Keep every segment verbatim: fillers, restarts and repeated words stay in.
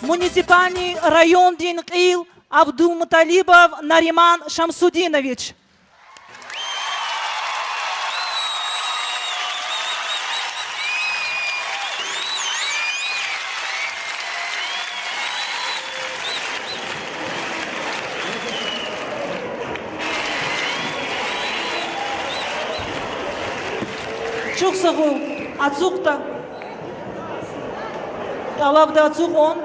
Муниципальный райондин кьил Абдулмуталибов Нариман Шамсудинович. Чухсагъул, ацукьда. ТӀалабда ацукьун.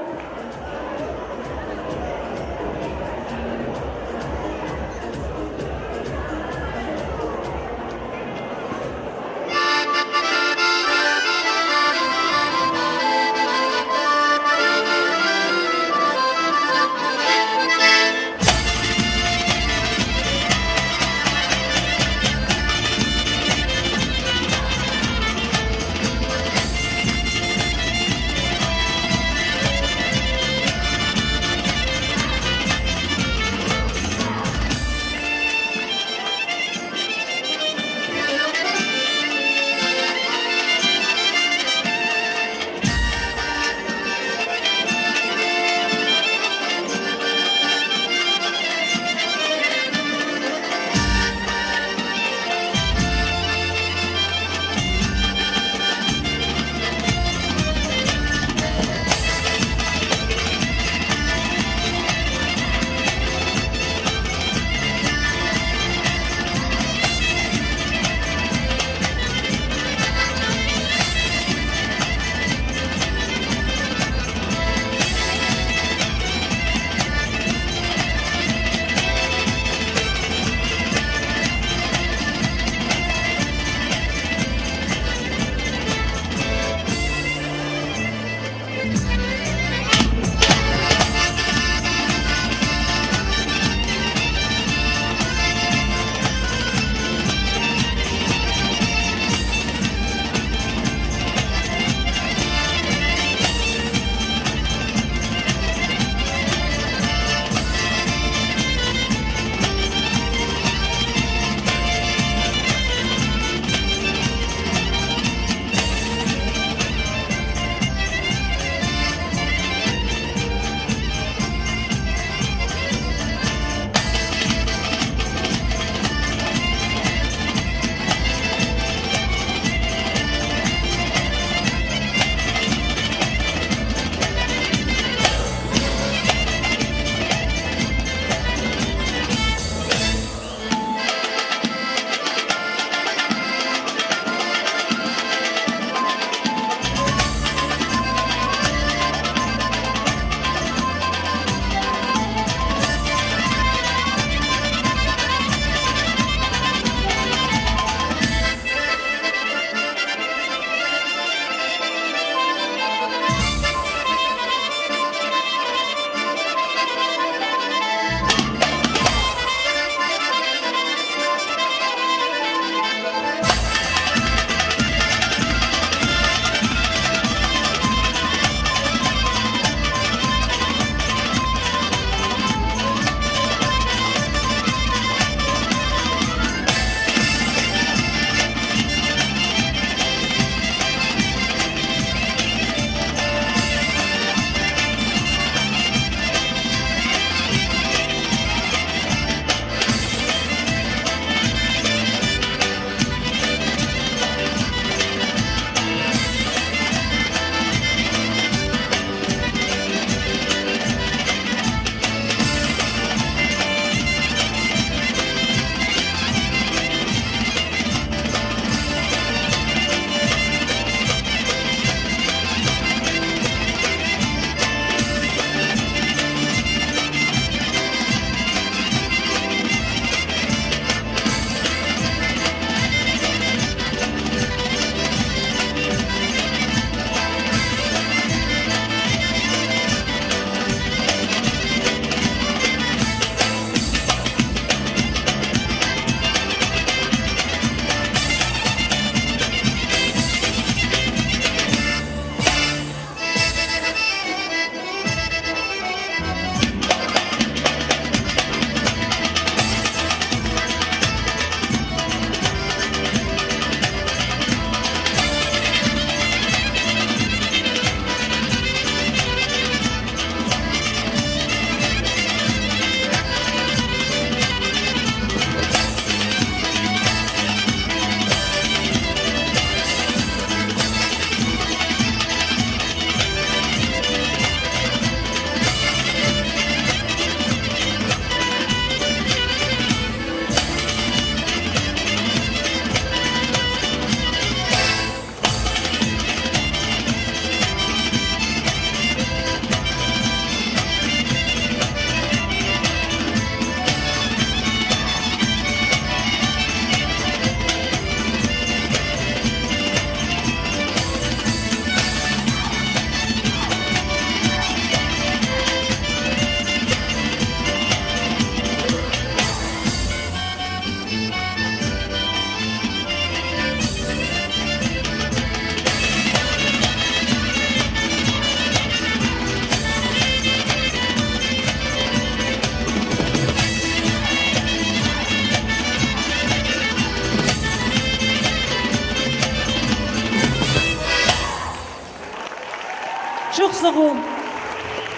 Чухсагъул.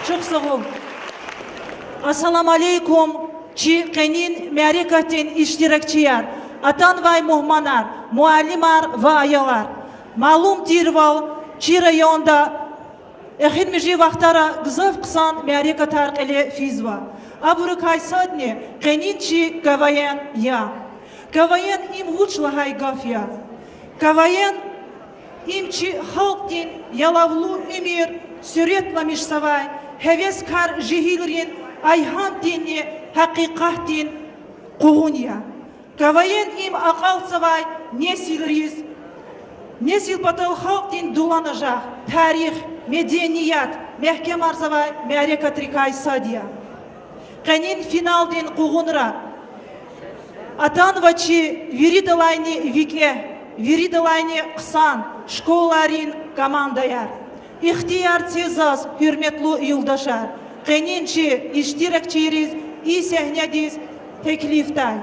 Чухсагъул. Ассаламу алейкум, чи къенин мярекатдин иштиракчияр, атанвай мугьманар, муаллимар ва аялар. Малум тирвал, чи районда эхиримжи вахтара гзаф хъсан мярекатар кьиле физва. Абурукай садни къенин чи КВН я. КВН им вуч лагьай гаф я? КВН им чи халкьдин ялавлу уьмуьр суьрет аламишзавай гьевескар жегьилрин айгьамдинни гьакъикъатдин къугъун я. КВН им акьалтзавай несилриз, несил патал халкьдин дуланажагъ, тарих, меденият мягькемарзавай мярекатрикай сад я. Къенин финалдин къугъунра атанва чи виридалайни викӀегь, виридалайни хъсан школайрин командаяр. Ихтияр це заз, гьуьрметлу юлдашар, къенин чи иштиракчийриз и сегьнедиз теклифдай.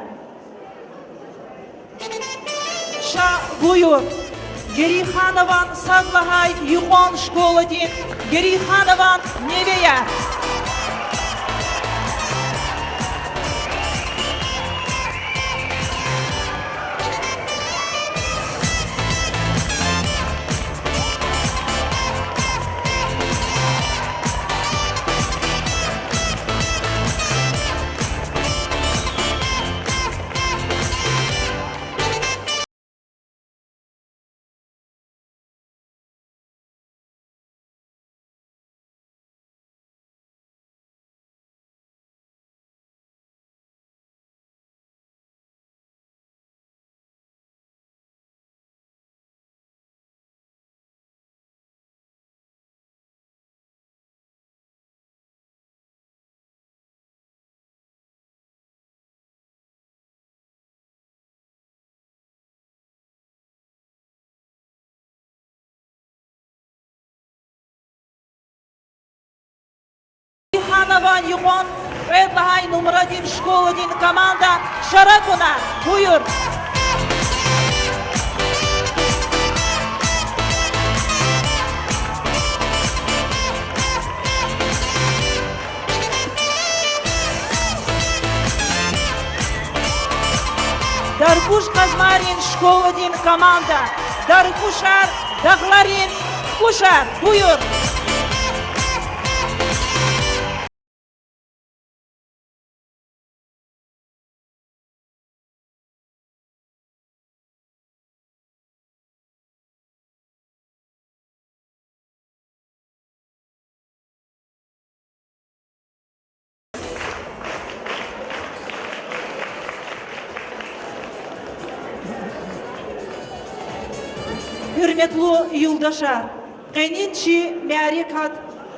Ша буюр, Герейханован сад лагьай юкьван школадин Герейханован невеяр. Герейханован юкьван кьвед лагьай нумрадин школадин команда, шар акуна, буюр. Даркуш Къазмайрин школадин команда, Даркушар, дагъларин кукушар, буюр. Гьуьрметлу юлдашар, къенин чи мярекат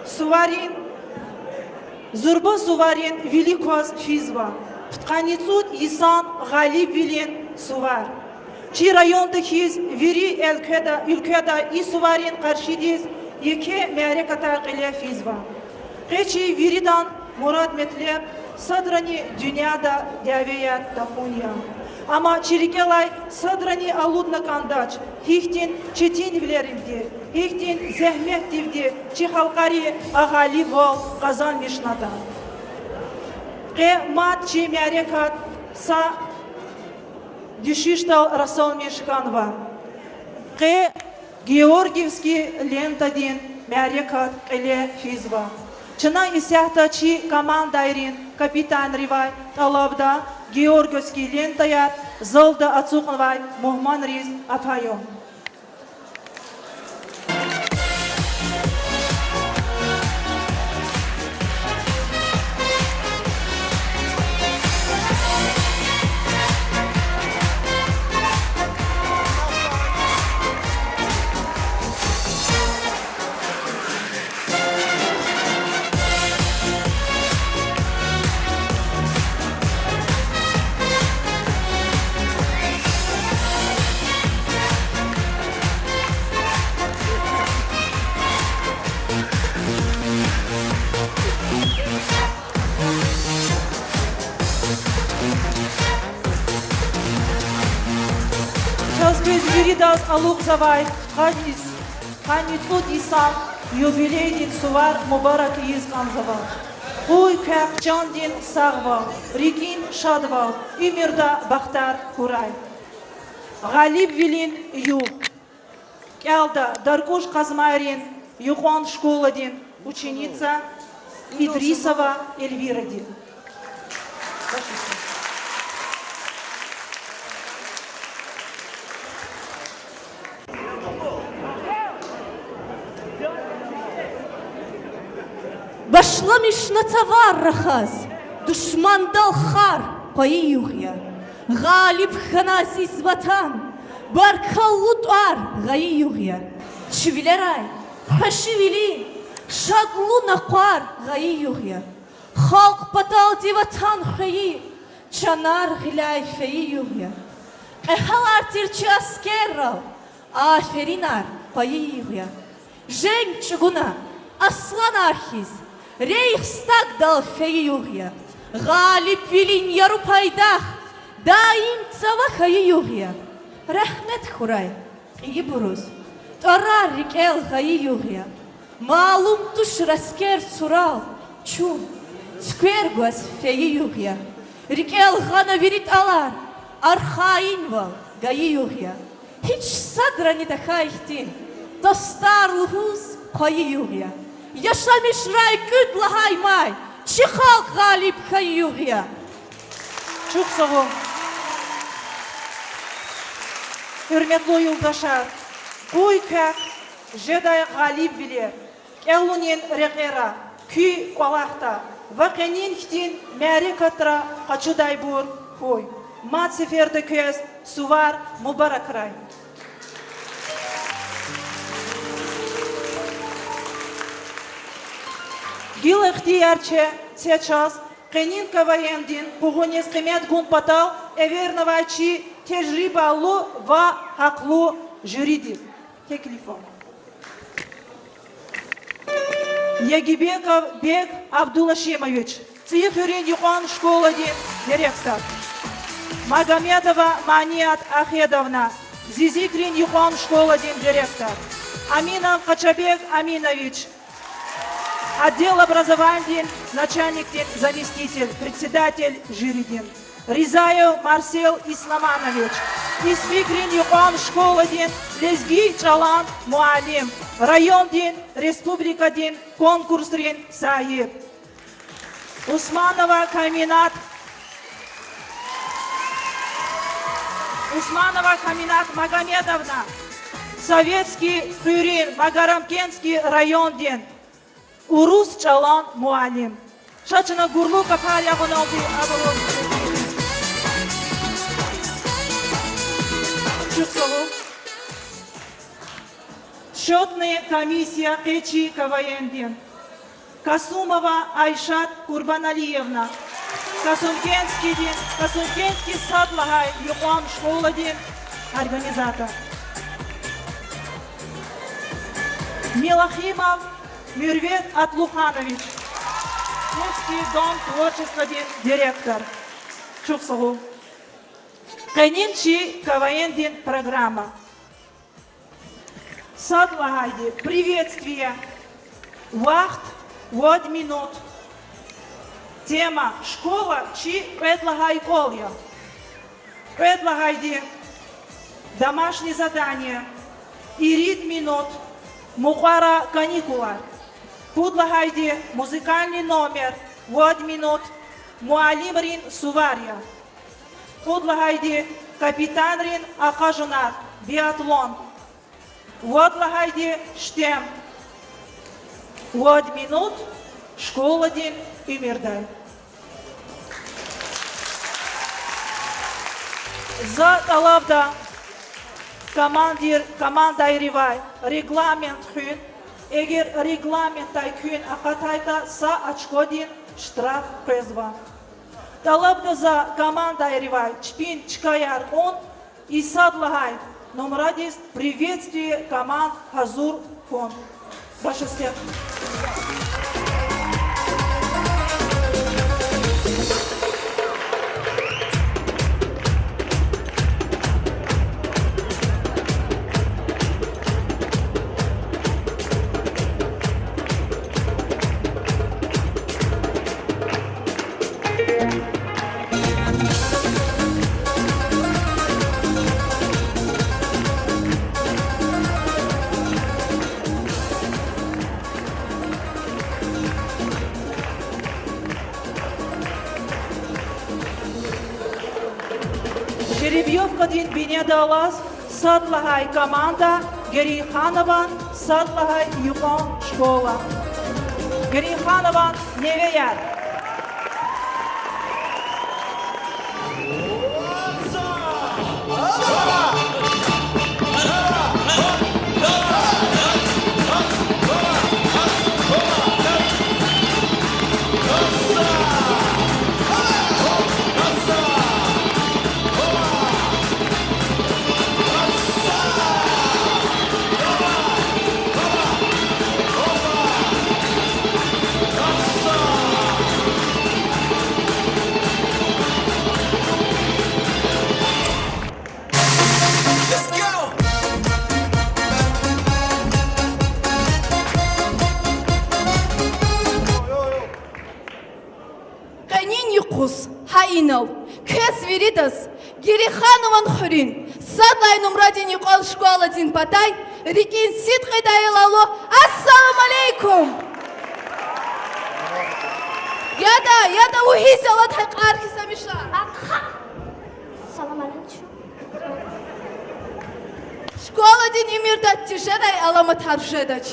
суварин, зурба суварин вилик кваз физва, пудкъанни цӀуд йисан гъалибвилин сувар. Чи районда хьиз вири уьлкведа, уьлкведа и суварин къаршидиз еке мярекатар кьиле физва. Къе чи виридан мурад-метлеб садрани дуьньяда дявеяр такьун я. Амма чи рикӀелай садрани алудна кӀандач гьихьтин четинвилеривди, гьихьтин зегьметдивди чи халкьари а гъалибвал къазанмишнатӀа. Къе мад чи мярекат са дуьшуьшдал расалмиш хьанва. Къе Георгиевский лентадин мярекат кьиле физва. Чна исятда чи командайрин капитанривай тӀалабда Георгиевский лентаяр залда ацукьнавай мугьманриз апайин. Чаз квез виридаз алукьзавай къанни, къанни цӀуд йисан Юбилейдин сувар мубарак ийиз кӀанзава. Къуй квехъ чандин сагъвал, рикӀин шадвал, уьмуьрда бахтар хьурай. Гъалибвилин югъ. КӀелда Даркуш-Къазмайрин юкьван школадин ученица Идрисова Эльвиради. Башламишна цавар рахаз, душмандал хар къвайи югъ я. Гъалиб хьана азиз Ватан, баркаллу тӀвар гъайи югъ я. Чи вилерай хвешивилин, шадлу накъвар гъайи югъ я. Халкь паталди Ватан хвейи, чанар гъиляй фейи югъ я. Кьегьалар тир чи аскеррал, аферинар къвайи югъ я. Женг чӀугуна асланар хьиз, Рейхстагдал фейи югъ я. Гъалибвилин яру пайдах даим цава хьайи югъ я. Рагьмет хьурай кьейибуруз, тӀварар рикӀел гъайи югъ я. Малум туш, аскер сурал чун цуьквер гваз фейи югъ я. РикӀел гъана вири тӀалар, архайинвал гайи югъ я. Гьич садрани тахьай хьтин, тостар лугьуз хъвайи югъ я. Яшамишрай кӀуьд лагьай май, чи халкь гъалиб хьайи югъ я. Чухсагъул. Гьуьрметлу юлдашар, къуй квехъ жедай гъалибвилер кӀелунин рекьера, куь кӀвалахда ва къенин хьтин мярекатра къачудайбур хьуй. Мад сеферда квез сувар мубаракрай. Гила ихтияр це чаз къенин КВН-дин къугъуниз къимет гун патал эвернавай чи тежрибалу ва гьахълу жюридиз теклифун. Ягибеков Бек Абдулашимович, ЦӀийи хуьруьн юкьван школадин директор. Магомедова Маният Ахедовна, Зизикрин юкьван школадин директор. Аминов Къачабек Аминович, отдел образованидин начальникдин заместитель, председатель жюридин. Ризаев Марсел Исламанович, Исмикрин юкьван школадин лезги чӀалан муаллим, райондин, республикадин конкурсрин сагьиб. Усманова Каминат, Усманова Каминат Магомедовна, Советский хуьруьн Магарамкентский райондин урус чӀалан муаллим. Ша чна гурлу капар ягъуналди абур. Чухсагъул. Счётная комиссия къе чи КВН-дин. Касумова Айшат Курбаналиевна, Касумкентскийдин, Касумкентский сад лагьай юкьван школадин организатор. Милохимов Мирвет Атлуханович, Курский дом творчестводин директор. Чухсагъул. Къенин чи КВН-дин программа. Сад лагьайди приветствие. Вахт вад минут. Тема школа чи кьвед лагьай кӀвал я. Кьвед лагьайди домашнее задание, ирид минут, мукьвара каникулар. Пуд лагьайди музыкальный номер, вад минут, муаллимрин сувар я. Кьуд лагьайди капитанрин акъажунар, биатлон. Вад лагьайди штем. Вад минут школадин уьмуьрдай. За тӀалабда командир-, командайривай регламент хуьн, эгер регламентдай куьн акъатайтӀа, са очкодин штраф къвезва. ТӀалабда за командайривай чпин чкаяр кьун, и сад лагьай нумрадиз приветствие команд гьазур хьун. Башастер. Боевкадин бинедаллаз сад лагьай команда, Герейханован сад лагьай юкьван школа. Герейханован невеяр. Къенин юкъуз гьа инал квез виридаз Герейханован хуьруьн сад лагьай нумрадин юкьван школадин патай рикӀин сидкьидайла ала ассаламу алейкум! Яда, яда, вугьиз я лад гьакьар хьиз гьамиша? Ахъа! Салам алейкум. Школадин уьмуьрда тежедай аламатар жедач.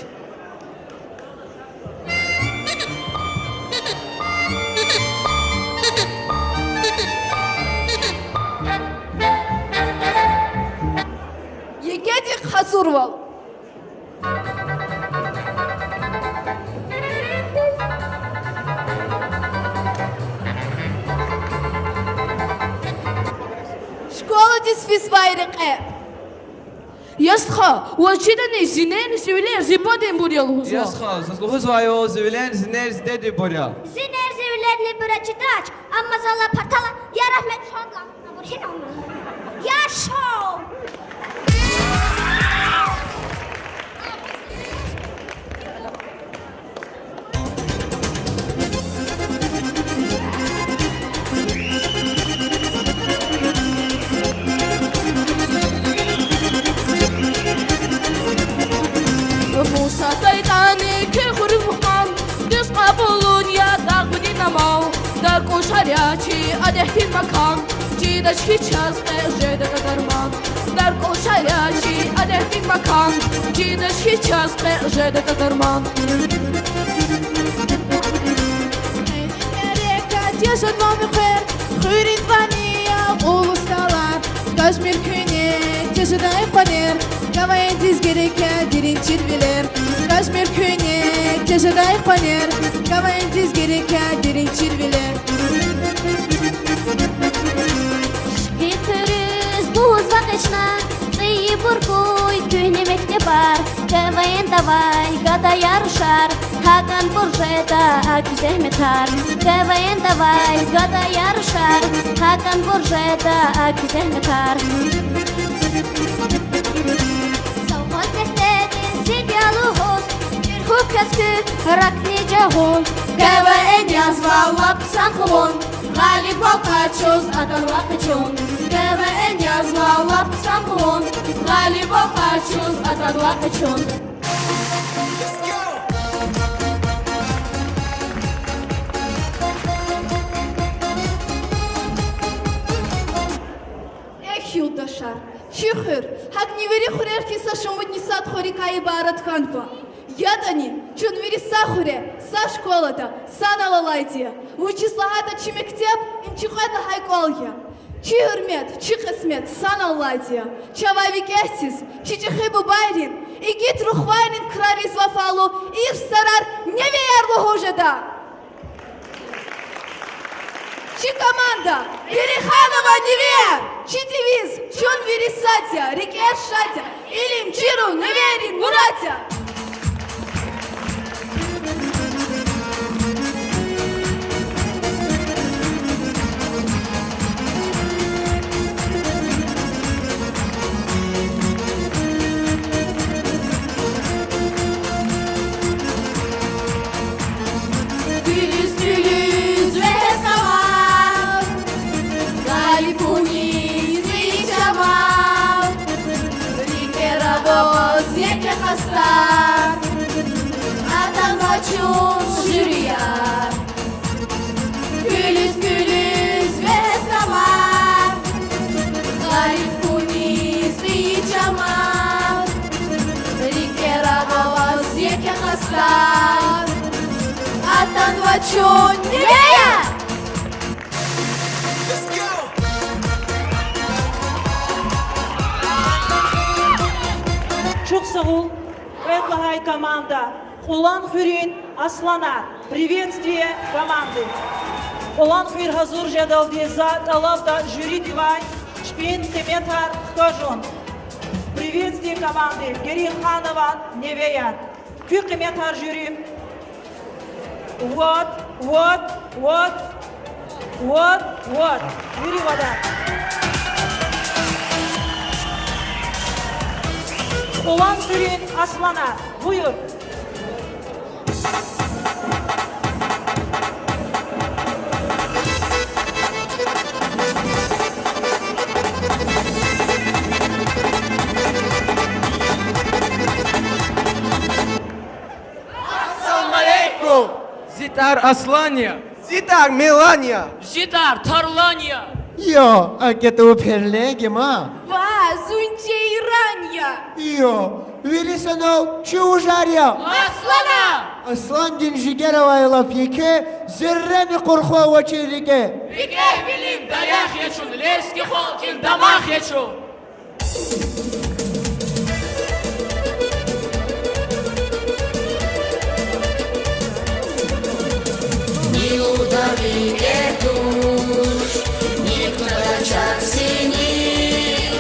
ЕГЭдихъ гьазурвал. Школадиз физвай рекье. Я стха, ваз чидани зи ненни зи вилер зи бубадинбур я лугьузва? Я стха, заз лугьузвайвал, зи вилер зи ненни зи дединбур я. Зи ненни зи вилеринбур я чидач, амма зал а партала я рагьмет хьанва. Яшав! Муса тайтӀани куь хуьруьз вугьан, дуьз кьабулун я дагъвидин амал, даркӀушар я чи адетдин макан, чидач хьи чаз кье жедатӀа дарман. ДаркӀушар я чи адетдин макан, чидач хьи чаз кье жедатӀа дарман. Мярекат я жедайвал муькъвер, хуьруьн ванни я кьулу столар, гажмир куьне тежедай къванер, КВН-диз герек я дерин чирвилер, гажмир куьне тежедай къванер, КВН-диз герек я дерин чирвилер. Шикил хуьруьз лугьуз вакъична, цӀийибур хьуй куьгьне мектебар, КВН-давай гада я рушар, гьакӀанбур жеда куь зегьметар, КВН-давай гада я рушар, гьакӀанбур жеда куь зегьметар. Совхоз дестедиз зид я лугьуз, чир хьухь квез куь ракни жагъун, КВН язва лап хъсан хъувун, гъалибвал къачуз атанва къе чун, КВН язва лап хъсан хъувун, гъалибвал къачуз атанва къе чун. Эхь, юлдашар, чи хуьр гьакӀни вири хуьрер хьиз са шумудни сад хуьрикай ибарат хьанва. ЯтӀани чун вири са хуьре, са школада санал алайди я. Вучиз лагьайтӀа чи мектеб им чи кьвед лагьай кӀвал я. Чи гьуьрмет, чи кьисмет санал алайди я. Чавай викӀегьдиз чи чӀехи бубайрин, игит рухвайрин крариз вафалу ирс зарар невияр лугьуз жеда. Чи команда, Герейханован невияр, чи девиз: чун вири сад я, рикӀер шад я, илим чирун невийрин мурад я. Куьлуьз, куьлуьз вегьез кӀамар, галибуниз ийиз жамал, рикӀера аваз еке къастар, атанва чун жюрияр. Куьлуьз, куьлуьз вегьез кӀамар, галибуниз Чун Невеяр! Чухсагъул, кьвед лагьай команда, Кьулан хуьруьн Асланар. Приветствие команды. Кьулан хуьр гьазур жедалди за тӀалабда жюридивай чпин къиметар хкажун. Приветствие команды, Герейханован Невеяр. Куь къиметар, жюри. Вот, вот, вот, вот, вот. Жюри вада. Кьулан хуьруьн Асланар. Буюр. Ассаламу алейкум! Зи тӀвар Аслан я. Зи тӀвар Мелан я. Зи тӀвар Тарлан я. Йо, аки тӀуб гьерле гема. Ва, зун Жейран я. Йо, вири санал чи вужар я. Аслан! Асландин жигер авай лап еке, зеррени къурху авачир рикӀе. РикӀе вилин даях я чун, лезги халкьдин дамах я чун. Ни лугьуда рикӀер туш, ни кутада чахъ синел,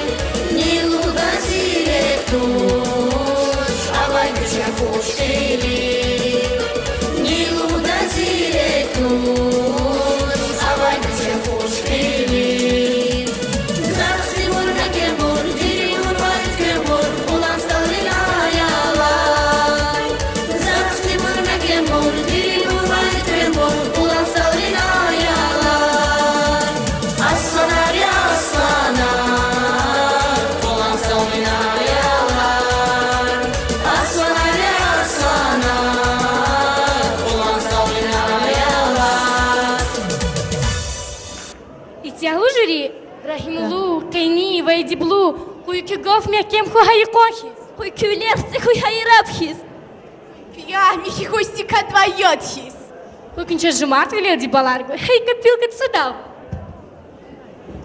ни лугьуда зирек туш, авай гуьзел хуш тили, ни лугьуда зирек туш, авай гуьзел хуш тили. Захъ сивур, мекемур, дири мурвай квемур, Кьулан СтӀалрин аялар. Захъ сивур, мекемур, дири мурвай квемур, Кьулан СтӀалрин аялар. Асланар я, асланар, Кьулан СтӀалрин аялар. Асланар я, асланар, Кьулан СтӀалрин аялар. Итягьлу жюри, рагьимлу, къени ва эдеблу, къуй куь гаф мягькем хьуй гьайи къван хьиз, къуй куь вилер цӀи хьуй гьайи раб хьиз, куь ягь михьи хьуй стикадвай яд хьиз, къуй куьн чаз жумартвилелди балар гуй, гьа и копилка цӀудав.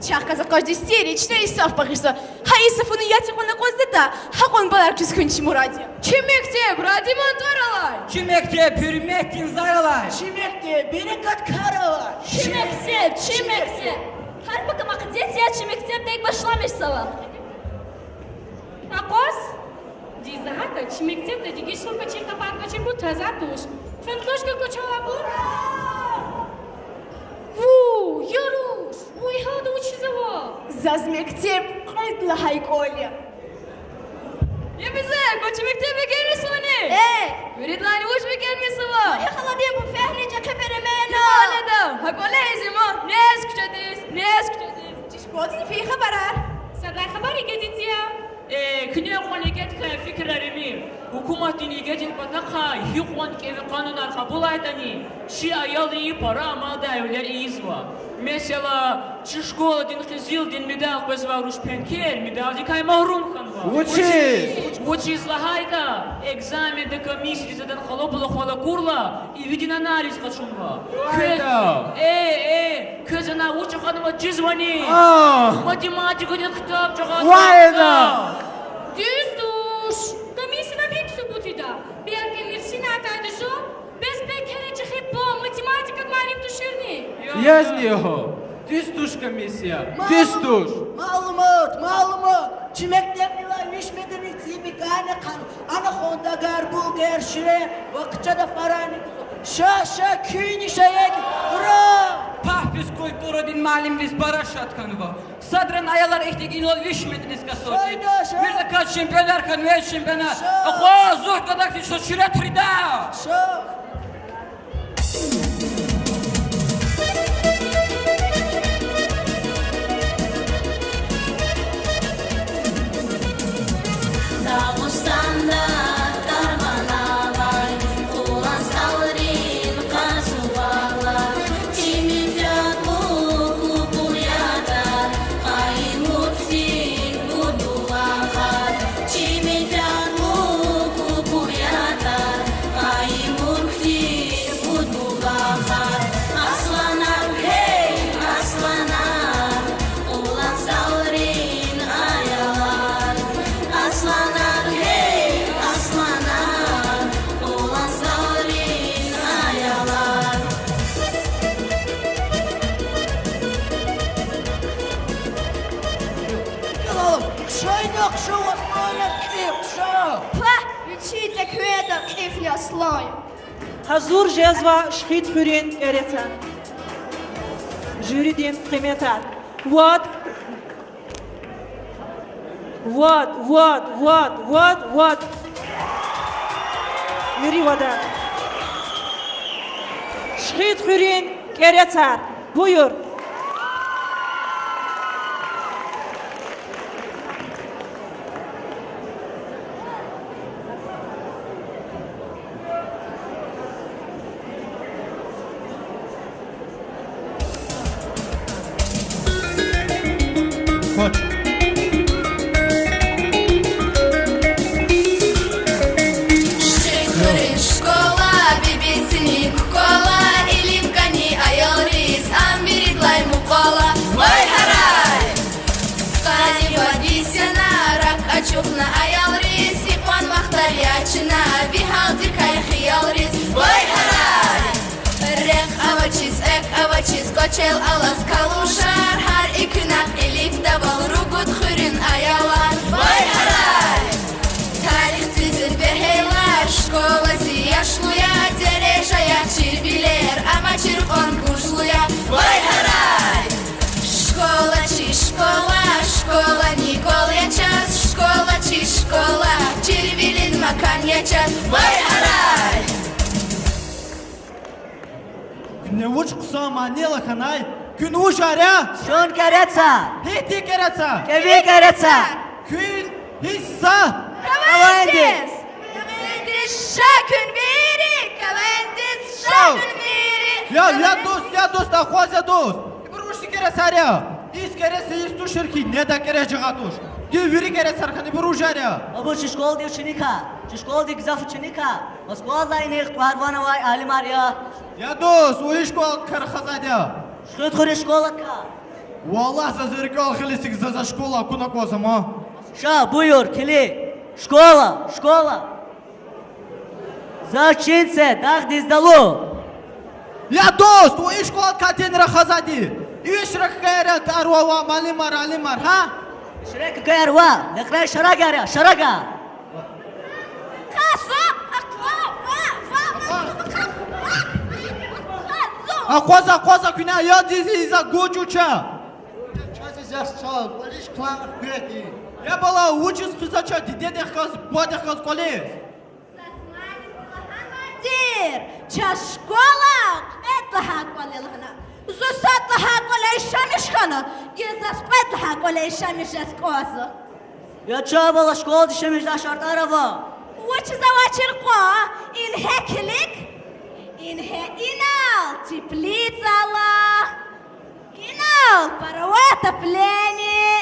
Чахъ галаз акъажди сери, чна исаф багъишзава. Гьа исафуни яд икьван акъваздатӀа, гьакьван балар квез хьун чи мурад я. Чи мектеб радиман тӀвар алай, чи мектеб гьуьрметдин зар алай, чи мектеб берекат кар алай, чи мектеб, чи мектеб. Гьар пака мукьадес я чи мектеб, дек башламишзава. Акъваз? Дизагьата чи мектебда дегишвилер квачир, къапар квачир, бур таза туш. Фенкношка квачир абур. Ву, я руш, ву и гьалда вучзава? Заз мектеб кьвед лагьай кӀвал я. Я мезер, квачи мектеб бегенмисавани? Э! Виридалайни вуч бегенмисава? Я халадин пуфягьни чӀехи перемена. Гьа кӀвале изима, нез куьчедиз, нез куьчедиз. Чи школадин фейи хабарар? Садлай хабар ЕГЭ-дин я. Э, куьне кьван ЕГЭ-дихъ фикирар ийимир. Гьукуматдин ЕГЭ-дин патахъай гьикьван кӀеви къанунар кьабулайтӀани, чи аялри пара амалдай вилер ийизва. Месела, чи школадин къизилдин медал къвезвай руш Пенкер медалдикай магьрум хьанва. Вучиз? Вучиз лагьайтӀа, экзаменда комиссиядиз адан къалабулухвал акурла, ивидин анализ къачунва. Квез, э, э, квез ана вуч акъатнаватӀа чизвани? Математикадин ктаб жагъа. Дуьз туш. Комиссияда гьикӀ субут ийида? Белки мирсина атайди жув, бес Пенкера чӀехи по математикади муаллим туширни? Язни я гьа. Дуьз туш комиссия. Дуьз туш. Малумат, малумат. Чи мектебдилай виш меденник цӀийи мекани хъан, ана хандагар, булгар, ширер ва хъчада фарани гузва. Ша, ша, куьнни ша ЕГЭ. Ура! Пак физкультурадин муаллимриз пара шад хьанва. Садрани аялар ихьтин инал виш метрдиз касачир. Вирдаказ чемпионар хьанва, чемпионар. Акъваз, зурба кӀвалах тийиз, ширет рида. Дагъустанда дарман авай, Кьулан СтӀалрин къазуналар, чи менфятлу кукур ятӀа, къайимур хьтин кутулагъар, чи менфятлу кукур ятӀа, къайимур Кведа кьифни аслан я. Гьазур жезва Шихидхуьруьн кӀерецар. Жюридин къиметар. Вад. Вад, вад, вад, вад, вад. Вири вада. Шихидхуьруьн кӀерецар. Буюр. Шихидхуьруьн школа, бибисини кукола, илим кӀани аялриз, ам виридалай мукьвал я, вай гьарай! Къанни вад йис яна, рак ачухна аялриз, икьван вахтар я чна, ви гьалдикай хиялриз, вай гьарай! Рехъ авачиз, экв авачиз, кӀвачел алаз калушар, гьар экуьнахъ илифдавал ругуд хуьруьн аялар, вай гьарай! Тарихдин бегьерлар, школадин яшлуяр, дережаяр чирвилер, амма чир кьван гужлу я, вай гьарай! Школа чи школа, школани кӀвал я чаз, школа чи школа, чирвилин макан я чаз, вай гьарай! Куьне вуч хъсан манила хьанай? Куьн вужар я? Чун кӀерецар. Гьихьтин кӀерецар? КӀеви кӀерецар. Куьн гьисса? КВН-диз. КВН-диз ша куьн вири, КВН-диз ша куьн вири. Я, я дуст, я дуст, акъваз, я дуст. Ибур вучтин кӀерецар я? Йис кӀерец, йис тушир хьи, неда кӀерец жагъа туш. Гила вири кӀерецар хьана, ибур вужар я? Абур чи школадин ученикар, чи школадин гзаф ученикар, Москвадилай инихъ тӀвар-ван авай алимар я. Я дуст, вун и школадикай рахазвайди я? Шихидхуьруьн школадикай. Валлагь, заз рикӀел хилисик, заз а школа акуна кӀанзама. Ша, буюр, килиг. Школа, школа. Заз чин це, дагъдиз далу. Я дуст, вун и школадикай тин рахазвайди? Вишракай ара тӀвар-ван авай муаллимар, алимар, гьа? Вишракай ава, лекьрай шарагар я, шарагар. Акъваз, акъваз, акъваз, куьне ядиз иза гужуч я. Чаз иза чал, кӀвализ кван хкведи. Я бала, вучиз хъийизва чаз дидедихъ галаз, бубадихъ галаз кӀвализ? Заз муаллим лагьанвайди тир, чаз школа кьвед лагьай кӀвал я лагьана. Зун сад лагьай кӀвале яшамиш хьана, гила заз кьвед лагьай кӀвале яшамиш жез кӀанзава. Я чан бала, школадиз яшамишдай шартӀар ава. Вучиз авачир кьван, ингье килиг. Ингье инал теплица ала, инал паровое отопление,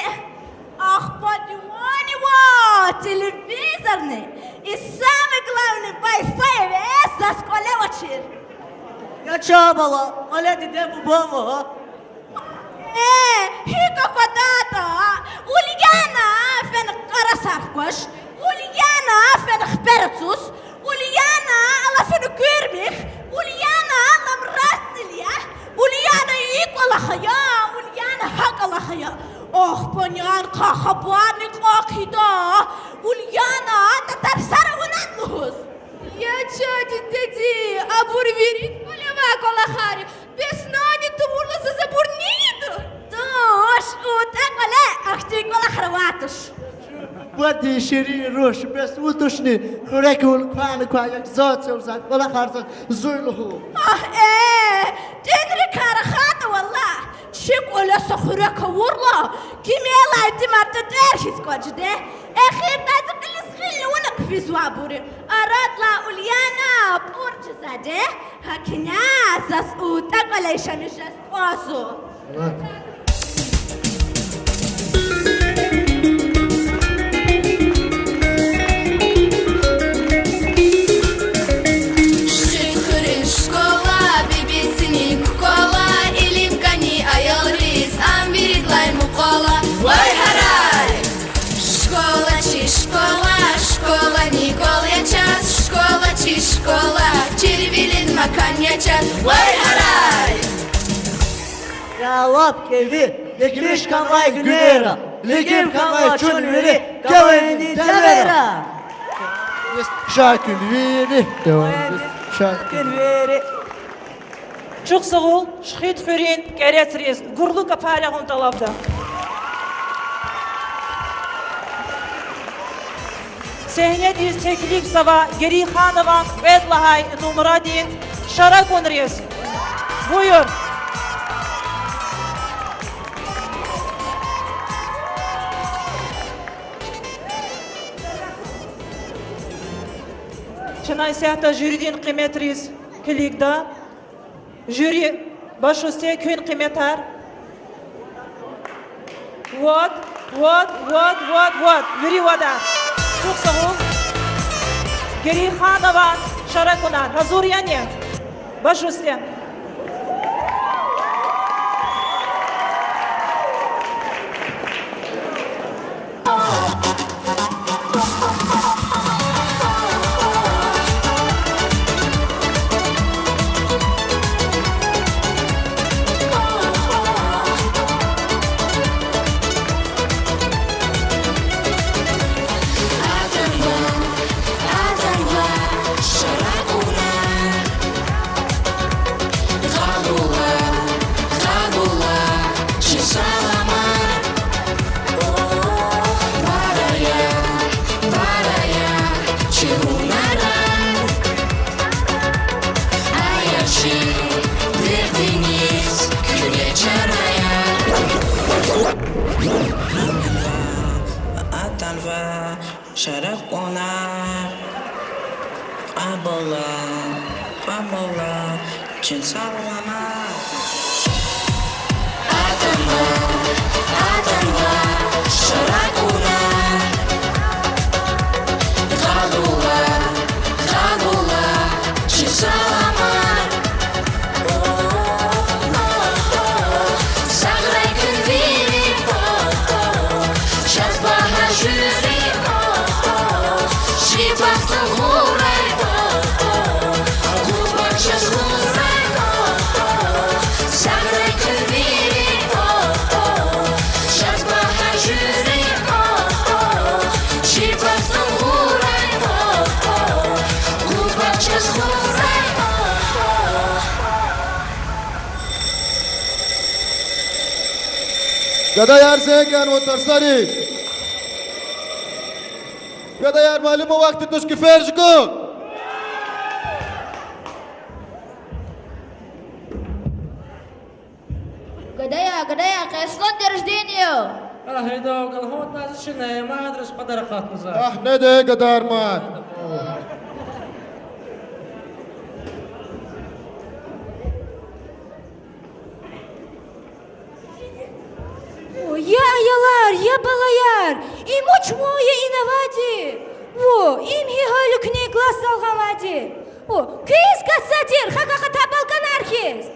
ахпа диванни ва телевизорни, и самое главное, Wi-Fi эвес заз кӀвале авачир. Я чан бала, кӀвале диде-буба ава. Э, гьикӀ аквадатӀа, Ульяна фена кьарасар хкваш, Ульяна фена хипер ацуз, Ульяна алафуна куьрмих, Ульяна ламрас цӀил я, Ульяна и кӀвалах ая, Ульяна гьа кӀвалах ая. Ахпа нянихъай хабарни кьван хъийида, Ульяна татарсар авунатӀа лугьуз. Я чан дидеди, абур вири кӀвале авай кӀвалахар я. Бес нани тавурла, заз абур ни ийида? Туш, УтӀа кӀвале ахьтин кӀвалахар авай туш. Вади ширин руш, бес вун тушни, хуьрек авун квайна квай, як заз целзай кӀвалахар заз зун лугьун. Агь, э, тӀуьнрикай рахайтӀа, валлагь, чи кӀвале са хуьрек авурла, кимелай тӀимар тӀетӀер хьиз кӀвачӀде. Эхирдай зи кьилиз гъил авуна хъфизвайбур я. Арадилай Ульяна пӀур жезвайди. ГьакӀ хьана заз УтӀа кӀвале яшамиш жез кӀанзава. Шихидхуьруьн школа, бибисини кукола, илим кӀани аялриз, ам виридалай мукьвал я, вай гьарай! Школа чи школа, школани кӀвал я чаз, школа чи школа, чирвилин макан я чаз, вай гьарай! Я лап кӀеви, дегиш хьанвай гуьнера, лигим хьанвай чун вири КВН-дин девера. Ша куьн вири. Ша куьн вири. Чухсагъул ШихидХуьруьн кӀерецриз гурлу капар ягъун тӀалабда. Сегьнедиз теклифзава Герейханован кьвед лагьай нумрадин Шаракунриз. Буюр. Чна исятда жюридин къиметриз килигда. Жюри, башусте куьн къиметар. Вот, вот, вот, вот, вот. Вири вада. Чухсагъул. Герейханован Шаракунар. Гьазур яни? Башусте. Атанва Шаракунар. Кьабула, кьабула чи саламар. Атанва, атанва Шаракунар. Кьабула, кьабула чи саламар. Сагърай куьн вири, чаз багьа жуьре, чи бахтугъурай, губа чаз гъурай. Сагърай куьн вири, чаз багьа жуьре, чи бахтугъурай, губа чаз гъурай. Гадаяр, зенг ганва тарсариз. Гадаяр, малум я, вахт туш, кефер жугъун. Гадаяр, гадаяр, къе Аслан день рождения я. Агь, ида, галгьун таз шине, мад рус подарок акъатна за. Агь, неда, гадар, мад. О, я аялар, я балаяр, им вуч муй я инавайди? О, им гьи гьуьлуькни классдал гъанвайди? О, квез касадир, хакъ акъатай балкӀанар хьиз.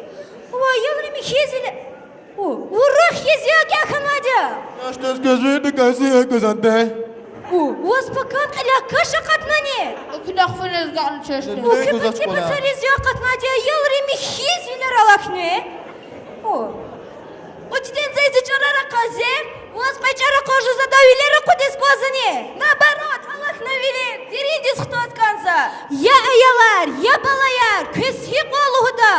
О, аялри, михьиз вилер. О, урухъ хьиз я кӀек хьанвайди я. Яшдаз квез виридаказ я гузванди. О, ваз пакам кьиляй каш акъатнани? О, куьне хъфуниз гана чешди. О, куь патахъ пацариз я акъатнайди, аялри, михьиз вилер алахьни. О, о, дидени за зи чӀарар акъвазир, ваз кьве чӀар акъваз жезва, ада вилер акъудиз кӀанзани? Наоборот, алахьна вилер, деринриз хтаз кӀанзава. Я аялар, я балаяр, квез гьикьван лугьуда?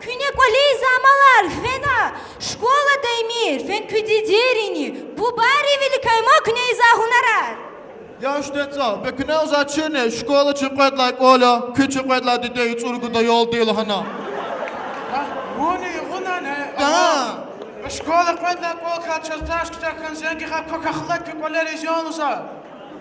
Куьне кӀвале ийизвай амалар фена школада ийимир, фена куь дидейрини, бубайрин виликай ман куьне ийизвай гьунарар. Я уьштеца, бес куьне за чуьне школа чи кьвед лагьай кӀвал я, куьн чи кьвед лагьай диде, цӀуругуда ял ди лагьана. Вуни гъунани? Школа кьвед лагьай кӀвал хьайи чаз таш кутакан зенги гъа квахьна кӀвалериз ял гузва.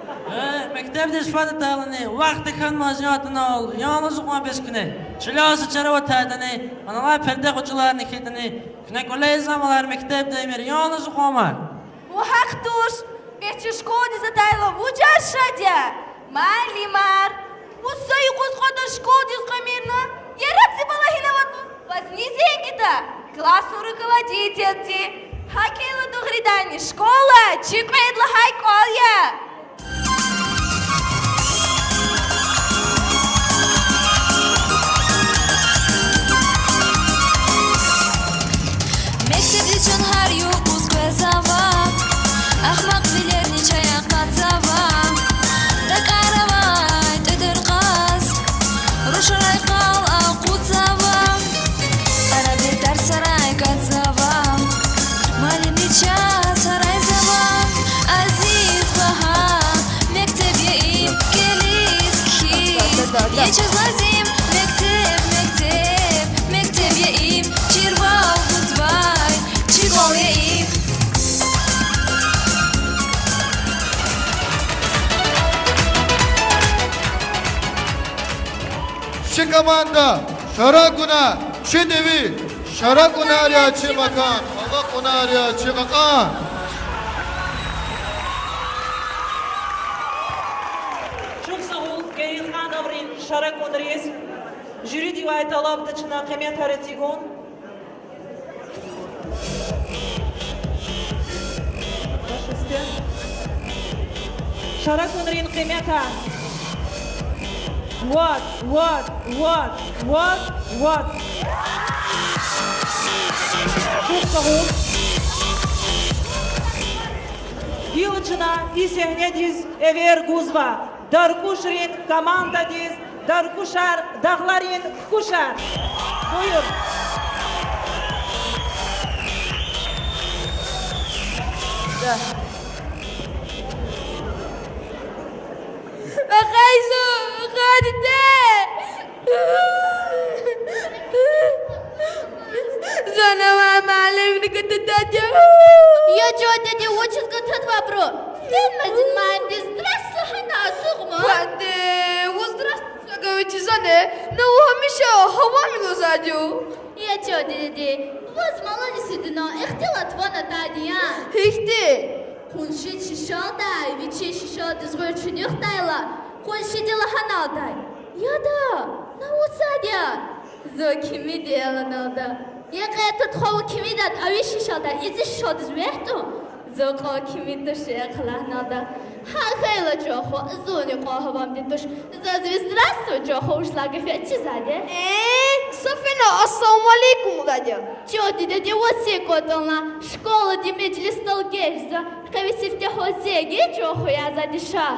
Э, мектебдиз фад атайлани, вахт хьанмаз ятӀа, ял гуз кьван бес куьне. Чиляй са чара аватайтӀани, аналай перде къачурарни хьайитӀани, куьне кӀвале ийизвай амалар мектебда ийимир, ял гуз кьван ман. Вун гьахъ туш, бес чи школадиз атайла вуж шад я. Муаллимар, вун са юкъуз кьван школадиз къвемирна, яраб зи бала гьинава лугьуз, ваз ни зенгида? Классный руководительди. ГьакӀ хьайила дугъриданни школа чи кьвед лагьай кӀвал я. Мектебдиз чун гьар юкъуз къвезава, ахмакьвилерни чай акъатзава. ТакӀар авай Команда, Шарагуна, чи девиш, шарагунар я чи макан, къалакъунар я чи кьакьан. Чухсагъул Керимхановрин шарагунриз. Жюридивай тӀалабда чна къиметар эцигун. Шарагунрин къимета. Вад, вад, вад, вад, вад. Чухсагъул. Гила чна и сегьнедиз эвер гузва Даркушрин командадиз, Даркушар, дагъларин кукушар. Буюр. Ахъайзур, ахъа диде! Зун авай муаллимни гатадайди я. Я чан диде, вучиз гатадавайбуру? Феммазин муаллимди здравствуй лагьана ацукьна. Ваде, вун здравствуй лагьай вичи зани, ну вун гьамиша гьавамил лугьузвайди я. Я чан диде, ваз малани сидна ихтилат ван атайди я. Гьихьтин? Къунши шишалдай вичин шишалдиз гъуьр чуьнуьхдайла, къуншиди лагьаналдай: Яда, на вуцайди я? Зун кимиди я лагьаналда. Я кье тутхва, вун кимидатӀа, ви шишалдай и зи шишалдиз вегь тӀун, зун кьван кими туш, эхъ лагьаналда. Гьа хьайила, чан хва, зунни кьван гьавамди туш. Заз ви здравствуй, чан хва, вуч лагьай гаф я чизвайди я? Э, са фена ассаламу алейкум лагьайди я. Чан диде, ваз зи кӀватӀунилай школадин межлисдал геж за, къе ви сифте гьа зи геж, чан хва, язавайди ша.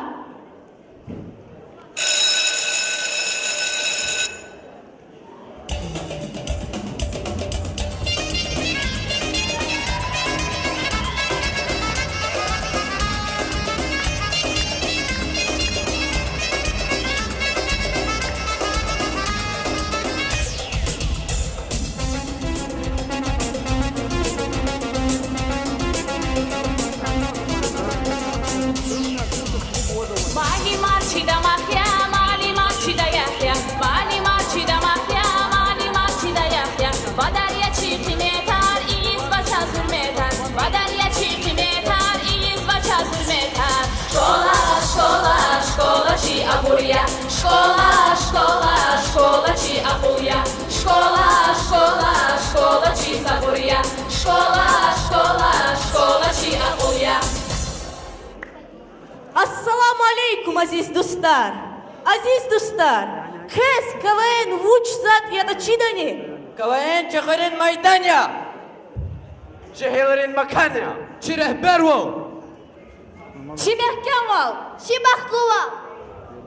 Муаллимар чи дамах я, муаллимар чи даях я, муаллимар чи дамах я, муаллимар чи даях я. Бадар я чи къиметар, ийизва чаз гьуьрметар, бадар я чи къиметар, ийизва чаз гьуьрметар. Школа, школа, школа чи абур я, школа, школа, школа чи акьул я, школа, школа, школа чи сабур я, школа, школа, школа чи акьул я. Ассаламу алейкум, азиз дустар! Азиз дустар, квез КВН вуч затӀ ятӀа чидани? КВН чи хуьруьн майдан я, жегьилрин макан я, чи регьбервал, чи мягькемвал, чи бахтлувал,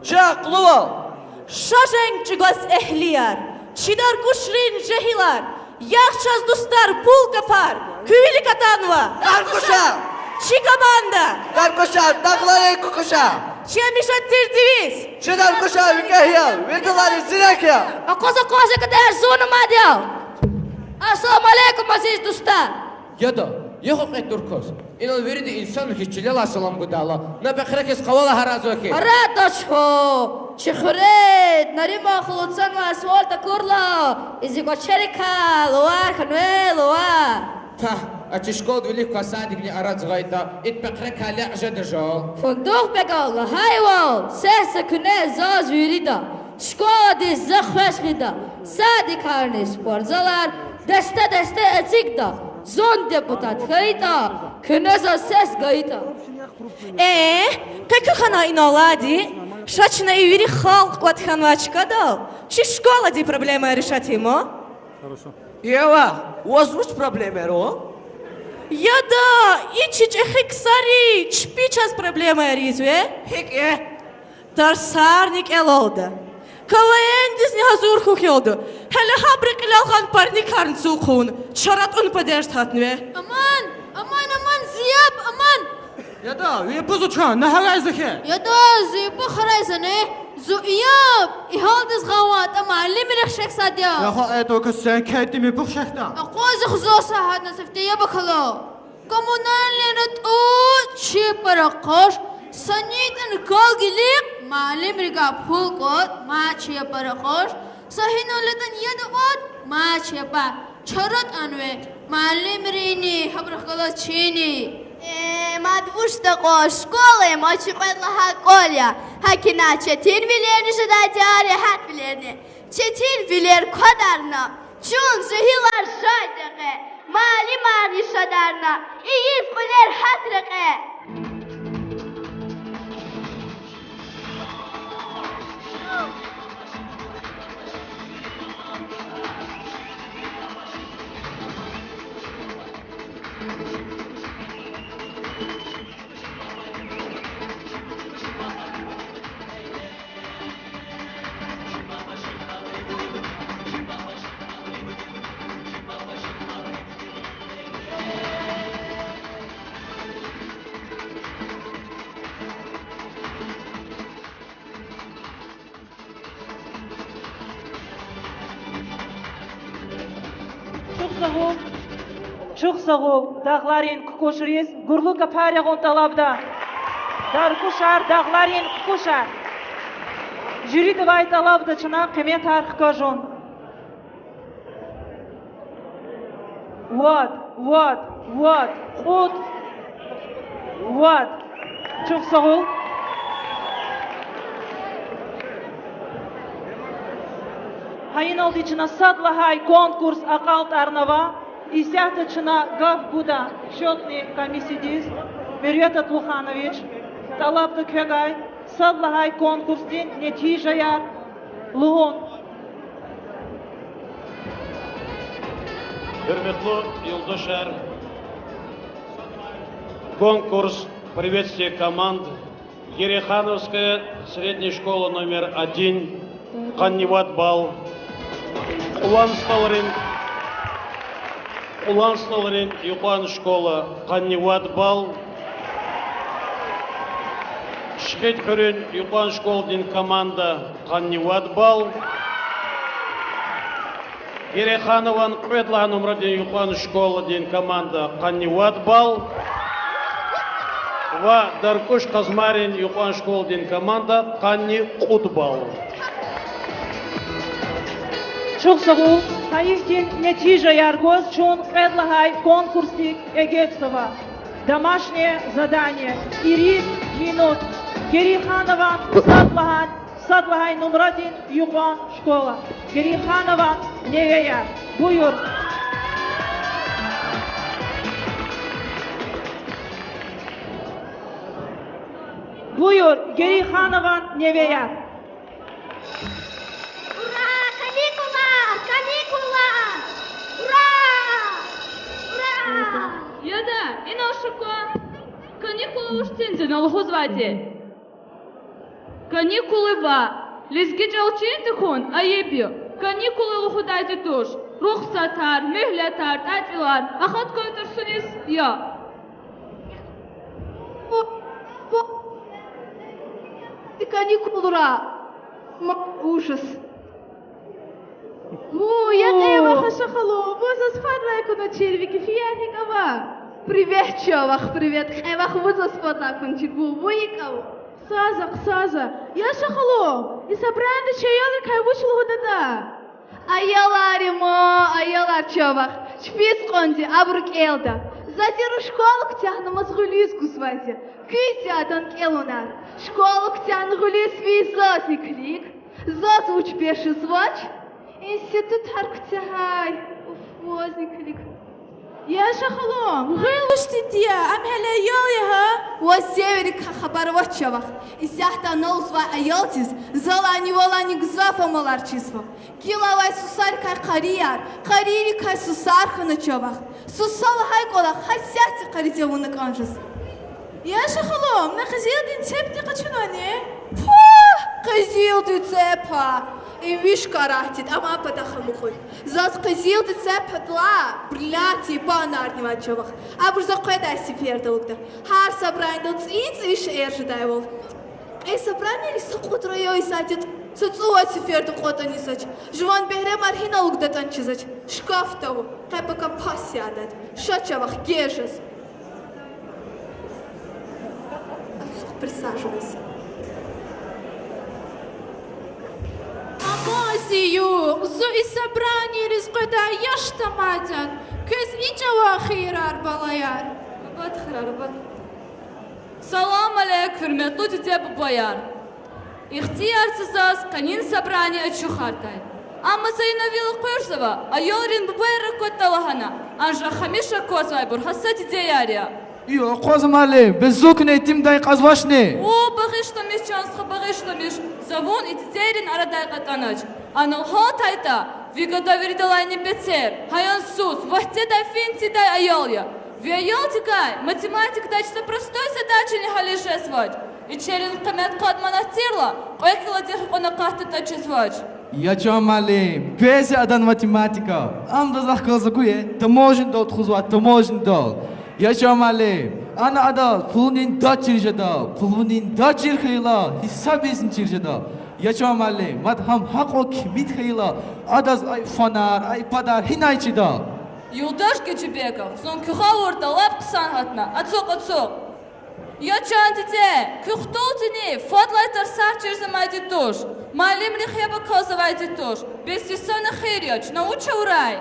чи акьулвал. Ша женг чӀугваз, эгьлияр, чи Даркушрин жегьилар, ягъ чаз, дустар, пул капар, куь вилик атанва Даркушар, чи команда, Даркушар, дагъларин кукушар. Чи гьамиша тир девиз: чи Даркушар викӀегь я, ви тӀвари зирек я. Акъваз, акъваз, я кьадар зун мад я. Ассаламу алейкум, азиз дустар! Яда, я хьи кьве тур кваз. Инал вирида инсанри хьиз чилелай салам гудайла, на пехрек хьиз къавалай гьарадзава хьи. Гьараддач хьи. Чи хуьре Нариман халу цанвай асфальт акурла, и зи кӀвачерикай лувар хьанвай, лувар. Та, а чи школдин вилик квай садикни арадиз гъайитӀа, итӀа пехрекай лекь жеда жал. Фундух бегал лагьайвал, сес за куьне, заз вирида. Школадиз за хвеш гъида, садикарни спортзалар десте-десте эцигда. Зун депутат хьайитӀа, куьне заз сес гайитӀа. Э, къе куь хьана иналайди, ша чна и вири халкь кӀватӀ хьанвай чкадал чи школадин проблема решать ийин ман. Я вах, ваз вуч проблемаяр ава? Яда, и чи чӀехи ксари чпи чаз проблемаяр ийизва. ГьикӀ я? Тарсарни кӀелалда, КВН-дизни гьазур хьухь ялда, гьеле гьабурун кьилел гъана парникарни цуьк хъувуна, чара тӀун падеж татнава. Аман, аман, аман, зи яб, аман! Яда, ви пузу чан, на гьарай за хьи. Яда, зи пу харай за не, зун яб, и гьалдиз гъанватӀа муаллимрихъ шехьзавайди я. Я хва, э, тӀука сен кентӀи ми пух шехьда. Акъваз, хза са гьадна сифте яб акала. Коммунальныйра тӀун чи пара къуш, санитарни кал гилихъ, муаллимрикай пул кӀватӀ ман чи пара къуш, Са гьинал ятӀани яда вад, мад чапа, чара тӀанве, муаллимрини, гьабурухъ галаз чини. Э, мад вучда кьван, школа я, мад чи кьвед лагьай кӀвал я. ГьакӀ ина четинвилерни жедайди я, регьятвилерни. Четинвилер квадарна, чун жегьилар жедайди я къе, муаллимарни шадарна, ийиз кьуьлер гьат рекье. Чухсагъул, чухсагъул дагъларин кукӀушриз гурлу капар ягъун тӀалабда. Даркушар, дагъларин кукӀушар. Жюридивай тӀалабда чна къиметар хкажун. Вад, вад, вад, кьуд, вад. Чухсагъул. Гьа иналди чна сад лагьай конкурс акьалтӀарнава. Исятда чна гаф гуда счётный комиссиядиз, Мервет Атлуханович, тӀалабда квевай сад лагьай конкурсдин нетижаяр лугьун. Гьуьрметлу юлдашар, конкурс «Приветствие команд», Герейхановская средняя школа номер один, къанни вад балл. Кьулан СтӀалрин, Кьулан СтӀалрин юкьван школа, къанни вад балл. Шихидхуьруьн юкьван школадин команда, къанни вад балл. Герейханован кьвед лагьай нумрадин юкьван школадин команда, къанни вад балл. Ва Даркуш Къазмайрин юкьван школадин команда, къанни кьуд балл. Чухсагъул, гьа ихьтин нетижаяр гваз чун кьвед лагьай конкурсдик эгечӀзава. Домашнее задание, ирид минут. Герейханован сад лагьай, сад лагьай нумрадин юкьван школа. Герейханован невеяр. Буюр. Буюр, Герейханован невеяр. Ура! Каникулар! Каникулар! Ура! Ура! Яда, инал ша кван. Каникулар вуч цин я, ина лугьузвайди? Каникулар ваъ, лезги чӀал чин тахьун айиб я. Каникулар лугьудайди туш рухсатар, муьгьлетар, тӀатӀилар, ахат квай тарсуниз я. Каникулра. Ма, ужас. Му, я кьве вах, Аша халу, вун заз фадлай акуначирви, кефияр гьикӀ ава? Привет, чан вах, привет. Кьве вах, вун заз фадлай акуначирви, вун гьикӀ ава? Хъсан за, хъсан за. Я Аша халу, и собраниеда чи аялрикай вуч лугьудатӀа? Аялар, ма, аялар, чан вах, чпиз кьванди абуру кӀелда. За тир школа куьтягьна, мад гъуьлуьз гузвайди я. Куьз я адан кӀелунар? Школа куьтягьна гъуьлуьз физ зазни килиг. Заз вуч бешзавач? Институтар куьтягьай. Уф, вазни килиг. Я Аша халу, гъуьл вуч тир я, ам гьеле аял я гьа? Ваз девиррикай хабар авач, чан вах. Исятда аналузвай аялдиз залайни валайни гзаф амалар чизва. Гила авай сусарикай къарияр, къарийрикай сусар хьана, чан вах. Суса лагьай кӀвалах гьасятда къарицӀи авуна кӀан жез. Я Аша халу, на къизилдин цепни къачунани? Пу, къизилдин цеп-а? Им виш карат тир, амма патахъ амукьуй. Заз къизилдин цеп патал бриллиантдин банарни авай, чан вах. Абур за къведай сеферда алукӀда. Гьар собраниеда цӀийи-цӀийи шейэр жедайвал. Кьве собраниедик са кьуд район исятда са цӀувад сеферда кьватӀани жезвач. Жуван бегьремар гьина алукӀдатӀани чизвач. Шкафда ава, къе-пака пас ядайди. Ша, чан вах, геж жез. Отсюда присаживайся. Къази югъ, зун и собраниейриз къведай яш тамадин, квез и чӀаван хийирар, балаяр. Абад хьурай, абад. Салам алейк, гьуьрметлу диде-бубаяр. Ихтияр це заз къенин собрание ачухардай. Амма за инал вил акъудзава, аялрин бубайри ракъуртӀа лагьана, анжах гьамиша аквазвайбур гьа са дидеяр я. Ю, акъваз, муаллим, бес зун куьне итимдай кьазвачни? О, багъишламиш, чан стха, багъишламиш. За вун и дидейрин арадай кьатӀанач. Анал гьалтайтӀа, ви гада виридалайни бетер, гьа ян сус, вахтедай фин тийидай аял я. Ви аялдикай математикадай са простой задачани гьализ жезвач. Ичерин къимет къад манат тирла, кьве килодин гьикьван акъатдатӀа чизвач. Я чан муаллим, квез я адан математика. Ам заз ахкал за гуй, таможнядал тухузвай, таможнядал. Я чан муаллим, ана адаз пулунин дад чир жеда, пулунин дад чир хьайила, гьисабизни чир жеда. Я чан муаллим, мад гьам гьакьван кимит хьайила, адаз ай фанар, ай падар гьинай чида? Юлдаш Гежибеков, зун куь гъавурда лап хъсан гьатна, ацукь, ацукь. Я чан диде, куь хтул тини, фадлай тарсар чирзамайди туш, муаллимрихъ яб акалзавайди туш, бес йисани хийир я, чна вуч авурай?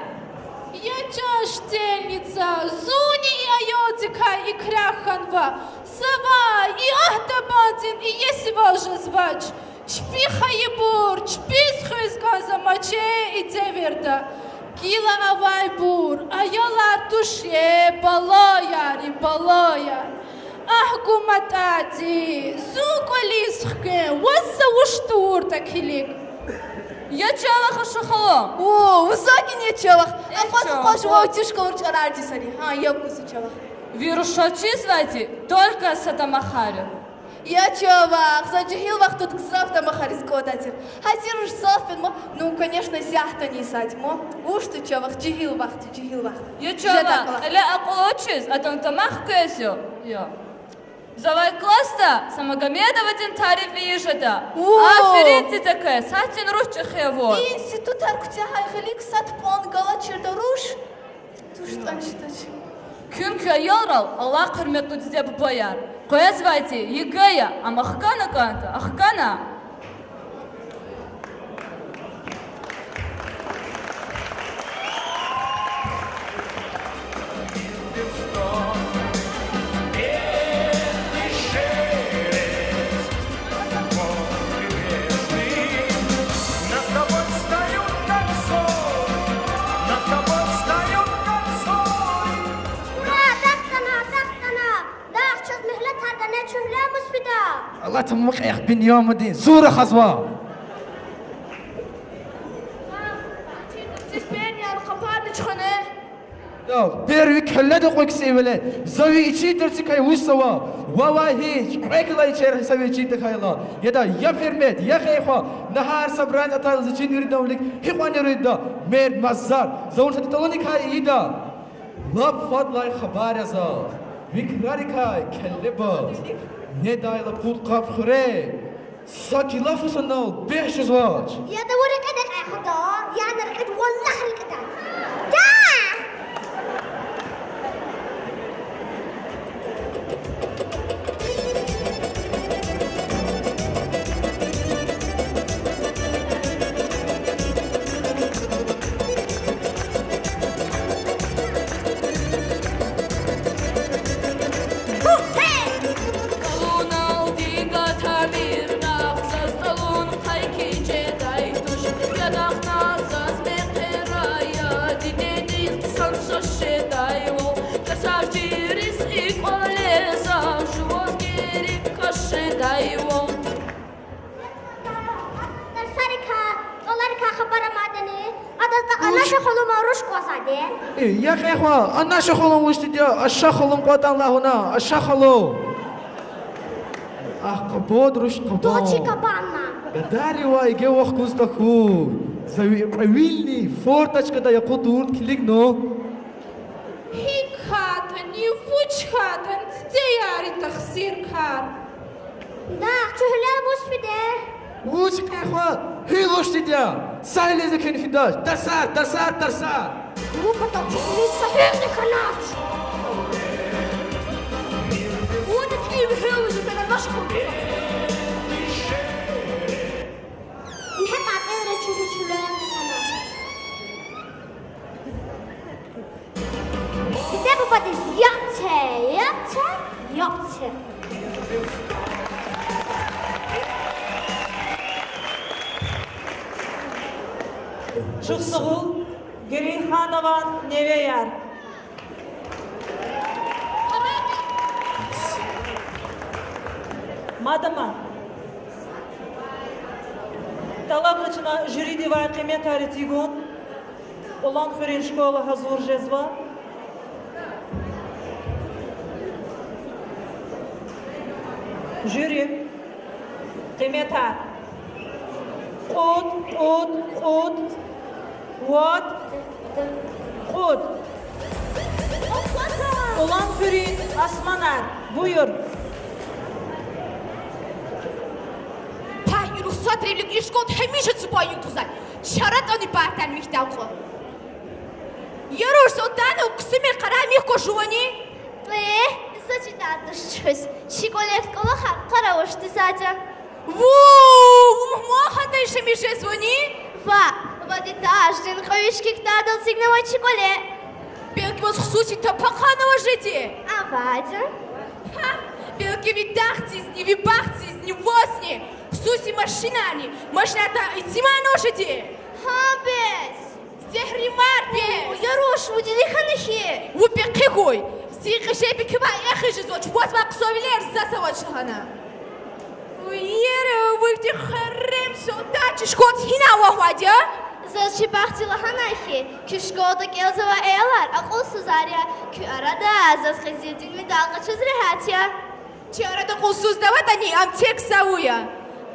Я чан школьница, зунни и аялдикай икряхь хьанва, завай и агь табандин иесивал жезвач. Чпи хайибур чпиз хуьз кӀанзамач и девирда. Гила авайбур аялар туш, балаяр, балаяр. Агь, гуматӀади, зун кӀвализ хквен, ваз за вуч тавуртӀа килиг. Я чалахъ, Аша халу. О, вузагин я чалахъ. Ахваз чалахъ, акъваз жував тушкалур чӀарардиз сари. Гьа, яб гуз чалахъ. Ви рушаз чизвайди только са дамахар я. Я чалахъ, за жегьил вахтунда гзаф дамахариз кӀандай тир. Гьазир руш залф фин ма, ну, конечно, зи ягътани сад ма. Вуж ту чалахъ, жегьил вахт, жегьил вахт. Я чалахъ, кьиле акьул авачиз адан дамах квез я. Завай класда Самагамедовадин тариф ийиз жеда. О! Аферин, диде, квез, гьахьтин руш чӀехи авур. Институтар куьтягьай гъилик сад пан галачирда руш. ТуштӀани чидач. Куьн куь аялрал алахъ, гьуьрметлу диде-бубаяр. Къвезвайди ЕГЭ я, ам ахкана кӀанда, ахкана. Ура, дахтана, дахтана! Дагъ, чаз муьгьлетар гана, чуьгьлемуз фида. Алат, мукьех Бинямудин, зур рахазва. Тиспен ян къапарни чухуне. Дагъ, первый кьиледа кьве кицӀи велед. За ви ичи тарцикай вуч сава? Вавай гьич, кьве кила ичер са ви ичи тахьайла. Яда, я Пирмет, я Хейхва, нагьар собрание атайла заз чин виридан вилик гьикьван иридда, мерд мазар, за вун са тӀалуникай ийида. Лап фадлай хабар я заз, ви крарикай кьиле баз, недайла пуд къаб хуьре, са кила фусанал бес жезвач. Яда, вун рекьида, кьве худа, яна рекьида, валлагь, рекьида. Да! ТӀалуналди гатамир нагъв, заз тӀалун хъай кичӀедай туш. Ядахъна заз мехъерая, дидедиз хъсан свас жедайвал. Тарсар чириз и кӀвале заз жуваз герек кас жедайвал. Тарсарикай, кӀвалерикай хабар амайдани? Адаз тахьана Аша халу ман руш кӀвазади. Э, я кьве хва, Аша халу вуч тир я, Аша халу кӀватӀан лагьана, Аша халу. Ахъ, къабуд руш, къабуд. Ту чи кабанна. Гадаривай иге вахт гуз тахьуй. За ви кьве вилни форточкадай акъуд тавуртӀа килигна. ГьикӀ хьайитӀани, вуч хьайитӀани, дидеяр, и тахсиркар. Дагъ, чуьгьлемуз фиде. Вуч, кьве хва, гьуьл вуч тир я? Са гьуьлуьз куьн фидач. Тарсар, тарсар, тарсар. Вун патахъ чуьгьлуьз са гьуьлни хьанач. Вун кьве гьуьлуьз фена машгъул. Михьи кьатӀелра чун Фадиз яхце, яхце, яхце. Чухсагъул, Герейханован невеяр. Мадама. ТӀалабна чна жюридивай къиметар эцигун. Улан хуьруьн школа гьазур жезва. Жюри. Къиметар. Кьуд, кьуд, кьуд, вад, кьуд. Улан хуьруьн османар, буюр. Пай, и Рухсатрин вилик и школда гьамиша цупай югъ тузвай. Чара тӀани партаяр михьдай кьван. Яруш, султанов, ксуми къарагъ михьи кваз жувани? Э, за чидай туш чуьхуьз. Чи кӀвале кӀвалахар къаравуш тизвайди я. Ву, ву мугьман хьана яшамиш жезвани? Ваъ, вад этаждин кьве вишки ктабдал эцигнавай чи кӀвале. Белки ваз хсуси тапа хъванава жеди? Авайди я. Гьа, белки ви дахдизни, ви бахтдизни, вазни хсуси машинани, машинарда итимар ава жеди? Гьа, бес. Зегьримар бес! Яруш, вун дили хьана хьи? Вун пехъи хьуй. Зи кьежеби кивай эхиз жезвач, ваз вахъ сувилер заз авач лагьана. Уер, вун ихьтин херем солдат чи школдиз гьина авахьвайди я? Заз чи бахтди лагьанай хьи, куь школда кӀелзавай аялар акьулсузар я, куь арада заз къизилдин медал къачуз регьят я. Чи арада акьулсузни аватӀани, ам тек са вун я.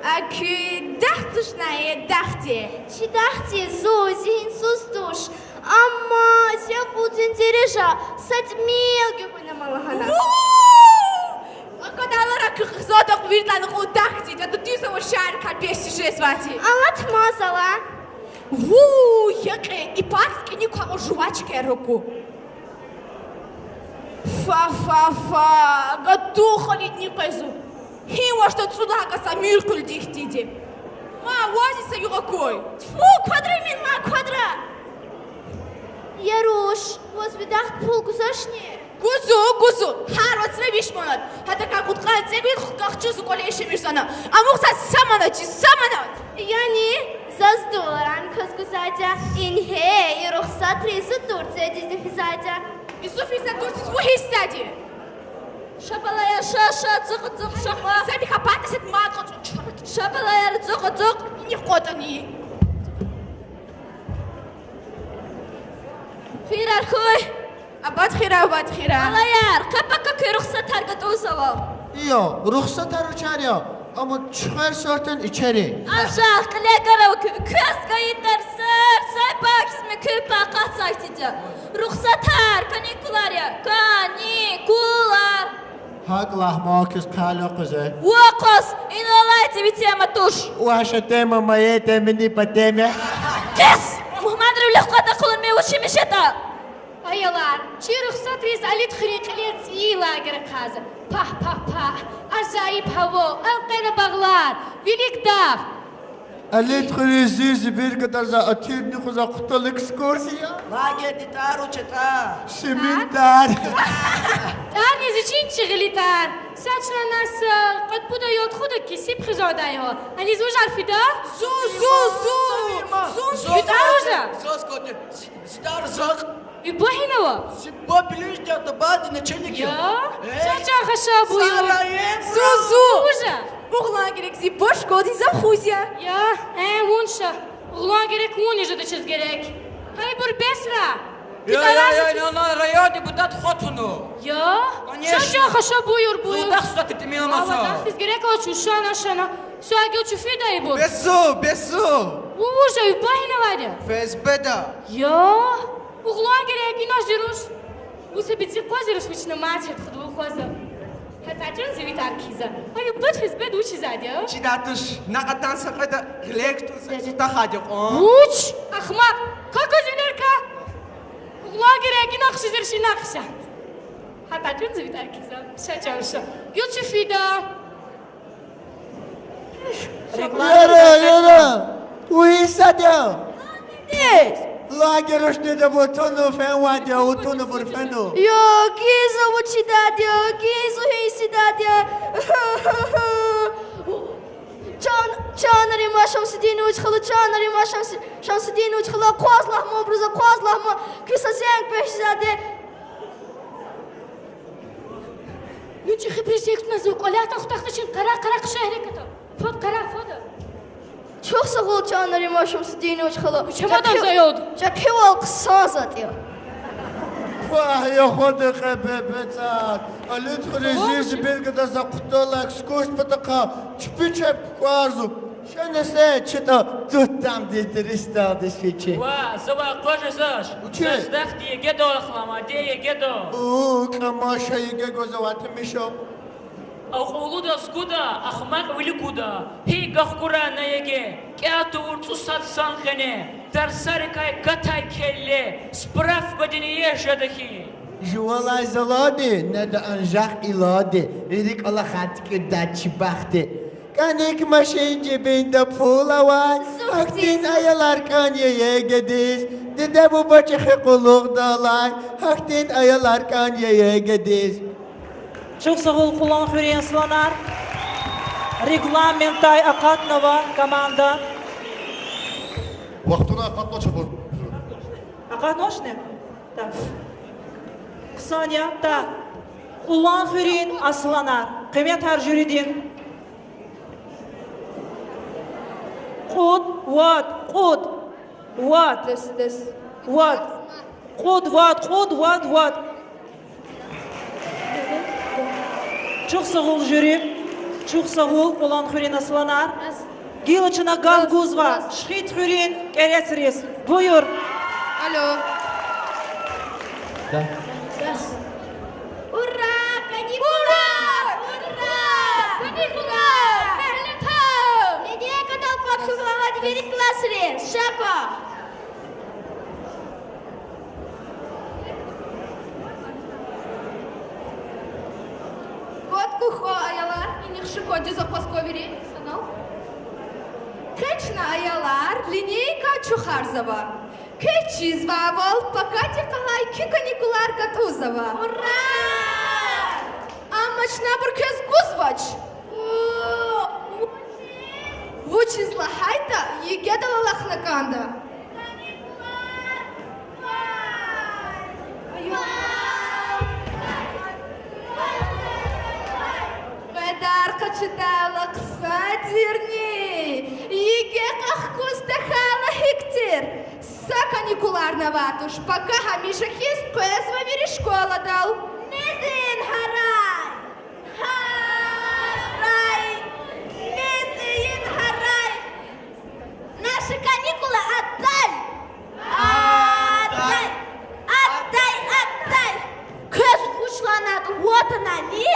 А куь дахдини, э, дахди? Чи дахди зун зигьинсуз туш. Амма зи акьулдин дережа са тӀимил гуьгъуьна ама лагьана. Ву! Аквадарла куь хизанда виридалайни акьул дахди, ада дуьз ава шарикар бес жезвайди. Алатма зала. Ву, я кьве, и партада кӀаник квай кьван жувачкаяр акур. Фа, фа, фа, гатун халидни къвезва. Гьи вахтунда цӀуд лагьай кас Амиркъулидин хьтинди я. Ма, ваз са югъ акуй. Тфу, квадра ман, ма, квадра. Яруш, ваз ви дахдиз пул гузачни? Гузва, гузва, гьар вацра виш манат. Гьадакай кьудкъанни цӀекӀуьд хкахчу зи кӀвале яшамиш жезва. Амукьзава са манат чи, са манат. Яни, заз долларар кваз гузвайди я. Ингье, и Рухсатри зи Турциядизни физвайди я. И зи физва Турциядиз, ву гьиссади? Ша, балаяр, ша, ша, цӀукь, цӀукь, ша, ша. Са бихьа патасад мад кьацӀу чарат. Ша, балаяр, цӀукь, цӀукь. Ни кьватӀани. Хуьряй хьуй. Абад хуьряй, абад хуьряй. Балаяр, къе-пака куь рухсатар гатӀунзава. Я, рухсатар вичер я, амма чуьхвер сортани ичер я. Ажах, кьиле гара куь, квез гайитӀа тарсар, са пакизми куь пакъатзавай хьтинди я. Рухсатар, каникулар я, каникулар. ГьакӀ лагь, ман квез хъайила къвезвай. Ва къваз, инал алайди ви тема туш. Ваша тема, моя тема, не по теме. Къвез! Мугьманрин вилик къведа къалурмир, вучмиш ятӀа. Аялар, чи Рухсатриз Алидхуьруьн кьилел цӀийи лагерь ахъайзава. Пагь, пагь, пагь. Ажайиб гьава, элкъвена багълар, вилик дагъ. Алидхуьруьз зи, зи бир кадарза атирни хуьзва, хъутал экскурсия. Лагерьдин тӀвар вуч ятӀа? Шимин тӀвар. ТӀварни зи чин чи гъили тӀвар. Са чна на са кьвед-пуд аял тухуда кесиб хизанвайди я. Аниз вужар фида? Зун, зун, зун. Зун, зун. ЗутӀа вужа? Заз квади. Зи, зи тӀвар Закь. Уьбагьинава? Зи ба билиждалда бади начальник я. Я? Э? Ша чан хаша буюр. Сара, э, зун, зун. Вужа? Угълан герек зи ба школдин завхоз я. Я, э, вун ша. Угълан герек вун я жеда чаз герек. Гьайибур бесра. Я, я, я, я, на, на, район депутат хатуна. Я? Конечно. Ша чан хаша буюр, буюр. Зун дахсуз атир тӀимил маса. Валлагь, дахдиз герек авач, вуша на шана. Суал гила чуфида ибур? Бесу, бесу. Ву вужа, уьбагьинавайди? ФСБ-да. Я? Угълан герек, инал зи руш. Ву са бицӀи къваз зи руш, вична мад шад худа ву къваза. ГьатӀа чун зи ви тӀвар кхьизва. Гьа, уьбад ФСБ-да вучизвайди я? Чидай туш, накьатан са кьведа гъиле кутун са чӀутахайди кьван. Вуч? Ахмакь! Кака зи вилер ка! Угълан герек, инал хъша зи руш, инал хъша. ГьатӀа чун зи ви тӀвар кхьизва. Ша чан ша. Гила чуфида. Яра, яра, вуй сад я. Молодец! Лагерь рушни да бутуну фенвайди я, утуну бур фену. Я, гиза вучидайди я, гиза гьиссидайди я. Чан, чан Римма Шамсудинович хала, чан Римма Шамс-, Шамсудинович хала, акъваз лагьман абуруз, акъваз лагьман, куь са зенг пешзади. Ну, чӀехибуруз зенг туназва, кӀвале атана хутахда чун, къарагъ, къарагъ, хъша гьерекат ава. Фад, къарагъ, фад. Чухсагъул, чан Римма Шамсудинович хала. Чамадан заяд. ЧӀехивал хъсан затӀ я. Вагь, я хвада къе бебецар. Алуд хуьруьз зи белгада за хъуталай экскурс патахъай чпи чеб кукӀварзу. Шенесе читӀа туттамдиз, дирисдалдиз фичи. Ва, завай къважезач. Учи? Саздахди ЕГЭ-да ахлама, де ЕГЭ-да. У, кӀамаша ЕГЭ гваз авай тамаша. Акьуллудаз гуда, ахмакь вилик гуда. Гьи гахкурай на ЕГЭ, кӀел тавур цӀусад сан къене, тарсарикай катай келле, справкадини еш жеда хьи. Жувалай заланди неда анжах илади, вири кӀвалахар тикӀирдай чи бахтди. КӀаник машин, жибинда пул авай, гьахьтин аялар кӀан я ЕГЭ-диз. Диде-буба чӀехи къуллугъдалай, гьахьтин аялар кӀан я ЕГЭ-диз. Чухсагъул, Къулланхуьруьн асланар. Регламентдай акъатнава команда. Вахтунда акъатнач абур. Акъатнавачни? Так. Хъсан я, так. Къулланхуьруьн асланар. Къиметар жюридин. Кьуд, вад, кьуд, вад. Дес, дес. Вад. Кьуд, вад, кьуд, вад, вад. Чухсагъул, жюри. Чухсагъул, Къулланхуьруьн асланар. Гила чна гаф гузва Шихидхуьруьн кӀерецриз. Буюр. Алло. Да. Ура! Каникулар! Ура! Каникулар! Линейкадал квахьнавайди вири классри, шапа! Квад кукӀвахьа, аялар, инихъ шукӀвадиз акъваз кван вири санал. Къе чна, аялар, линейка ачухарзава. Квез чизвайвал, пакадихъ галай куь каникулар гатӀунзава. Ура! Амма чна абур квез гузвач. Вучиз лагьайтӀа ЕГЭ-дал алахъна кӀанда. Къведар къачудайла хъсан тирни, ЕГЭ къахкуз тахьайла гьикӀ тир? Са каникуларни авайд туш, пака гьамиша хьиз къвезва вири школадал. Мезин гьарай! Гьарай! Мезин гьарай! Наши каникулы отдай! Отдай! Отдай! Отдай! Квез вуч лагьанатӀа ватанани,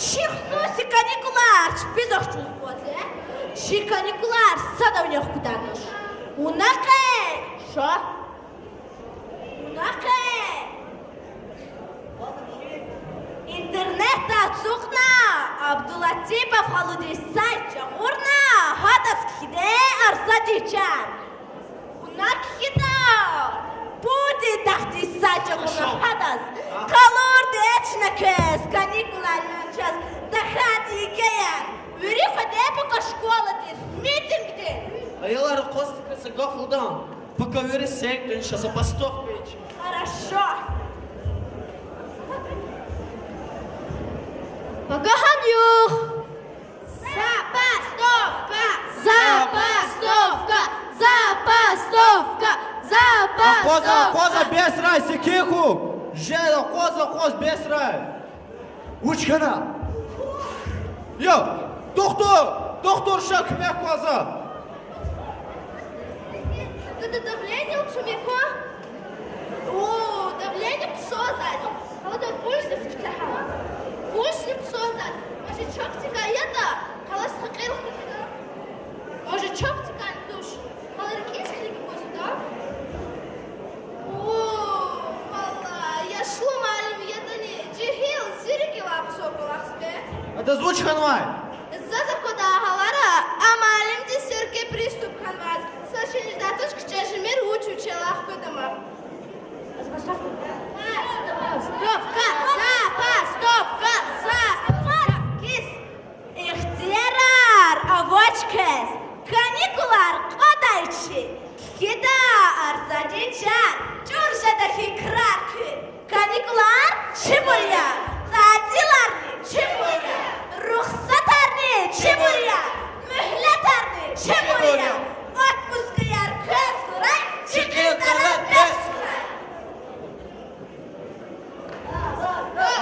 чи хсуси каникулар чпиз ахчуз кӀанзава. Чи каникулар садавни хкудайтӀа туш. Вуна къе, ша. Вуна къе. Интернетда ацукьна, Абдулатипов халудин сайт жагъурна, гьадаз кхьида арсадин чар. Вуна кхьида, Путин тахьдин сайт жагъурна, гьадаз. Къалурди чна квез, каникулар я чаз, тахьайтӀа ЕГЭ я. Вири къведа пака школадиз, митингдиз. Аялар, акъваз тика са гаф лугьуда. Пака вири секӀ тун, ша забастовка ийин. Хорошо. Пака гьана югъ. Забастовка! Забастовка! Забастовка! Акъваз, акъваз, забастовка! Бесрай, секин хьухь! Жер, акъваз, акъваз, бесрай! Вуч хьана? Я, духтур, духтур, ша куьмек кӀанзава. Гада давление кумеква. О, давление хъсан затӀ я. Гьаладал пульс куьтягьай. Пульс хъсан затӀ я. Мажичок тикай ятӀа, халас хакъил хкида. Мажичок тикай туш. Гьала рикӀиз хилик кваз да. О, валлагь, яшлу муаллим ятӀани, жегьил, зи рикӀ илай хъсан кӀвалахзава. Адаз вуч хьанвай? Заз аквадай гьалара а муаллимдиз серке приступ хьанвай. Шиниз датуш кичӀе жемир вуч вичелай хкведама. Стопка, запас, стопка, запас. Кис. Ихтиярар авач квез, каникулар кьадай чи, кхьида арзан чӀал, чӀур жеда фикирар куь. Каникулар чибур я, татиларни чибур я, рухсатарни чибур я, муьгьлетарни чибур я, отпускаяр квез хьурай, чи кьилера бес хьурай.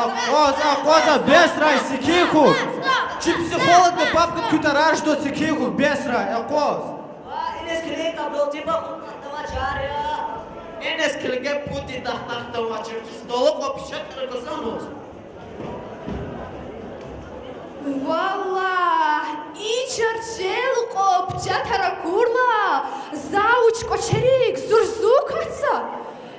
Акъваз, акъваз, бесрай, секин хьухь. Чи психологдин папкадин куь тарар жеда, секин хьухь, бесрай, акъваз. Иниз килиг, Абдултипов, тахтавачар я. Иниз килиг, Путин тахтавачар, чи столу кьван печатар аквазамаз. Валлагь, и чарчел кьван печатар акурла, завуч кӀвачерик зурзу катзава.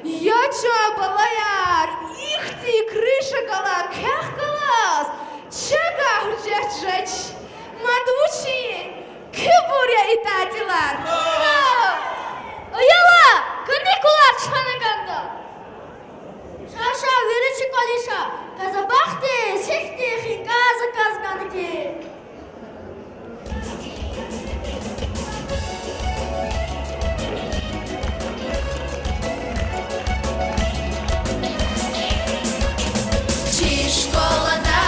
Я чан балаяр, ихьтин крыша галай квехъ галаз чага гьуьжет жеч. Мад вучин, куьбур я и татилар. Аялар, каникулар чна хвена кӀанда. Ша, ша, вири чи кӀвализ ша. Къазанбахтдиз гьихьтин хинкӀар заказ гана хьи. Чи школада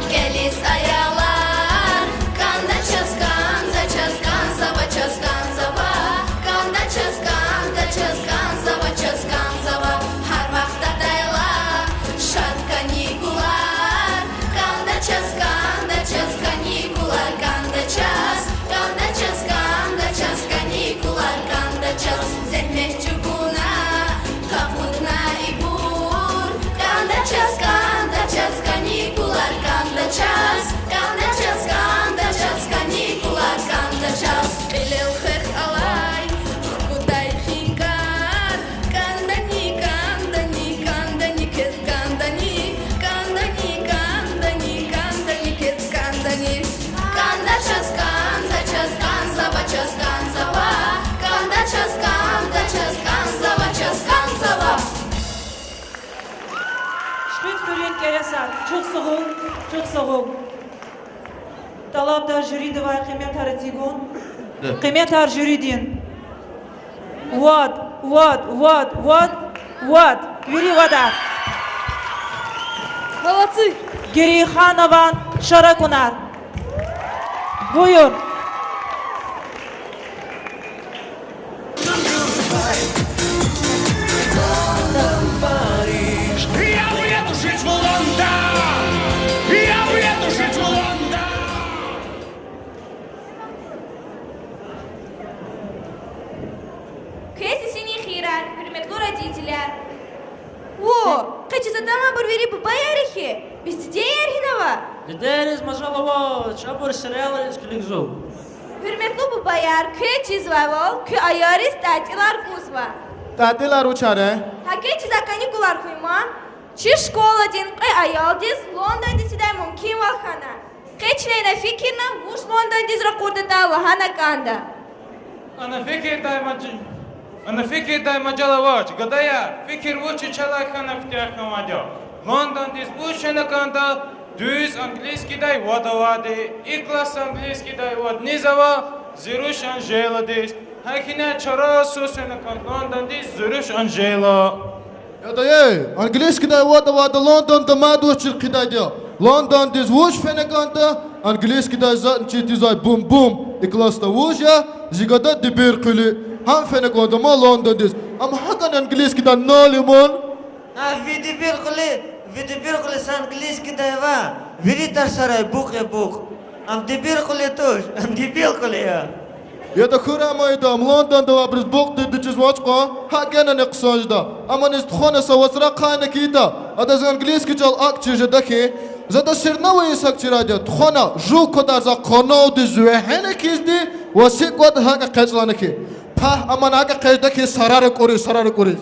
кӀелиз аялар, кӀанда чаз, кӀанда чаз, кӀанзава чаз, кӀанзава, кӀанда чаз, кӀанда чаз, кӀанзава чаз, кӀанзава. Гьар вахт атайла шад каникулар, кӀанда чаз, кӀанда чаз, каникулар, кӀанда чаз, кӀанда чаз, кӀанда чаз, каникулар, кӀанда чаз. Зегьмет чӀугуна къакъудна ибур, кӀанда чаз, кӀанда чаз, каникулар, кӀанда чаз, кӀанда чаз, кӀанда чаз, каникулар, кӀанда чаз. Кьилел хвехъ алай хкудай хинкӀар, кӀандани, кӀандани, кӀандани, квез кӀандани, кӀандани, кӀандани, кӀандани, квез кӀандани. КӀанда чаз, кӀанда чаз, кӀанзава чаз, кӀанзава, кӀанда чаз, кӀанда чаз, кӀанзава чаз, кӀанзава. Шуьткьуьрин кӀелесар. Чухсагъул, чухсагъул. ТӀалабда жюридивай къиметар эцигун. Къиметар жюридин. Вад, вад, вад, вад, вад. Вири вадар. Молодцы! Герейханован Шаракунар. Буюр. Квез исини хийирар, гьуьрметлу родителар. О, къе чиз атанвайбур вири бубаяр я хьи, бес дидеяр гьинава? Дидейриз мажал авач, абур сериалриз килигзава. Гьуьрметлу бубаяр, квез чизвайвал, куь аялриз татӀилар гузва. ТатӀилар вучар я? Гьакъикъатда каникулар хьуй ман. Чи школадин кьве аялдиз Лондондиз фидай мумкинвал хьана. Къе чна ина фикирна, вуч Лондондиз ракъурдатӀа лагьана кӀанда. Ана фикирдай маж-, ана фикирдай мажал авач, гадаяр, фикир вуч вичелай хьана куьтягь хьанвайди я. Лондондиз вуч фена кӀанда, дуьз английскийдай вад авайди, и классда английскийдай вад низ ава, зи руш Анжеладиз. ГьакӀ ина чарасуз фена кӀанда Лондондиз зи руш Анжела. Яда, эй, английскийдай вад авайди Лондонда мад вучиз хъийидайди я? Лондондиз вуч фена кӀанда, английскийдай затӀни чизвай бум-бум, и классда вуж я, зи гада Дибиркьуьли. Гьам фена кӀанда ман Лондондиз. Ам гьакӀан английскийдай нал я ман. А ви Дибиркьуьли, ви Дибиркьуьли са английскийдай ваъ, вири тарсарай букь я букь. Ам Дибиркьуьли туш, ам Дибиркьуьли я. Яда, хьурай ман ида, ам Лондонда авайбуруз букь тирди чизвач кьван, гьакӀ генани хъсан жеда. Амма низ тухвана са вацра ахъайна хьи ида, адаз английский чӀал акӀ чир жеда хьи. За всё равно ийиз гьакӀ чирайди я, тухвана, жув квадарзавай къанавдиз вегьена хьизди, ва сикӀ кӀватӀ гьакӀ экъечӀ лагьана хьи. Пагь, амма гьакӀ экъечӀда хьи, сарар акӀуриз, сарар акӀуриз.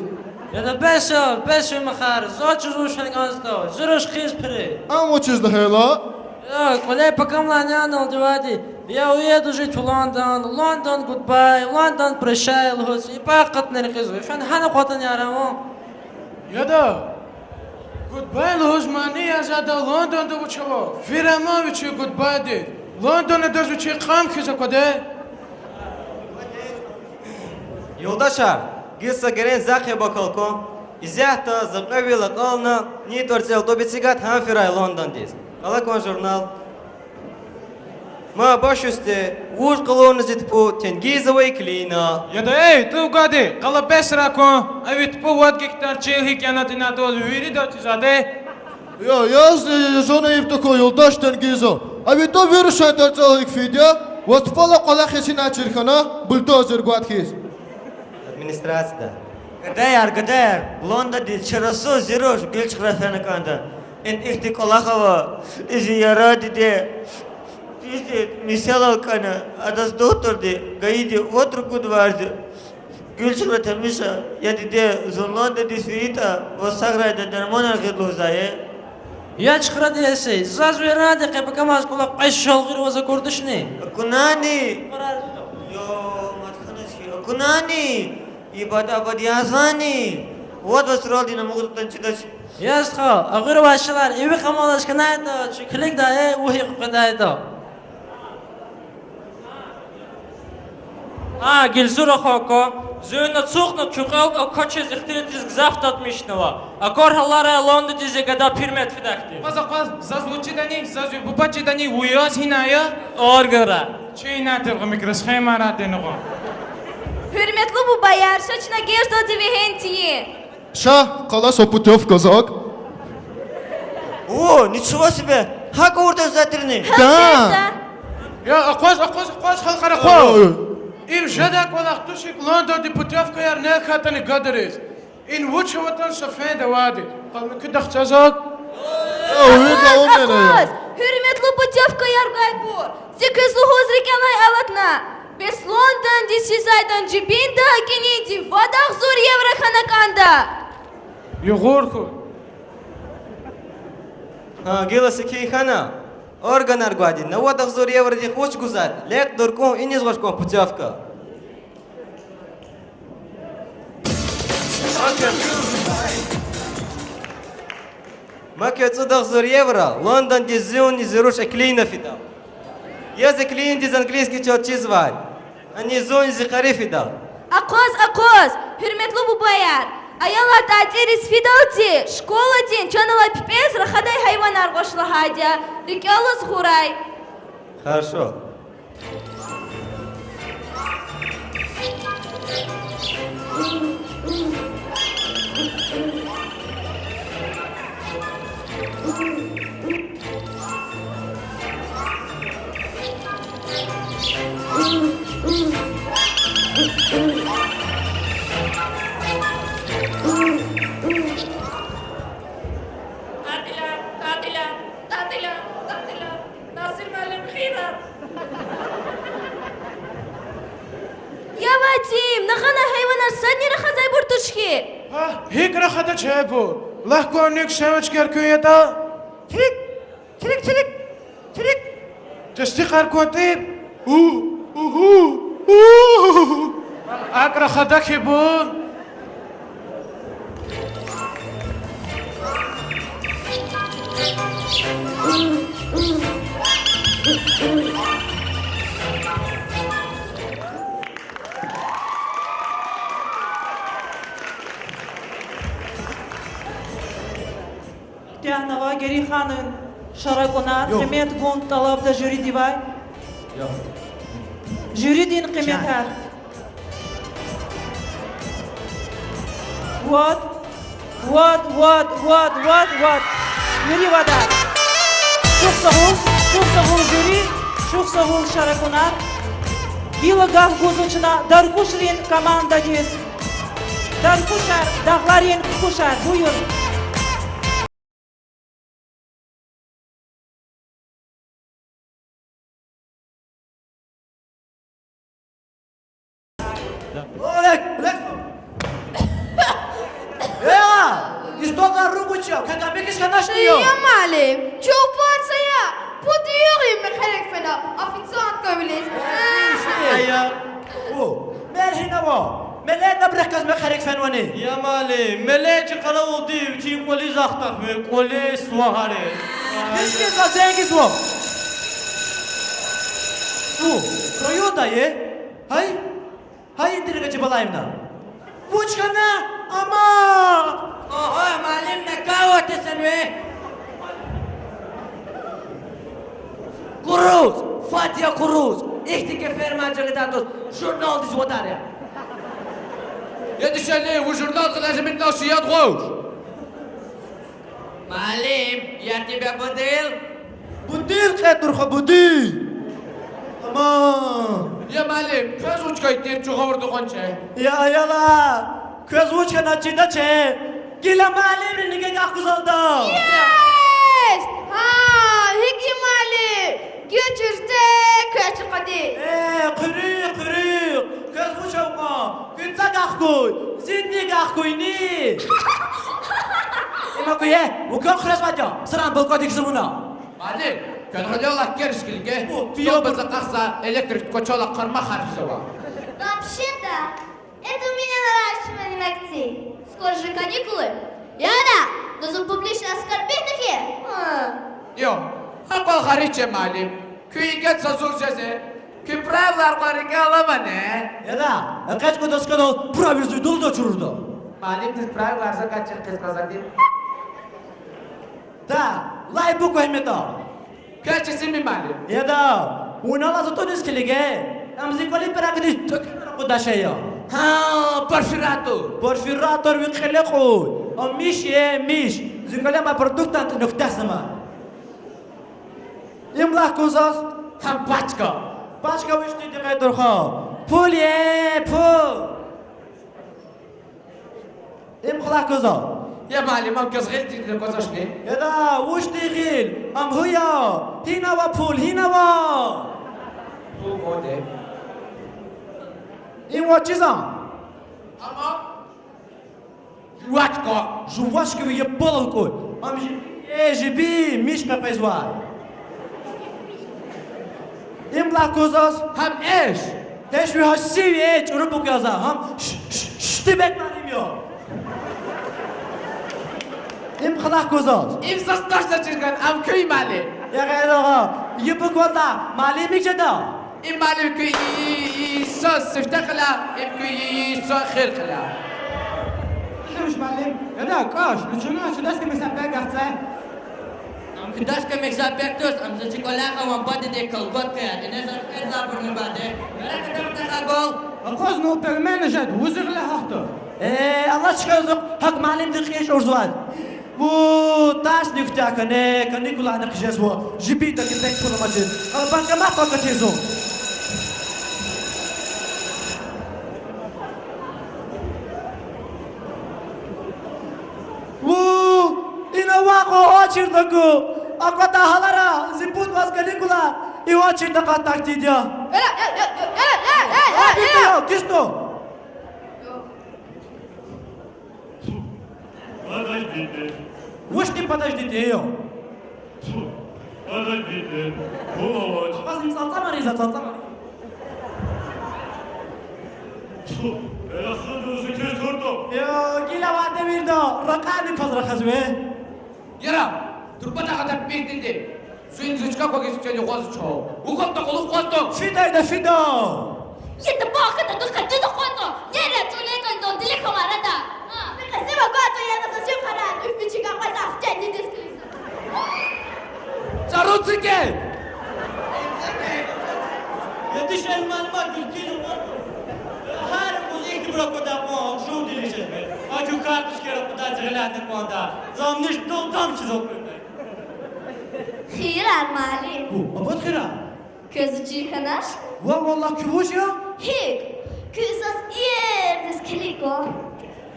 Яда, бес я, бес я, махар, заз чиз вуч фена кӀанзаватӀа, зи руш хъийиз пири. Ам вучиз лагьайла? Я, кӀвале пакамлай няналди авайди. Я уьйрет уже ту Лондон, Лондон гудбай, Лондон прощай лугьуз, и пак къатни рекьизва. Фена гьана кьватӀани ара вун. Яда, гудбай лугьуз мани яз ада Лондонда вуч ава? Вири аман вичи гудбайди. Лондон адаз вичи кьам хьиз акваде. Юлдашар, гила са герен захъ яб акал кван. Исятда за кьве вил акьална, ни тӀварцӀел тӀуб эцигайтӀа, гьам фирай Лондондиз. Къала кван журнал. Ма баш уьсте, вуж къалурна зи тупӀу тенгиза ва иклина. Яда эй, тӀув гвайди, къала бесрай кван, а ви тупӀу вад гектар чил гьикӀ яна тӀинатӀа ваз вирида чизвайди. Я, язни зунни иб тукӀур, юлдаш тенгиза. А ви тӀуб вири шан тӀварцӀел гьикӀ фида, ваз тупӀала кӀвалах эцигна чир хьана, бульдозер гвайди хьиз. Администрацияда. Гадаяр, гадаяр, Лондондиз чарасуз зи руш Гуьлчухран фена кӀанда. Ин ихьтин кӀвалах ава, зи яра диде, зи мисалал кӀана, адаз духтурди, гайиди вад ругуд варз я. Гуьлчухра тамиша, я диде, зун Лондондиз фейитӀа, ваз сагърайди дарманар гъид лугьузвай. Я чухрадиси, заз ви яранди къе пакамаз кӀвалах кьве шалгъир ваз акурдачни? Акунани? Ё, мад хьанач хьи, акунани? Ибад-абад язвани? Вад вацралди на мугъ тан чидач. Я стха, агъур вай шалар, иви къамалаш хьанайтӀа, чи килигда, э, вугьи къекъведайтӀа. А, Гилсур ахва ква, зун ацукьна куькьвел квачиз ихтилатиз гзаф татмишнава. Аквар гьаларай Лондондиз и гада гьуьрмет фидахьтин. Акъваз, акъваз, заз вуч чидани, заз ви буба чидани, вун яз гьинай я? Органра. Чи инай тиргъа микросхемара денигъун. Гьуьрметлу бубаяр, ша чна Геждалди вегьен тийин. Ша, къала са путёвка зак. О, ничего себе! ГьакӀ авуртӀа затирни? Да. Я, акъваз, акъваз, акъваз, халкьари, акъваз. Ой. Им жедай кӀвалах туш, икӀ Лондонди путёвкаяр нек хьайитӀани гадариз. Ин вуч аватӀани са фенда авайди. Къал муькуьдахъ цазак. Я, уьмуьрда умена я. Акъваз, гьуьрметлу путёвкаяр гвайбур. Зи квез лугьуз рикӀелай алатна. Бес Лондондиз физвайдан жибинда кӀининди вад агъзур евро хьана кӀанда. Югъур хьуй. Гьа, гила секин хьана. Органар гвайди на вад агъзур евродихъ вуч гузвайди? Лекь дуркӀун, иниз гъваш кван путёвка. Ман квез цӀуд агъзур евро, Лондондиз зунни зи руш Эклина фидайла. Я Эклиндиз английский чал чизвай, ани зунни зи къари фидайла. Акъваз, акъваз, гьуьрметлу бубаяр, аялар татӀирриз фидалди школадин чан алай пипӀез рахадай гьайванар гъваш лагьайди я, рикӀел алаз гъурай. Хорошо. Татилар, татилар, татилар, татилар. Назир муаллим, хийирар. Я Вадим, нагъана гьайванар садни рахазайбур туш хьи? Гьа, гьикӀ рахадач гьабур? Лагь кван, нуькӀ семечкаяр куьн ятӀа. Чирик, чирик, чирик, чирик. Тестикьар кван тӀиб. У, угьу, у. АкӀ рахада хьи бу. Куьтягьнава Гериханан шаракӀунар, къимет гун тӀалабда жюридивай. Жюридин къиметар. Вад, вад, вад, вад, вад, вад. Вири вадар. Чухсагъул, чухсагъул жюри, чухсагъул шаракӀунар. Гила гаф гузва чна Даркушрин командадиз. Даркушар, дагъларин кукушар, буюр. Э, истотар ругуча, квез амекиш хьаначни я? Я муаллим, чувпван са я, пуд Югъ, им мехъерик фена, официантка вилиз. Ая. У, мер гьинава? Меле набрехказ мехъерик фенвани? Я муаллим, меле чи къаравулди вичин кӀвализ ахтахме, кӀвализ вагьари. Гьич квез заз зенгизва. У, райондай я? Гьай? Гьай, Индира Гаджибалаевна. Вуч хьана? Амма! Огьо, муаллим, накавати санви. Куруз, фад я куруз. Ихьтин кеферман жагъида туш, журналдиз вадар я. Я дишегьли, ву журнал кьиле жемитӀна шият гъваш. Муаллим, я тебе будил? Будил кьетӀурха, будил. Аман. Я муаллим, квез вуч хьайитӀир, чун гъавурда кьван чӀе. Я аялар, квез вуч хьана чидач. Гила муаллимри нигагахгузалда. Есть! Гьа, гьикӀ я муаллим? Гуьчурте квез чукьади. Э, хъуьруьгъ, хъуьруьгъ. Квез вуч авуна? Куьн цӀагахгуй, зиннигахгуйни? Има куьне, вукан хрезвайди я, саран балкӀандик зувуна. Муаллим, квел гъиле лаккер шикилге, столбаз акьахза, электрик квачалай къармахар хъфизва. Вообще-то, это у меня наращивание ногтей. Скоро же каникулы. Я да, но за публичное оскорбление. Йо, гьа кӀвал гъарич я, муаллим. Куьн ингье зазур жезе. Куьн правилар кьван рикӀел аламани? Я да, экъечӀ кӀватӀ аскӀанал правилзуй дулда чурурда. Муаллимдиз правилар за кӀватӀ чир хъийиз кӀанзавайди. Да, лагьай буква гьим ятӀа. Квез чизвани, муаллим? Я да, вуна алаз атӀуниз килиге. Ам зи кӀвалин пара кӀватӀиз тӀекӀвена кьуд ша я. Гьа, перфоратор. Перфоратор ви кьиле кьуд. Ам миш я, миш. Зи кӀвале амай продуктдин нуькте зама. Им лагь кван заз. Гьам пачка. Пачка вуч тирди, кьетӀурха? Пул я, пул. Им хълагь кван заз. Я муаллим, ам квез гъил тирди аквазвачни? Я да, вуч тир гъил? Ам гьуй я. Гьинава пул, гьинава? Пул кван де. Им ваз чизвани? Ама жувачка. Жувачка ви яб алкӀур. Ам жи-, э, жибин миш къекъвезвай. Им лагь кван заз. Гьам эш. Эш ви гьа сив я, чӀуру буква я за. Гьам ш-, ш-, штибек муаллим я. Им хълагь кван заз. Им заз тӀаш за чирган, ам куь муаллим. Я гъейри агъа, и буквада муаллимик жеда? Им муаллим куь и-, и-, и-, са сифте кьиляй, им куь и-, и-, са хир кьиляй. Ишемиш муаллим, я да, кӀаш, ну чуна чудеска мексапбек гахце. Ам кудашка мексапбек туш, ам за чи кӀваляй авай бадедин колготкаяр, ине за квез абурни баде. Мера кадам тахагол. Акъваз, ну пельмени жед, вузи гъиле гьахьда. Э, Аллагь чкайзухъ, гьакӀ муаллимди кьин чӀурзавайди. Ву, тарс нуькте хьана, каникуларни хъжезва, жибинда кепек пул амачиз. Къала банкоматдал катизун. Ву, ина вакъа очередь аку. Аквадай гьалара, зи пуд ваз каникулар, и очередь акъатдай тирди я. Э, э, э, э, э, э, э, э, э. Абитая, кисто. Подождите. Вучди подождите, ё? Подождите. Ву авач. Акъваз, им цӀалцӀамариз, цӀалцӀамариз. Тьфу, э, хъсан дуруз квез гуртӀа. Ё, гила ваъда вирда, ракъани кваз рахазва. Яра, турпадай гада пирдинди. Суьн зучка квагиз чӀел югъваз чӀал. Ухъватда, кьулухъ кватда. Фидайда, фида. Еда бахада духъа дуда къватӀа. Яра, чуьле кӀандал дили хамарада. А, бикъа зива гватӀа, яна зазив хара, дуьхпи чига къваза, ченни дискриза. ЦӀару цикӀе! Етиш, эл малима гуьзкизу. Гьар куз ихьтибра квада кьван, акьшуди лишезме. Акуь карточкера кьудай зигъилятни кьван да. Замниш дулдам чизал кьуьлда. Хийирар, муаллим. Ву, абур хийирар? Квез чир хьанач? Ва валлагь, куь вуж я? ГьикӀ? Куьн заз иердиз килиг гва.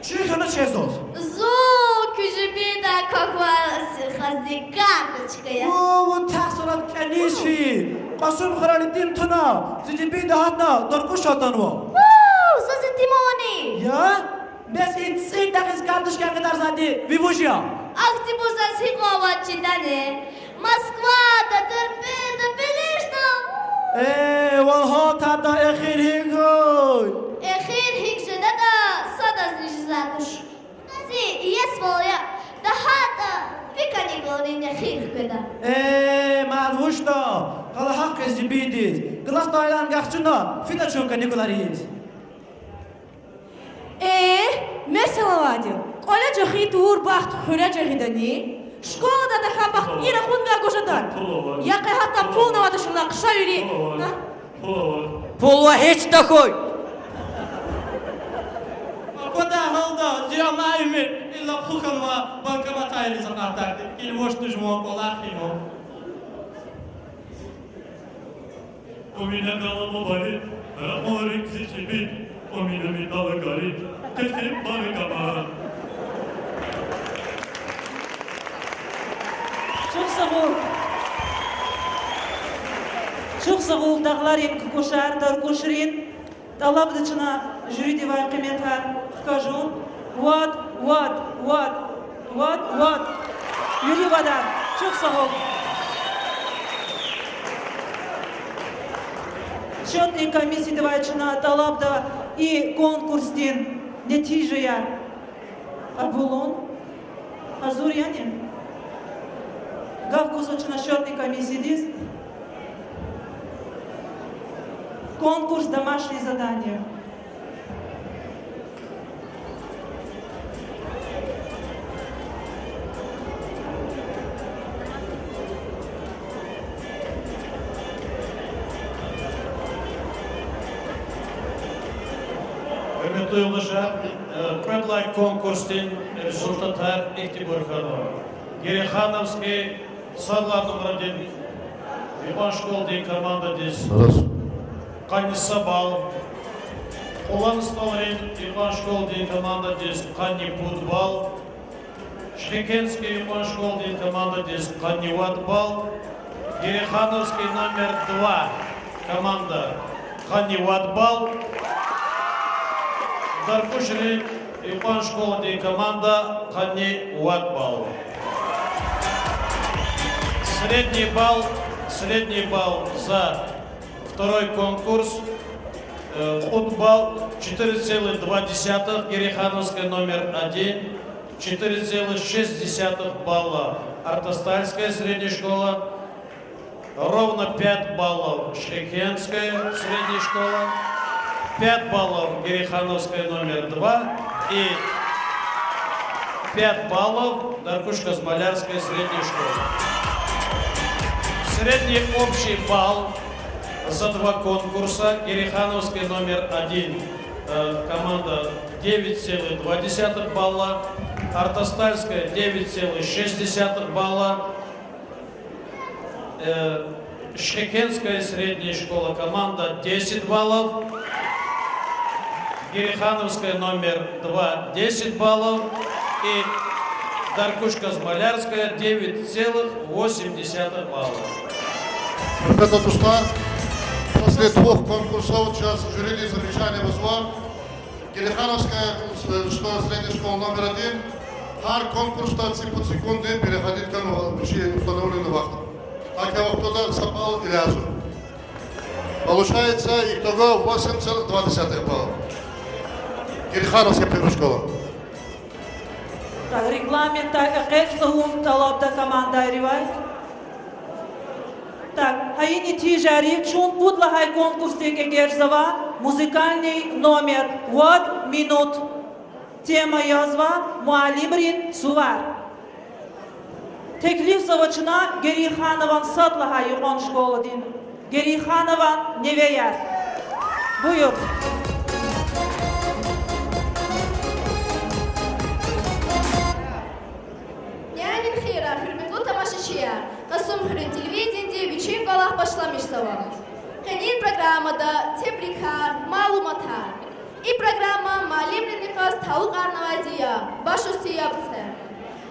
Чир хьанач заз? Зун куь жибиндай квахьай хазни карточка я. Ву, ву, тахсарат кӀаниз фи. Кьасумхуьрел итим туна, зи жибинда гьатна, даркьуш атанва. Ву, заз итим авани? Я? Бес и цӀийи дагъиз карточка къведарзавайди ви вуж я? Ахьтинбур заз гьикьван аваз чидани? Москвада, Дербентда, Белижда. Э, вал гьалтайда эхир гьикӀ хьуй? Эхир гьикӀ жедатӀа, садазни жезвай туш. Зи иесивал я, дагьатӀа ви каникулрин эхир хкведа. Э, мад вучда, къала гьахъ хьиз жибиндиз. Классдай айланг агакьзава, фида чун каникулриз. Э, месела авайди, кӀвале жагъин тавур бахт хуьре жагъидани? Школада тахьай бахт и рахунвай гваз жеда. Я къе гьатта пулни авайди шла хъша вири. Пул ава гьич тахьуй. Аквадай гьалда зи амай уьмуьр иллази хьухь хьанва банкоматайриз акъатарди. Килиг, вучда жуван кӀвалах хьинва. У меня голова болит, ракъурик зи чӀибит, у меня металл горит, кесиб бари камар. Чухсагъул. Чухсагъул, Дагъларин кукӀушар, Даркушрин. ТӀалабда чна жюридивай къиметар хкажун. Вад, вад, вад, вад, вад. Вири вадар. Чухсагъул. Счётный комиссиядивай чна тӀалабда и конкурсдин нетижаяр кьабулун. Гьазур яни? Гаф гузва чна счётный комиссиядиз. Конкурс «Домашнее задание». Гьуьрметлу юлдашар, э, кьвед лагьай конкурсдин результатар ихьтинбур хьанва. Герейхановский сад лагьай номердин юкьван школадин командадиз къанни са балл, Кьулан СтӀалрин юкьван школадин командадиз къанни пуд балл, Шихекенский юкьван школадин командадиз къанни вад балл, Герейхановский номер два команда къанни вад балл, Даркушрин юкьван школадин команда къанни вад балл. Средний балл, средний балл за второй конкурс, э, кьуд балл, четыре целых два десятых, Герейхановская номер один, четыре целых шесть десятых балла Артастальская средняя школа, ровно пять баллов Шихекенская средняя школа, пять баллов Герейхановская номер два и пять баллов Даркуш-Казмалярская средняя школа. Средний общий балл за два конкурса: Герейхановская номер один, э, команда девять целых два десятых балла, Артастальская девять целых шесть десятых балла, э, Шихекенская средняя школа команда десять баллов, Герейхановская номер два десять баллов и Даркуш-Казмалярская девять целых восемь десятых балла. Гьуьрметлу дустар, после двух конкурсов чаз жюриди замечание гузва. Герейхановская, э, школа, средняя школа номер один, гьар конкурсда цӀипуд секунддин переходить хьанва вичин установленный вахт. ГьакӀ вахтунда са балл илязва. Получается, итого восемь целых два десятых балла. Герейхановская первая школа. Регламентдай экъечӀ лугьун тӀалабда командайривай. Так, гьа и нетижайрив чун пуд лагьай конкурсдик эгечӀзава, музыкальный номер, вад минут. Тема язва: муаллимрин сувар. Теклифзава чна Герейханован сад лагьай юкьван школадин Герейханован невеяр. Буюр. Нянин хийирар, гьуьрметлу тамашачияр, Кьасумхуьруьн телевидениеди Вичин кӀвалах башламишзава. Къенин программада тебрикар, малуматар. И программа муаллимрин йикъаз талукьарнавайди я, башусияб це.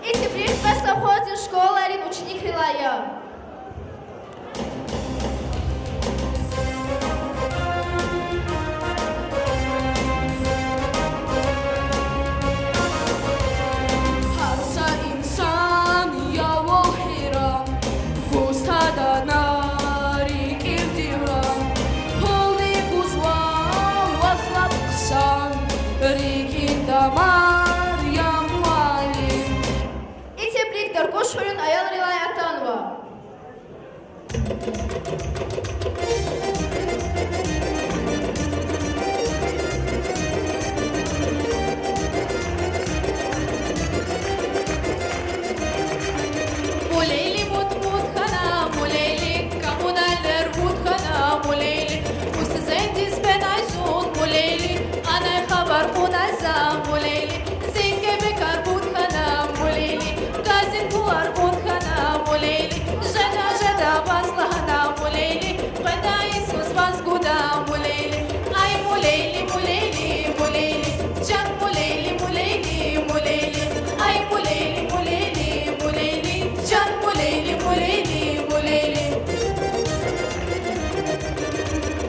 И тебрик Къе совхоздин школайрин ученикрилай я. Гьар са инсан я вал гьейран, Лугьурин аялрилай атанва. Мулейли, мут-мут хьана, мулейли, камуналер вуд хьана, мулейли, усзендиз фенай зун, мулейли, анай хабар кьунай за, мулейли, зенгебекар пуд хьана, мулейли, газдин пулар кьуд хьана, мулейли, жеда-жеда ваз лагьана, мулейли, къведай йисуз ваз гуда, мулейли, ай мулейли, мулейли, мулейли, чан мулейли, мулейли, мулейли, ай мулейли, мулейли, мулейли, чан мулейли, мулейли, мулейли.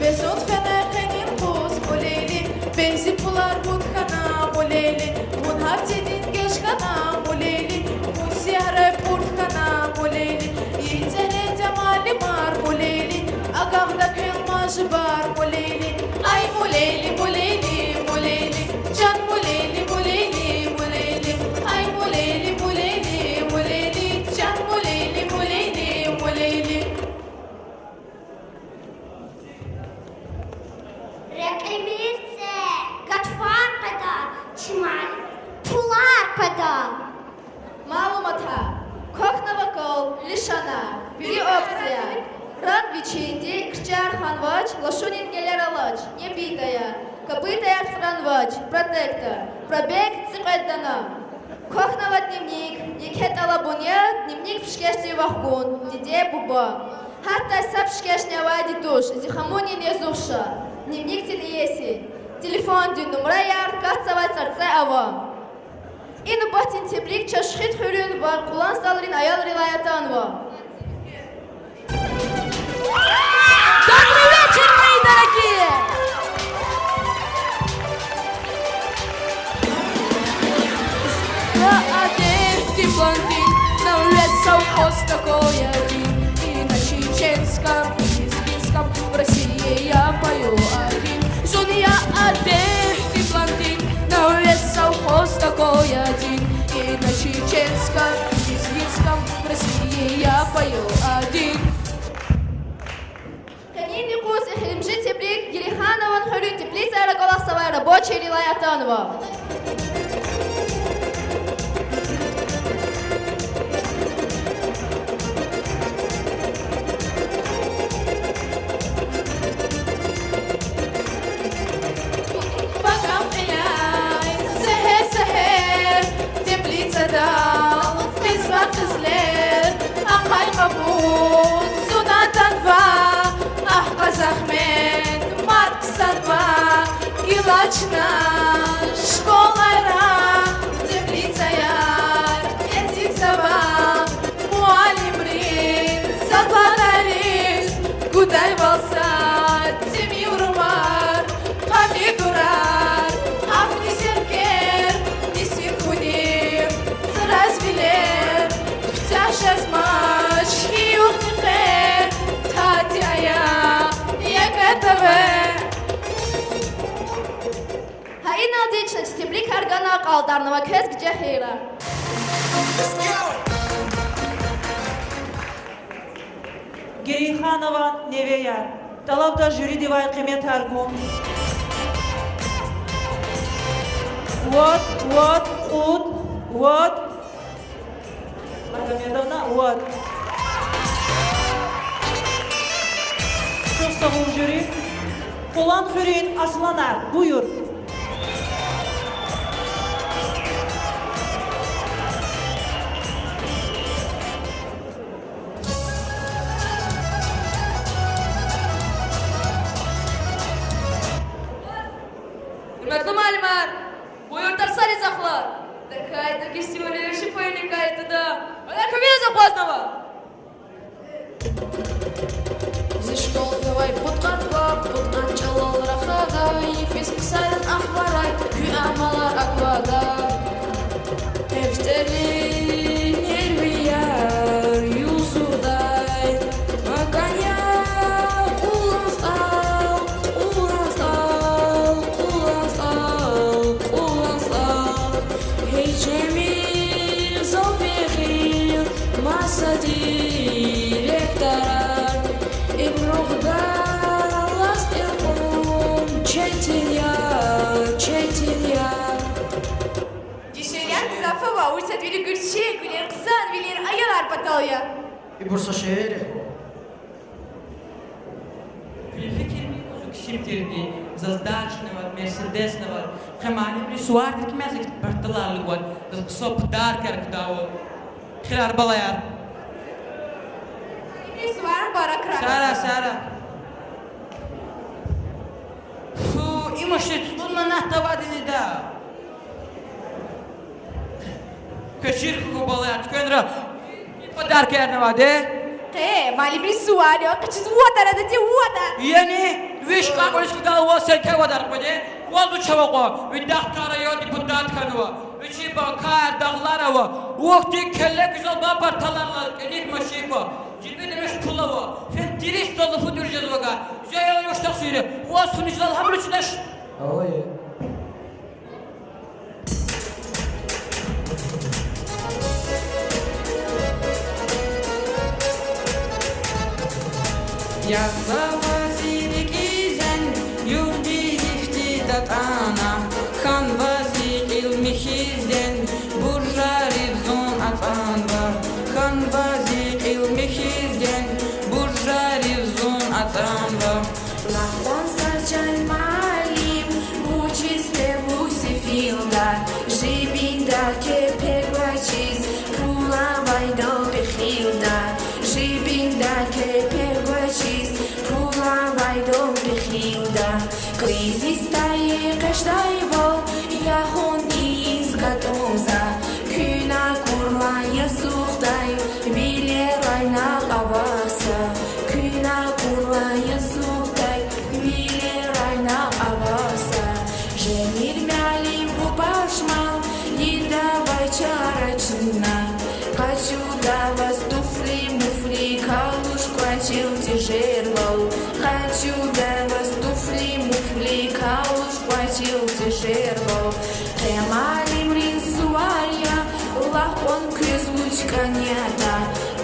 Безун фена къенин къуз, мулейли, бензин пулар пуд хьана, мулейли, вун гьар цидин геж хьана, мулейли, вун сиярай пурт хьана, мулейли, йиф цӀеред я муаллимар, мулейли, агакьда квел мажибар, мулейли, ай мулейли, мулейли, мулейли, чан мулейли, мулейли, мулейли, ай мулейли, мулейли, мулейли, чан мулейли, мулейли, мулейли. Рекьимир це, гатфар къведа, чи муаллим, пулар къведа. Малуматар: квахьнава кал, лишанар, вири опцияр. Ранг вичинди, кичӀер хьанвач, лашунин гелер алач, небитаяр, копытаяр цӀранвач, протектор, пробег цӀикьвед дана. Квахьнава дневник, еке тӀалабун я дневник пишкешдив вахгун, диде-буба. Гьатта са пишкешни авайди туш, зи хамунин язух ша, дневникдин иеси. Телефондин нумраяр катзавай цӀарцӀе ава. И нубатдин тебрик Чашхид хуьруьн ва Кьулан СтӀалрин аялрилай атанва. Добрый вечер, мои дорогие! Я адет ты блондин, на весь совхоз такой один. И на чеченском, и лезгинском в России я пою один. Зун, я адет ты блондин, на весь совхоз такой один. И на чеченском, и лезгинском в России я пою один. Къенин юкъуз эхиримжи тебрик Герейханован хуьруьн теплицайра кӀвалахзавай рабочийрилай атанва. Пакам кьиляй сегьер-сегьер теплицада къизва къизлер, ахъай къабул зун атанва, агь, къазахмет мад хъсанва, гила чна школайра теплицаяр эцигзава, муаллимрин зарплатайриз гудайвал сад тӀимил румар, помидорар, афни сергер, нисин хуьнин цӀраз вилер, куьтягь жезмач хьи югъни къе, тади ая, я гатаве. Гьа иналди чна чи тебрикар гана акьалтӀарнавай квез гижехъ хьайила. Герейханован невеяр. ТӀалабда жюридивай къиметар гун. Вад, вад, кьуд, вад. Магомедовна, вад. Чухсагъул, жюри. Кьулан хуьруьн асланар, буюр. Гьуьрметлу муаллимар, буюр тарсариз ахлад. ТахьайтӀа гостевой шифоникай туда. Ана квез акъвазнава. Зи школадивай пудкъанва, пудкъан чӀалал рахада, йифиз ксарин ахварай, куь амалар аквада. Тефтерин нервияр юзурдай макан я Кьулан СтӀал, Кьулан СтӀал, Кьулан СтӀал, Кьулан СтӀал. Гьей чими зав Директорар, ибуруз галаз кьил кьун четин я, четин я. Дишегьлияр гзаф ава, вучиз лагьайтӀа вири гуьрчег, вилер хъсан, вилер аялар патал я. Ибур са шиир я. Куьне фикир муькъуьз кесиб тирди, заз дача авай, Мерседес авай, къе муаллимри сувар тир кимез парталар лугьузвай, заз хъсан подаркаяр кудайвал. Хирар, балаяр. Сара, сара. Фу, им машин цӀуд манатда авайди неда. Квез чир хьухь, балаяр, туьквенра подаркаярни авайди я? Къе муаллимри сувар я, къе чиз вада, арадиз вада. Яни, виш кьакьуриз кудал ваз серкай вадар къведи, ваз вуч ава кьван, ви дагъ кар я, депутат хьанва, вичин банкар, дагълар ава, вахтунин келле гуьзел ба парталар ала, кӀаник машин ква, жибинда виш пул ава, фена триста луфу дуьр жезва гьа, зяял юш тахсири, ваз хуьничилал гьабуру чидач. Алай. Ягъзава зи рикӀиз зенг, югъди-лифди датӀана, хьанва зи кьил михьиз денг, буржарив зун ацӀанва, хьанва зи кьил михьиз денг, буржарив зун ацӀанва. Лагь кьван, са чӀал муаллим, вучиз пев вуси филда, жибинда кепек гвачиз, пул авайдал пехилда, жибинда кепек гвачиз, пул авайдал пехилда. Кризисдай экъечӀдайвал, ягъун ийиз гатӀунза, куьн акурла язухдай, вилерай накь авахьза, куьн акурла язухдай, вилерай накь авахьза. Жемир муаллим, вун пашман, ийидавай чара чна. Къачуда ваз туфли-муфли, калуш кӀвачел тежервал. Къачуда ваз туфли-муфли, калуш кӀвачел тежервал. Къе муаллимрин сувар я, лагь кьван, квез вуч кӀан ятӀа.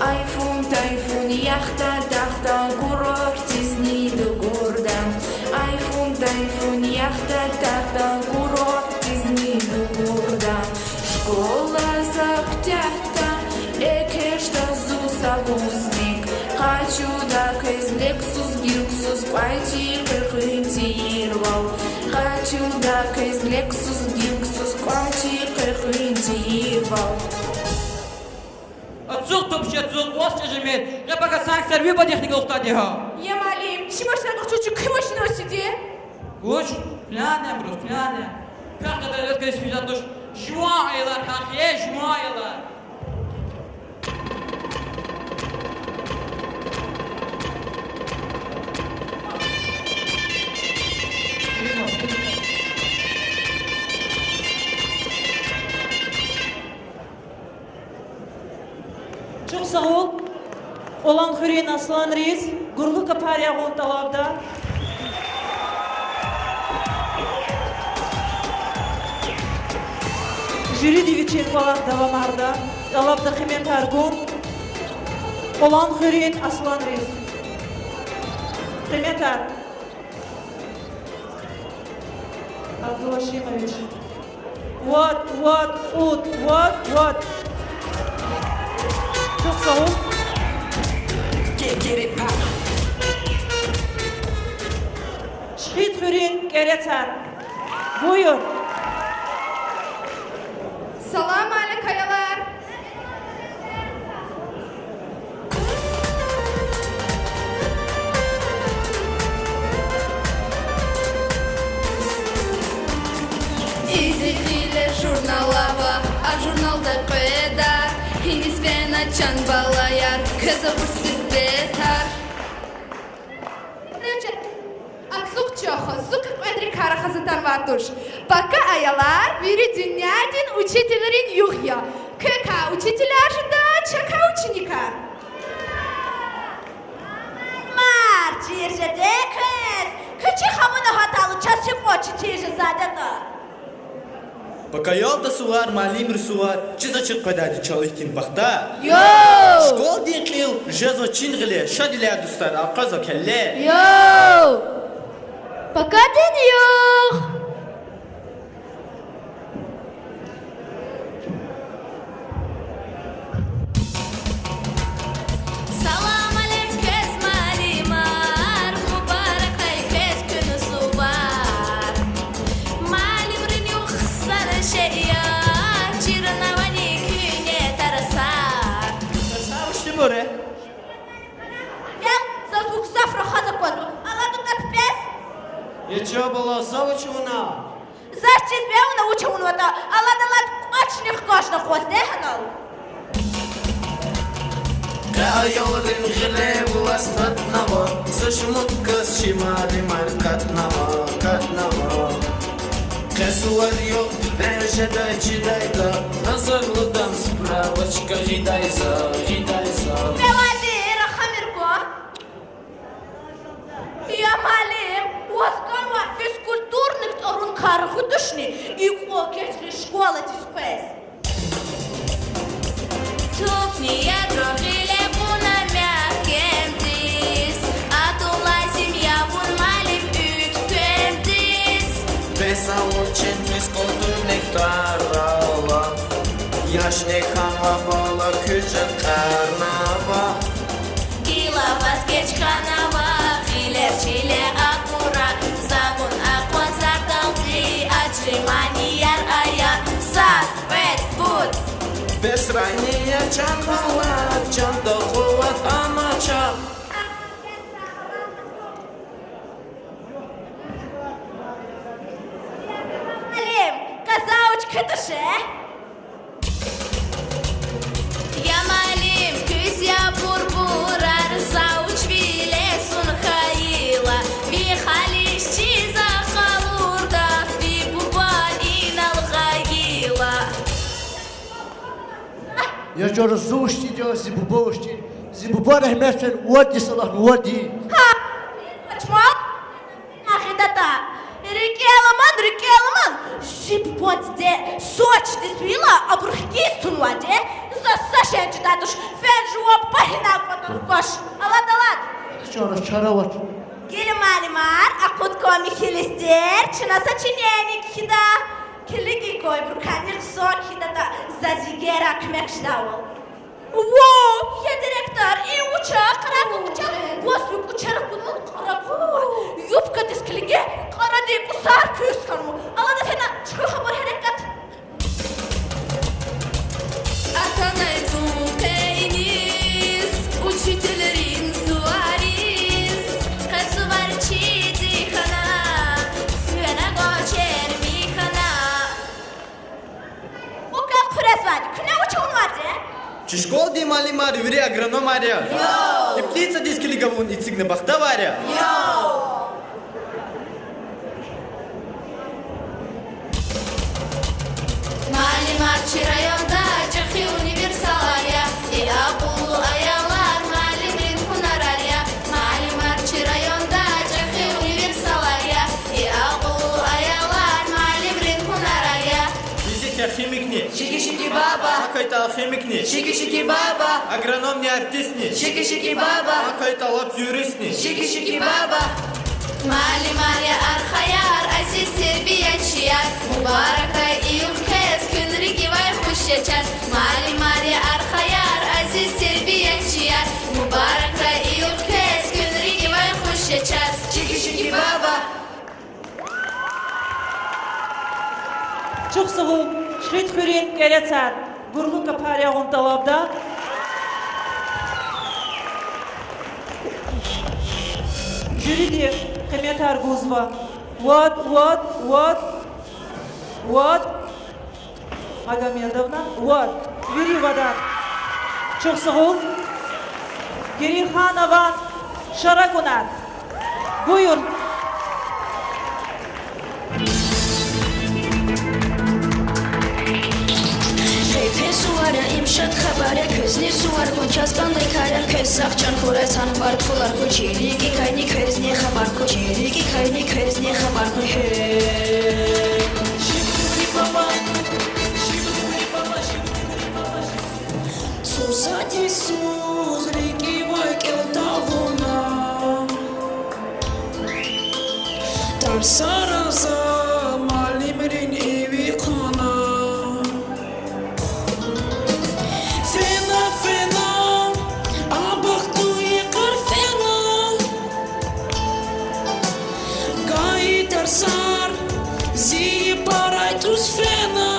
Айфун-тайфун яхда-тахда, курортдизни дугурда. Айфун-тайфун яхда-тахда, курортдизни дугурда. Школа са куьтягьда, экечӀда зун са вузник. Къачуда квез Lexus, Lexus, кӀвачи къекъуьн тийирвал. Къачуда квез Lexus, Lexus, кӀвачи къекъуьн тийирвал. Ацукь, тупче, ацукь, ваз чӀежемир, къе пака санкцияр ви бадихъни галукьдайди я гьа. Я муаллим, чи машинар къачу, чун куь машинра сиди. Вуч? Пьяный, брат, пьяный. Как это редко использовать душ? Жуван аялар гьахъ я, жуван аялар. Чухсагъул Кьулан хуьруьн асланриз гурлу капар ягъун тӀалабда. Жюриди вичин кӀвалах давамарда, тӀалабда къиметар гун Кьулан хуьруьн асланриз. Къиметар. Абдулашимович. Вад, вад, кьуд, вад, вад. Чухсагъул. Шихид хуьруьн КӀерецар. Буюр. Салам алейк, аялар. Изидиле журнал ава, а журналда къведа гьиниз фена чан балаяр, квез авур сифтетар. Ацукь чахъ, зун кьведрикай рахаз атанвай туш. Пака, аялар, вири дуьньядин учителрин югъ я. Квекай учителар жеда, чакай ученикар. Муаллимар, чир жеда квез. Квез чи хамуна гьатайла, чаз чи кӀватӀ чир жезвайди ятӀа. Пакаялда сувар, муаллимрин сувар, чиз ачух къведайди чал ихьтин бахтар. Йоу! Школадин кьил жезва чин гъиле, шадвилер, дустар, акъвазва келле. Йоу! Пакадин югъ! Салам алейк квез, муаллимар, мубаракрай квез куьн сувар. Муаллимрин югъ хъсан шей я, чирнавани куьне тарсар. Тарсар вучтинбур я? Гел, заз вугзаф рахаз аквазва. Алад атӀа пипӀез. Я чан бала, за вуч авуна? Заз чиз бе авуна вуч авунватӀа, алад-алад кӀвачни хкажна акъваз де гьанал. Къе аялрин гъиле вылаз татнава, са шумуд кас чи муаллимар катнава, катнава. Къе сувар югъ, пипӀе жедай чидайда, назарлудам справочка гъидай за, гъидай за. Мевади рахамир ква. Я муаллим, ваз кӀанвай физкультурник тӀварун каргъу тушни, и кьван кечӀри школадиз къвез? Тупни ядра гъиле кьуна мягькемдиз, атун лазим я вун, муаллим, уьтквемдиз. Бес авур чун физкультурник тӀвар ала, яшни хьанва бала куьчӀ кьарнава. Гила ваз кечӀ хьанава, гъилер чиле акура, за вун акъвазардалди, аджри манияр ая, сад, кьвед, пуд. Бес райни я, чан бала, чанда къуват амач. Муаллим, къазавуч кутуше? Я муаллим, куьз я бурбурар, завучвиле зун хьайила, ви хализ чиз къалурда, ви бубани инал гъайила. Я чан, зун вучтинди я, зи буба вучтин, зи буба рагьметдиз фена, вад йис алатна, вад йис. Гьа, чмал. ГьидатӀа, рикӀел аман, рикӀел аман, зи буба диде Сочидиз вила, абуру хкиз тунвайди я, заз са шей жедайди туш, фена жуван буба гьина кӀватӀ хкваш. Алад, алад. Чара, чара авач. Гила муаллимар, акъуд кван михьи листер, чна са чиненик кхьида. Килиг, икӀ ибурукайни хъсан кхьидатӀа, заз йигерай куьмек жедайвал. Вав, я директор, и вуч я, кьараб кӀвачел ваз ви кӀвачер акунвай кьараб кӀвачел. Юбкадиз килиге, кьарадин кӀусар куьз хьанва. Алада фена, чухур хабар, гьерекат. Атанай зун къейниз, учительрин сувариз, къе сувар чиди хьана, фена кӀвачер михьана. Вука хъуьрезвайди, куьне вуч авунвайди? Чи школадин муаллимар вири агрономар я. Теплицадиз килигун эцигна бахтавар я. Муаллимар чи районда чӀехи универсалар я, и акьуллу аялар муаллимрин гьунарар я. Муаллимар чи районда чӀехи универсалар я, и акьуллу аялар муаллимрин гьунарар я. Физик я, химикни. Шики-шики баба. АквайтӀа алхимикни. Шики-шики баба. Агрономни, артистни. Шики-шики баба. АквайтӀа лап юристни. Шики-шики баба. Муаллимар я, архаяр, азиз тербиячияр, мубаракрай и югъ квез, куьн рикӀивай хуш я чаз. Муаллимар я, архаяр, азиз тербиячияр, мубаракрай и югъ квез, куьн рикӀивай хуш я чаз. Шики-шики баба. Чухсагъул, Шихидхуьруьн кӀерецар, гурлу капар ягъун тӀалабда. Жюриди къиметар гузва. Вад, вад, вад, вад. Агамедовна, вад. Вири вадар. Чухсагъул. Герейханован Шарагунар. Буюр. Квез сувар я, им шад хабар я, квезни сувар гун чаз кӀандай кар я, квез сагъ чан хьурай, санбар пулар гун, чи рикӀикайни квезни хабар гун, чи рикӀикайни квезни хабар гун. Гьей. Шикури баба. Сад йисуз рикӀивай кӀел тагъуна, тарсара за муаллимрин иви хъвана. Фена, фена, а бахтунин йикъар фена, гайи тарсар зи парай туз фена.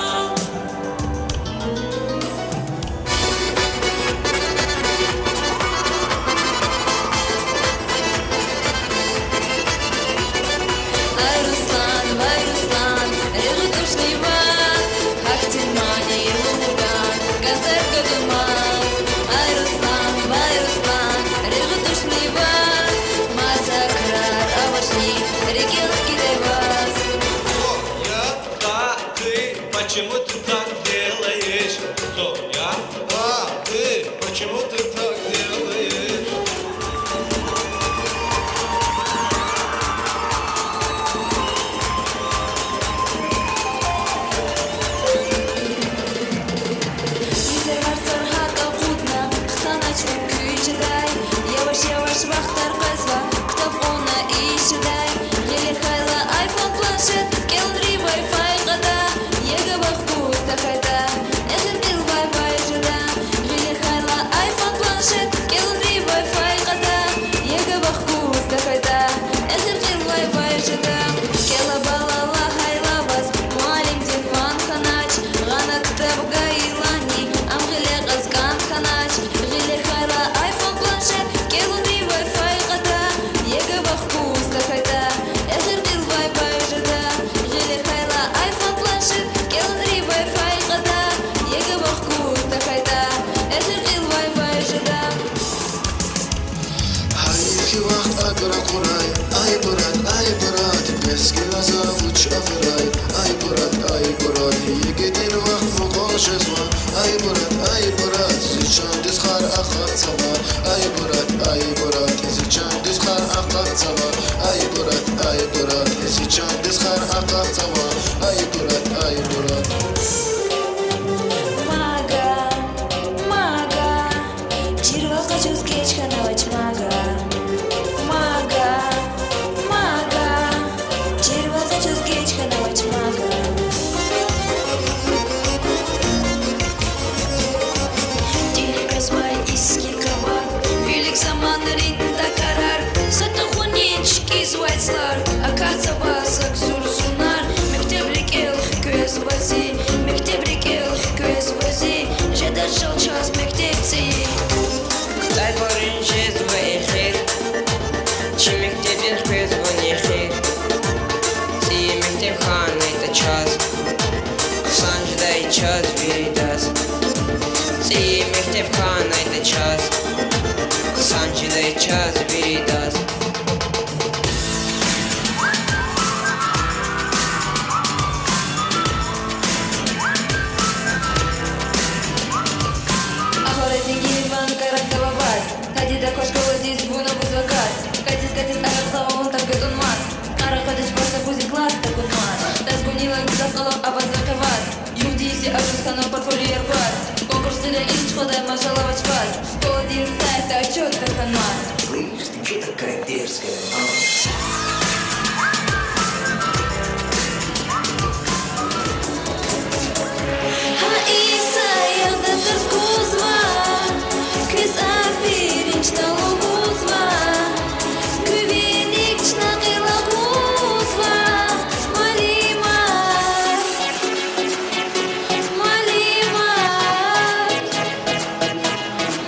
Ай Руслан, вай Руслан, регъуь тушни ваз, гьахьтин мани лугьудан, концерт гатунмаз. Ай Руслан, вай Руслан, регъуь тушни ваз, маса крар авачни, рикӀел хкидай ваз. Кто я, а ты, почему ты так делаешь? Кто я, а ты, почему ты так делаешь? Гьиссер варцар гьакӀ акъудна, хтанач вун куьч жедай. Яваш-яваш вахтар къвезва, ктаб кьуна иш жедай. Гъиле хьайла айфон, планшет, кӀелунри Wi-Fi кьада, ЕГЭ вахкуз тахьайтӀа, эхир кьил вай-вай жеда. Гъиле хьайла айфон, планшет, кӀелунри Wi-Fi кьада, ЕГЭ вахкуз тахьайтӀа, эхир кьил вай-вай жеда. КӀела, бала, лагьайла ваз, муаллимдин ван хьанач, гъана ктаб гайилани, ам гъиле кьаз кӀан хьанач. Гъиле хьайла айфон, планшет, кӀелунри Wi-Fi кьада, ЕГЭ вахкуз тахьайтӀа, эхир кьил вай-вай жеда. Гъиле хьайла айфон, планшет, кӀелунри Wi-Fi кьада, ЕГЭ вахкуз тахьайтӀа, эхир кьил вай-вай жеда. Гьа ихьтин вахт акӀ ракъурай, ай брат, ай брат, бес гила за вуч авурай, ай брат, ай брат, ЕГЭ-дин вахт мукьвал жезва, ай брат, ай брат, зи чандиз хар акъатзава, ай брат, ай брат, зи чандиз хар акъатзава, ай брат, ай брат, зи чандиз хар акъатзава, ай брат, ай брат. Мага, мага, чирвал къачуз кече хьанавач, мага. Мага, мага, чирвал къачуз кече хьанавач, мага. Тиликазвай иски кавар, вилик заманрин такарар, са тухунин чкӀизвай цлар, акатзава са зурзунар, мектеб рикӀел хквезва зи, мектеб рикӀел хквезва зи, жеда жал чаз мектеб цӀийи. Ктабрин жезва эхир, чи мектебдин хквезва нехир. ЦӀийи мектеб хьанайтӀа чаз, хъсан жедай чаз виридаз. ЦӀийи мектеб хьанайтӀа чаз, хъсан жедай чаз виридаз. Агьвара зингилин ван карагзава ваз, гьа диде, квач школадиз, вуна гузва кас. Катиз-катиз арабзава вун тахьайтӀа гатунмаз. Кьара кьадиз квач са кузи класс такунмаз. Дас гунила гзаф кьалаб авазва къе ваз. Югъди-йифди ажуз хьанва портфолиояр кваз. Конкурсдилай иличи хквадай мажал авач ваз. Школадин сайтда отчёт тахьанмаз. Слышь, ты чё такая дерзкая, а? Гьа и саягъда тарс гузва, квез аферин чна лугьузва, куь виник чна гъил агъузва, муаллимар. Муаллимар,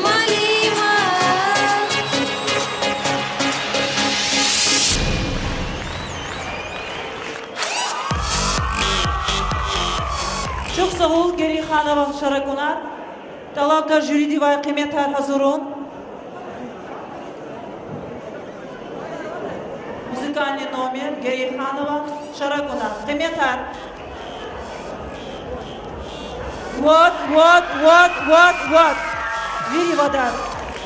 муаллимар. Чухсагъул Герейханован Шаракунар. ТӀалабдар жюридивай, къиметар гьазурун. Музыкальный номер Герейханован Шаракунар. Къиметар. Вот, вот, вот, вот, вот. Вири вадар.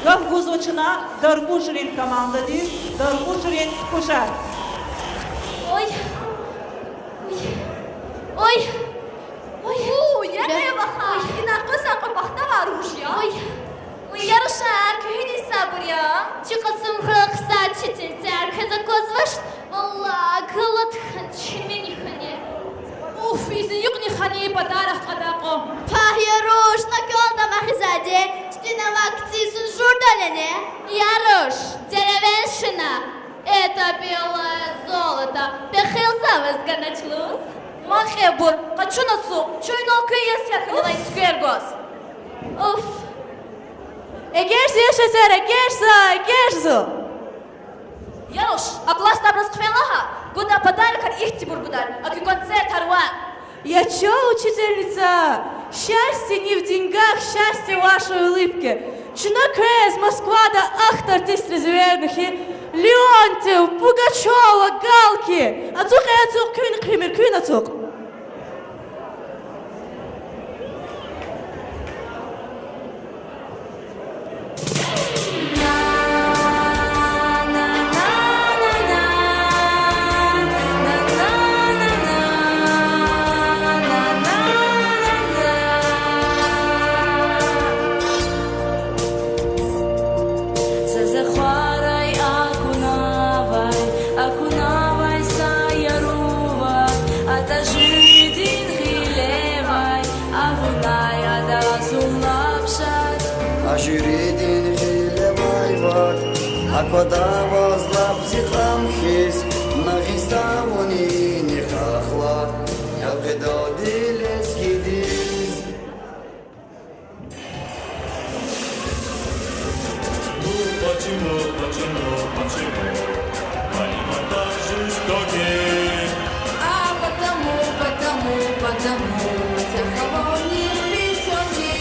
Гаф гузва чна Даркьушрин командадиз, Даркьушрин кушар. Ой. Ой. Ой. Ой. У, я къе ваха. Ой. Ина къуса къу бахтавар руш я. Ой. Чи Кьасумхуьрел хъсан чи цецяр квез аквазвач, валлагь, галат хьана, чими хьана. Уф, и зи юкьни хьана, подарок кьада кьван. Пагь, я руш, накьвалда махизади, чтинавай кицӀи сун журдалени? Я руш, деревенщина, это белое золото, пехилзаваз ганач лугьуз. Ма кьебур, къачун ацукь, чуьнал куьн яз терг хьанилай сквер гваз. Уф. ЭгечӀ зи, я шофёр, эгечӀ за, эгечӀ за. Я руш, а классдабуруз хъфен лагь, гуда подарокар, ихьтинбур гудай, а куь концертар ваъ. Я чал учительница, счастье не в деньгах, счастье в вашей улыбке. Чна квез Москвада ахьтин артистриз эверна хьи, Леонтьев, Пугачёва, Галкин. Ацукь, ацукь, куьн хъфимир, куьн ацукь. Заз ахварай акунавай, акунавай са яру ваъ, атӀа жуьредин гъилевай, авунай ада зун лап шад. А жуьредин гъилевай вад, аквада ваз лап зи кьам хьиз, Нагъиста вун инихъ ахлад, я къведалди лезгидиз. Ну почему, почему, почему? Мали мата жестокий. А потому, потому, потому, всех кого не песёнки.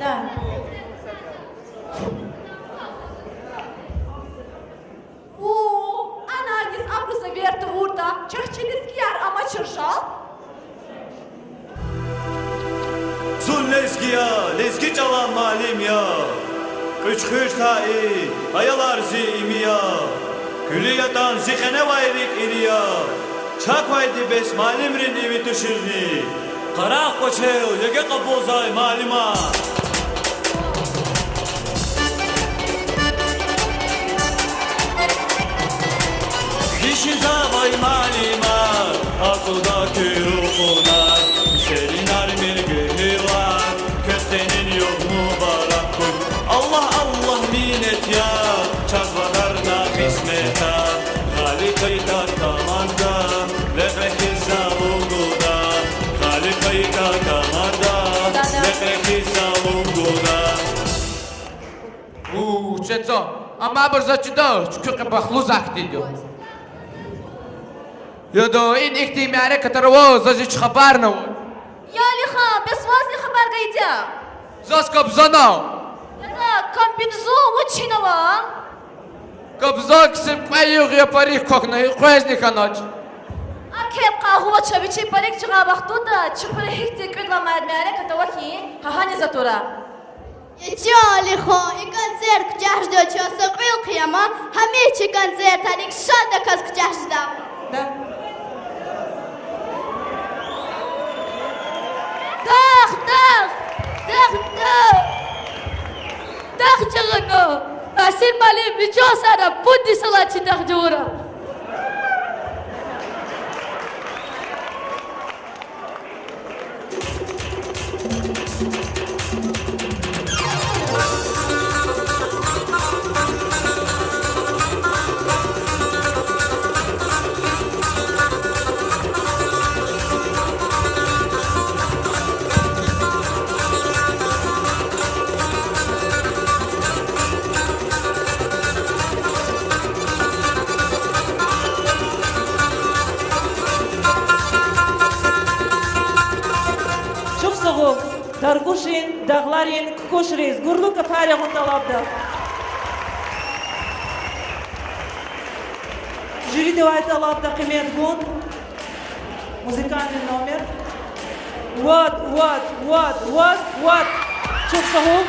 Да. У, ана гьиниз абуруз эвер тавуртӀа, чахъ чи лезгияр амачир жал. Зун лезги я, лезги чӀалан муаллим я. Кьуьчхуьр са и, аялар зи ими я. Куьлуь ятӀан зи къеневай рикӀ ири я. Чаквайди бес муаллимрин иви туширни. Къарагъ кӀвачел, ЕГЭ кьабулзавай муаллимар. Гишинзавай муаллимар, акьулда куь рухунар, серинар мергелилар, квез къенин югъ мубарак хьуй. Аллагь, Аллагь минет я, чаз вадарна кьисметар. Гъалиб хьайитӀа команда, лекьре хьиз залум гуда. Гъалиб хьайитӀа команда, лекьре хьиз залум гуда. У, чеца, амма абур заз чидач, куь къе бахтлу захъ тийида. Яда, ин ихьтин мярекатар ава, заз гьич хабарни ава. Я Алихан, бес вазни хабар гайиди я? Заз кабзана. Яда, комбинезон вуч хьанава? Кабзан кесиб кьве югъ я парик квахьна, и къвезни хьанач. Акӏ хьайитӏа, гъвечӏи вичи парик жагъай вахтунда чи хуьре гьихьтин кӏуьд лагьай мярекат ава хьи, гьа гьаниз атурай. Я чи Алихан, и концерт куьтягь жеда чаз са кьве йикъа ама, гьамиша чи концертарик шаддаказ куьтягь жеда. Да. Дахъ, дахъ, дахъ, дахъ. Дахъ жагъана, Асил муаллим, вичел сара пуд йисалай чи дахъ жагъурай. Чухсагъул, Даргушин дагъларин кукӏушриз гурлу кафар ягъун тӏалабда. Жюридивай тӏалабда къимет гун. Музыкальный номер. Вад, вад, вад, вад, вад. Чухсагъул.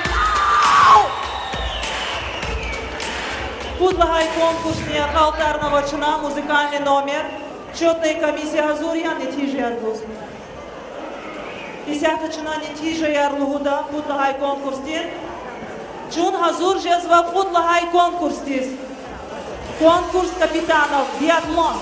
Пуд лагьай конкурсдин акьалтӀарнава чна музыкальный номер. Счётная комиссия гьазур я нетижаяр гуз? Исятда чна нетижаяр лугьуда пуд лагьай конкурсдин. Чун гьазур жезва кьуд лагьай конкурсдиз. Конкурс капитанов, биатлон.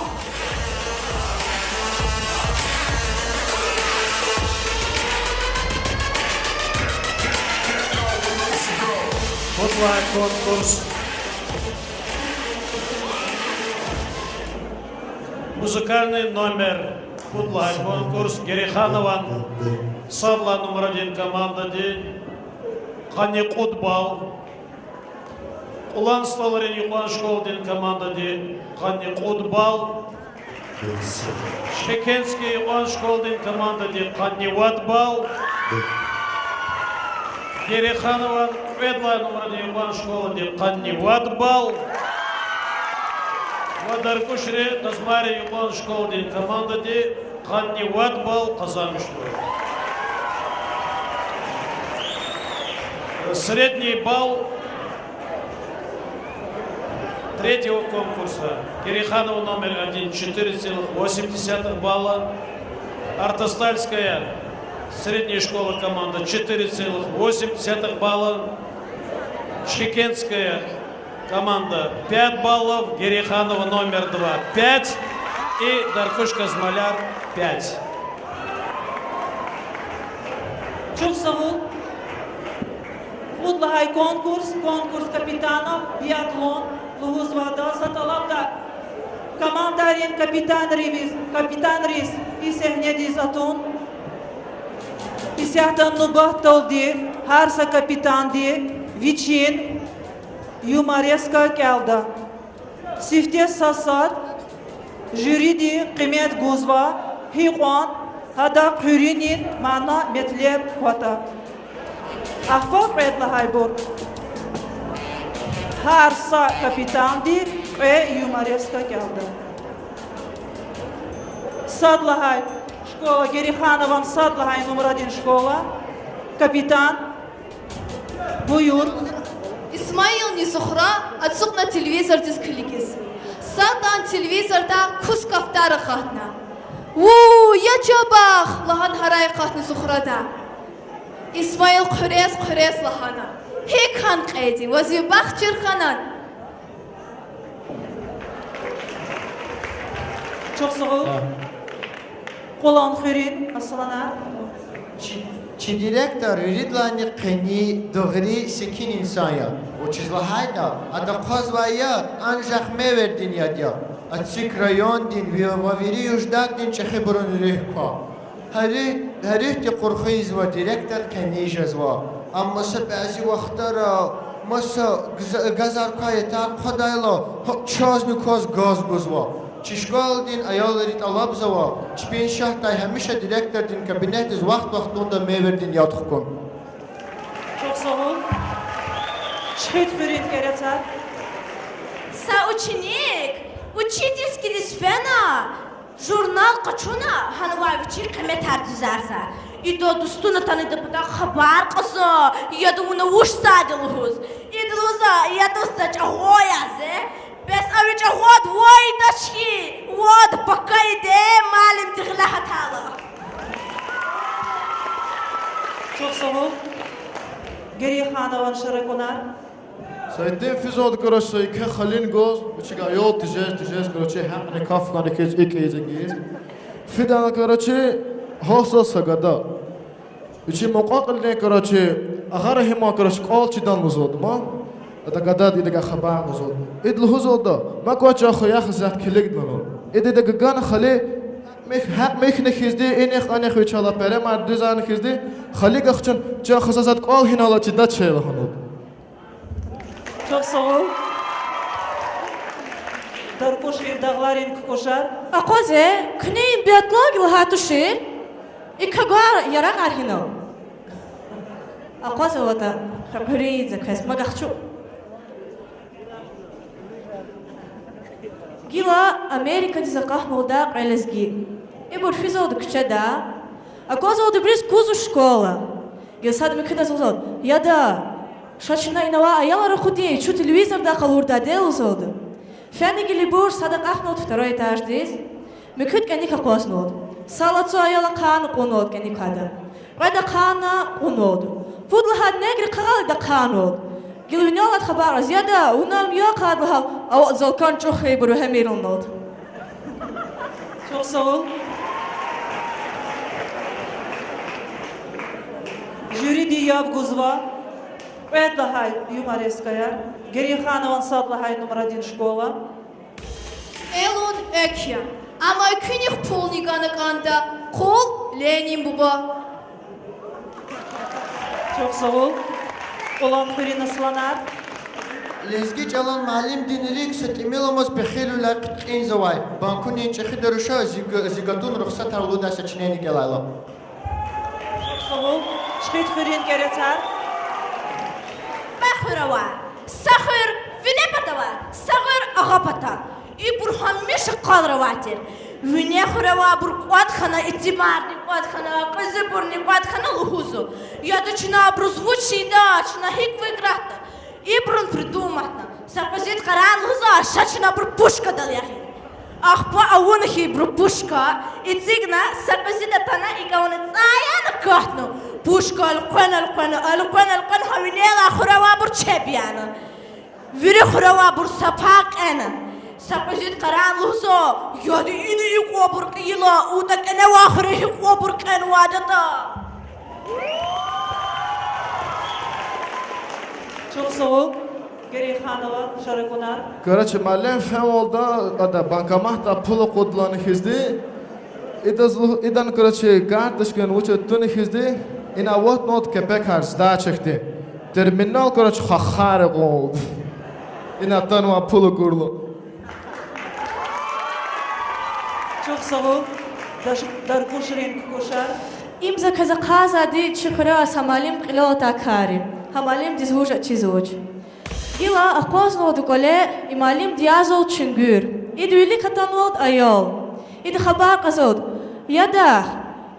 Пуд лагьай конкурс. Музыкальный номер. Пуд лагьай конкурс. Герейханован сад лагьай нумрадин командади къанни кьуд балл. Кьулан СтӀалрин юкьван школадин командади къанни кьуд балл. Шихинский юкьван школадин командади къанни вад балл. Герейханован кьвед лагьай нумрадин юкьван школади къанни вад балл. Ва Даркушрин Къазмайрин юкьван школадин командади къанни вад балл къазанмишзава. Средний балл третьего конкурса. Герейханова номер один, четыре целых восемь десятых балла. Артостальская средняя школа команда четыре целых восемь десятых балла. Шихинская команда пять баллов, Герейханова номер два пять и Даркуш Къазмайр пять. Чухсагъул. Кьуд лагьай конкурс, конкурс капитанов, биатлон лугьузвайди я. Са тӀалабда командайрин капитанривиз, капитанриз и сегьнедиз атун. Исятда нубатдалди гьар са капитанди вичин юмореска кӀелда. Сифте са сад жюриди къимет гузва, гьикьван гьада хъуьруьнин мана-метлеб кватӀа. Ахпа кьвед лагьайбур. Гьар са капитанди кьве юмореска кӀелда. Сад лагьай школа, Герейханован сад лагьай нумрадин школа. Капитан, буюр. Исмаилни Зухра ацукьна телевизордиз килигиз. Садан телевизорда кус кафтар акъатна. Ву, я чӀабахъ! Лагьана гьарай акъатна Зухрада. Исмаил хъуьрез-хъуьрез лагьана: ГьикӀ хьана кьейди, ваз ви бахт чир хьанани? Чухсагъул. Къулан хуьруьн Аслана. Чи, чи директор виридалайни къени, дугъри, секин инсан я. Вучиз лагьайтӀа ада аквазвай яд анжах мейвердин яд я. Эциг райондин ви-, ва вири юждакдин чӀехибурун руьгь ква. Гьа руьгь-, гьа руьгьди къурхуь ийизва директор къени жезва. Амма са бязи вахтара маса гз-, газар квай ятар хъвадайла, гьа чазни кваз газ гузва. Чи школадин аялри тӀалабзава чпин шатдай гьамиша директордин кабинетдиз вахт-вахтунда мейвердин яд хкун. Чухсагъул. Чуьхуьт хуьруьн Кьерецар. Са ученик учительскийдиз фена, журнал къачуна, гьанвай вичин къиметар дуьзарзава. Ида дустуна атана, идан патав хабар кьазва, яда, вуна вуч жезва лугьуз. Ида лугьузва: я дуст, за чӀагъваз я зи. Бес а ви чӀагъвад вайдач хьи, вад пакайди муаллимди гъиле гьатайла. Чухсагъул. Герейханован Шаракунар. Са итим физвайди, короче, са еке халин гваз, вичиз аял тежез, тежез, короче, гьакьни каф хьана хьиз, икӀ ийиз, икӀ ийиз. Фидани, короче, гьахьзава са гада. Вичин мукьва-кьилийрин, короче, агъа Рагьиман, короче, кӀвал чида лугьузвайди ман. Ада гадади идавай хабар гузвайди. Ида лугьузвайди: ма квач, я хва, я хизат, килигда лагьана. Ида идавай гана хали, мих-, гьакьмихьна хьизди, инихъ-анихъ вичелай перемар дуьзана хьизди, халикь ахчун: чан хва, заз кӀвал гьинал алачида чел лагьанвайди. Чухсагъул. Даркушрин Дагъларин Кукушар. Акъваз, куьне им биатлон лагьай тушир? И кагвай ярагъар гьинал? Акъваз, ватан, къекъуьриз за квез, магахчу. Гила Америкадиз акъатнавайди кьве лезги. Ибур физвалда куьчеда, аквазвалда ибуруз кузу школа. Гила сад муькуьдаз лугьузва: яда, ша чна инавай аялар рахуди, чун телевизорда къалурдайди лугьузва. Фена гила ибур сад акьахнавалда второй этаждиз. Муькуьда кӀаник акъвазнавалда. Са лацу аял ахъайна кьунвалда кӀаник квайди. Кьвед ахъайна кьунвалда. Пуд лагьайди негра хъагъалди ахъайнавалда. Гила винел алайди хабар кьаз: яда, вуна ам я хъайиди лагьайла, аватӀа залкан чӀух хьайибур вегьемир лагьанвалда. Чухсагъ хьуй. Жюриди яв гузва кьвед лагьай юморескаяр, Герейханован сад лагьай нумрадин школа. Элун экв я, амма экуьнихъ пулни гана кӀанда, къул Ленин буба. Чухсагъул. Къулан хуьруьн асланар. Лезги чӀалан муаллимдин рикӀ са тӀимил амаз пехилвиляй хъиткьинзавай. Банкунин чӀехида руша зи г-, зи гатун рухсатар лугьудай сочинени кӀелайла. Чухсагъул. Чхид хуьруьн кӀерецар. Кьве хуьр ава. Са хуьр вине пата ава, са хуьр агъа пата. Ибур гьамиша къалур авай тир. Вине хуьре авайбур кӀватӀ хьана, итимарни кӀватӀ хьана, кьуьзуьбурни кӀватӀ хьана лугьузва: яда, чна абуруз вуч ийида, чна гьикӀ выигратьда. Ибурун придуматьна. Са кьуьзуьд къарагъна лугьузва: ша чна абур пушкадал ягъин. Ахпа авуна хьи ибуру пушка, эцигна, са кьуьзуьд атана, икӀ авуна цӀай яна катна. Пушка элкъвена-элкъвена, элкъвена-элкъвена гьа винелай хуьре авайбур чеб яна. Вири хуьре авайбур са пай кьена. Са кьуьзуьд къарагъна лугьузва: яда, ина гьикьванбур кьейила, удан кӀане авай хуьре гьикьванбур кьенвайди ятӀа. Чухсагъул. Герейханован шаракунар. Короче, муаллим фенвалда ада банкоматдай пул акъудун хьизди, идаз лугь-, идан, короче, карточкадин вуч ятӀа тун хьизди, ина аватнавалда кепекар сдача хьти. Терминал, короче, хахар акьунвалда. Ина атанвай пул акурла. Чухсагъул. Даш-, Даркушрин кукӀушар. Им за квез ахъайзавайди чи хуьре авай са муаллимдин кьилел атай кар я. Гьа муаллимдиз вуж я чизвач. Гила акъвазнавалда кӀвале и муаллимди язавалда чуьнгуьр. Ида вилик атанвалда аял. Ида хабар кьазвалда: яда,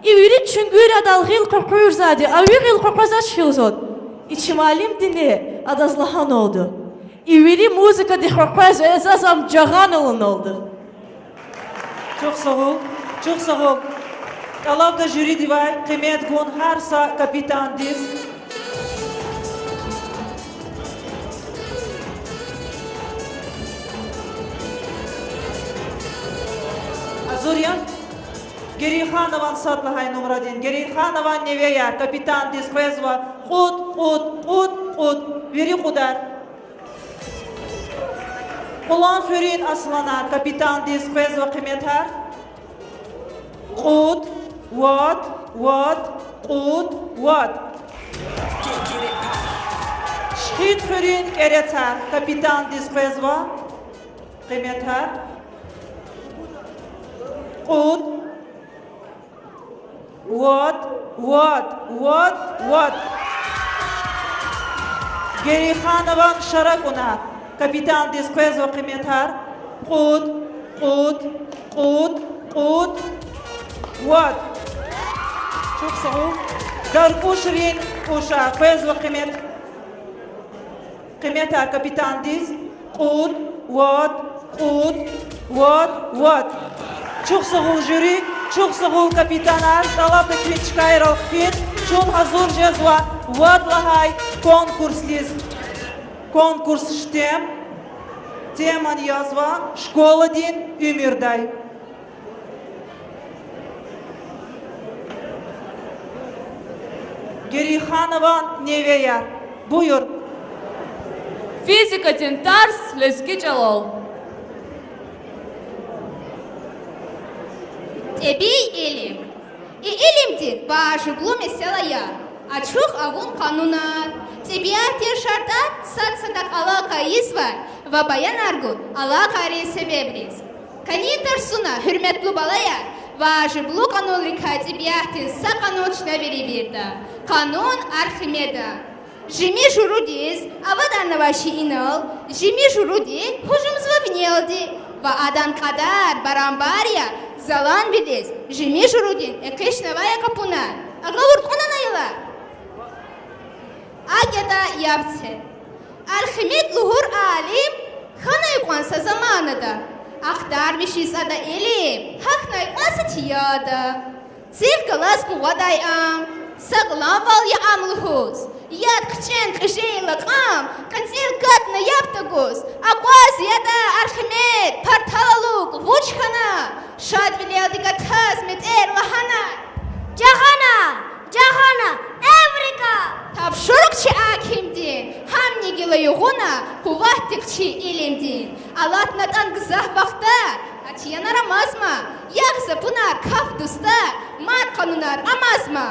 и вири чуьнгуьр адал гъил къекъуьрзавайди, а ви гъил къекъвезвач хьи лугьузвалда. И чи муаллимдини адаз лагьанвалда: и вири музыкадихъ къекъвезва, заз ам жагъана лагьаналда. Чухсагъул, чухсагъул. ТӀалабда жюридивай къимет гун гьар са капитандиз. Гьазур я? Герейханован сад лагьай нумрадин, Герейханован невеяр капитандиз къвезва кьуд, кьуд, кьуд, кьуд. Вири кьудар. Къулан хуьруьн асланар капитандиз къвезва къиметар. Кьуд, вад, вад, кьуд, вад. Чхид хуьруьн кӀерецар капитандиз къвезва къиметар. Кьуд, вад, вад, вад, вад. Герейханован шаракунар капитандиз къвезва къиметар. Кьуд, кьуд, кьуд, кьуд, вад. Чухсагъул. Даркушрин кӀушар къвезва къимет. Къиметар капитандиз. Кьуд, вад, кьуд, вад, вад. Чухсагъул жюри, чухсагъул капитанар, тӀалабда куьн чкайрал хъфин, чун гьазур жезва вад лагьай конкурсдиз. Конкурс Штем, темани язва Школадин уьмуьрдай. Герейханован невеяр. Буюр. Физикадин тарс лезги чӀалал. ТӀебии илим. И илимдин важиблу месэла я. Ачух авун къанунар, тӀебиатдин шартӀар, сад садахъ алакъа ийизвай ва баянар гун алакъайрин себебриз. КӀани тарсуна, гьуьрметлу балаяр, важиблу къанунрикай тӀебиатдин са къанун чна вири вирда. Къанун Архимеда. Жими журудиз аваданавай шейинал жими журуди гьужумзава винелди ва адан кьадар барамбар я Залан вилиз жими жуьредин экъечӀнавай акапуна. Агъавурд кьуна на ила. АкӀ ятӀа яб це. Архимед лугьур алим хьанай кьван са заманада, ахтармишиз ада илим гьахьнай кьван са тияда. Цихъ галаз къугъвадай ам сагъламвал я ам лугьуз, яд хъчен кьижей лакьам кьецӀил катна яб тагуз. Акъваз ятӀа, Архимед, партал алукӀ вуч хьана? Шадвилелди гатаз метӀер лагьана: Жагъана, жагъана, Эврика! Тапшурук чи акимдин, гьамни гила югъуна къуватдихъ чи илимдин. АлатнатӀан гзаф вахтар, атӀана рамазма, ягъ за пунар каф дустар, мад къанунар амазма.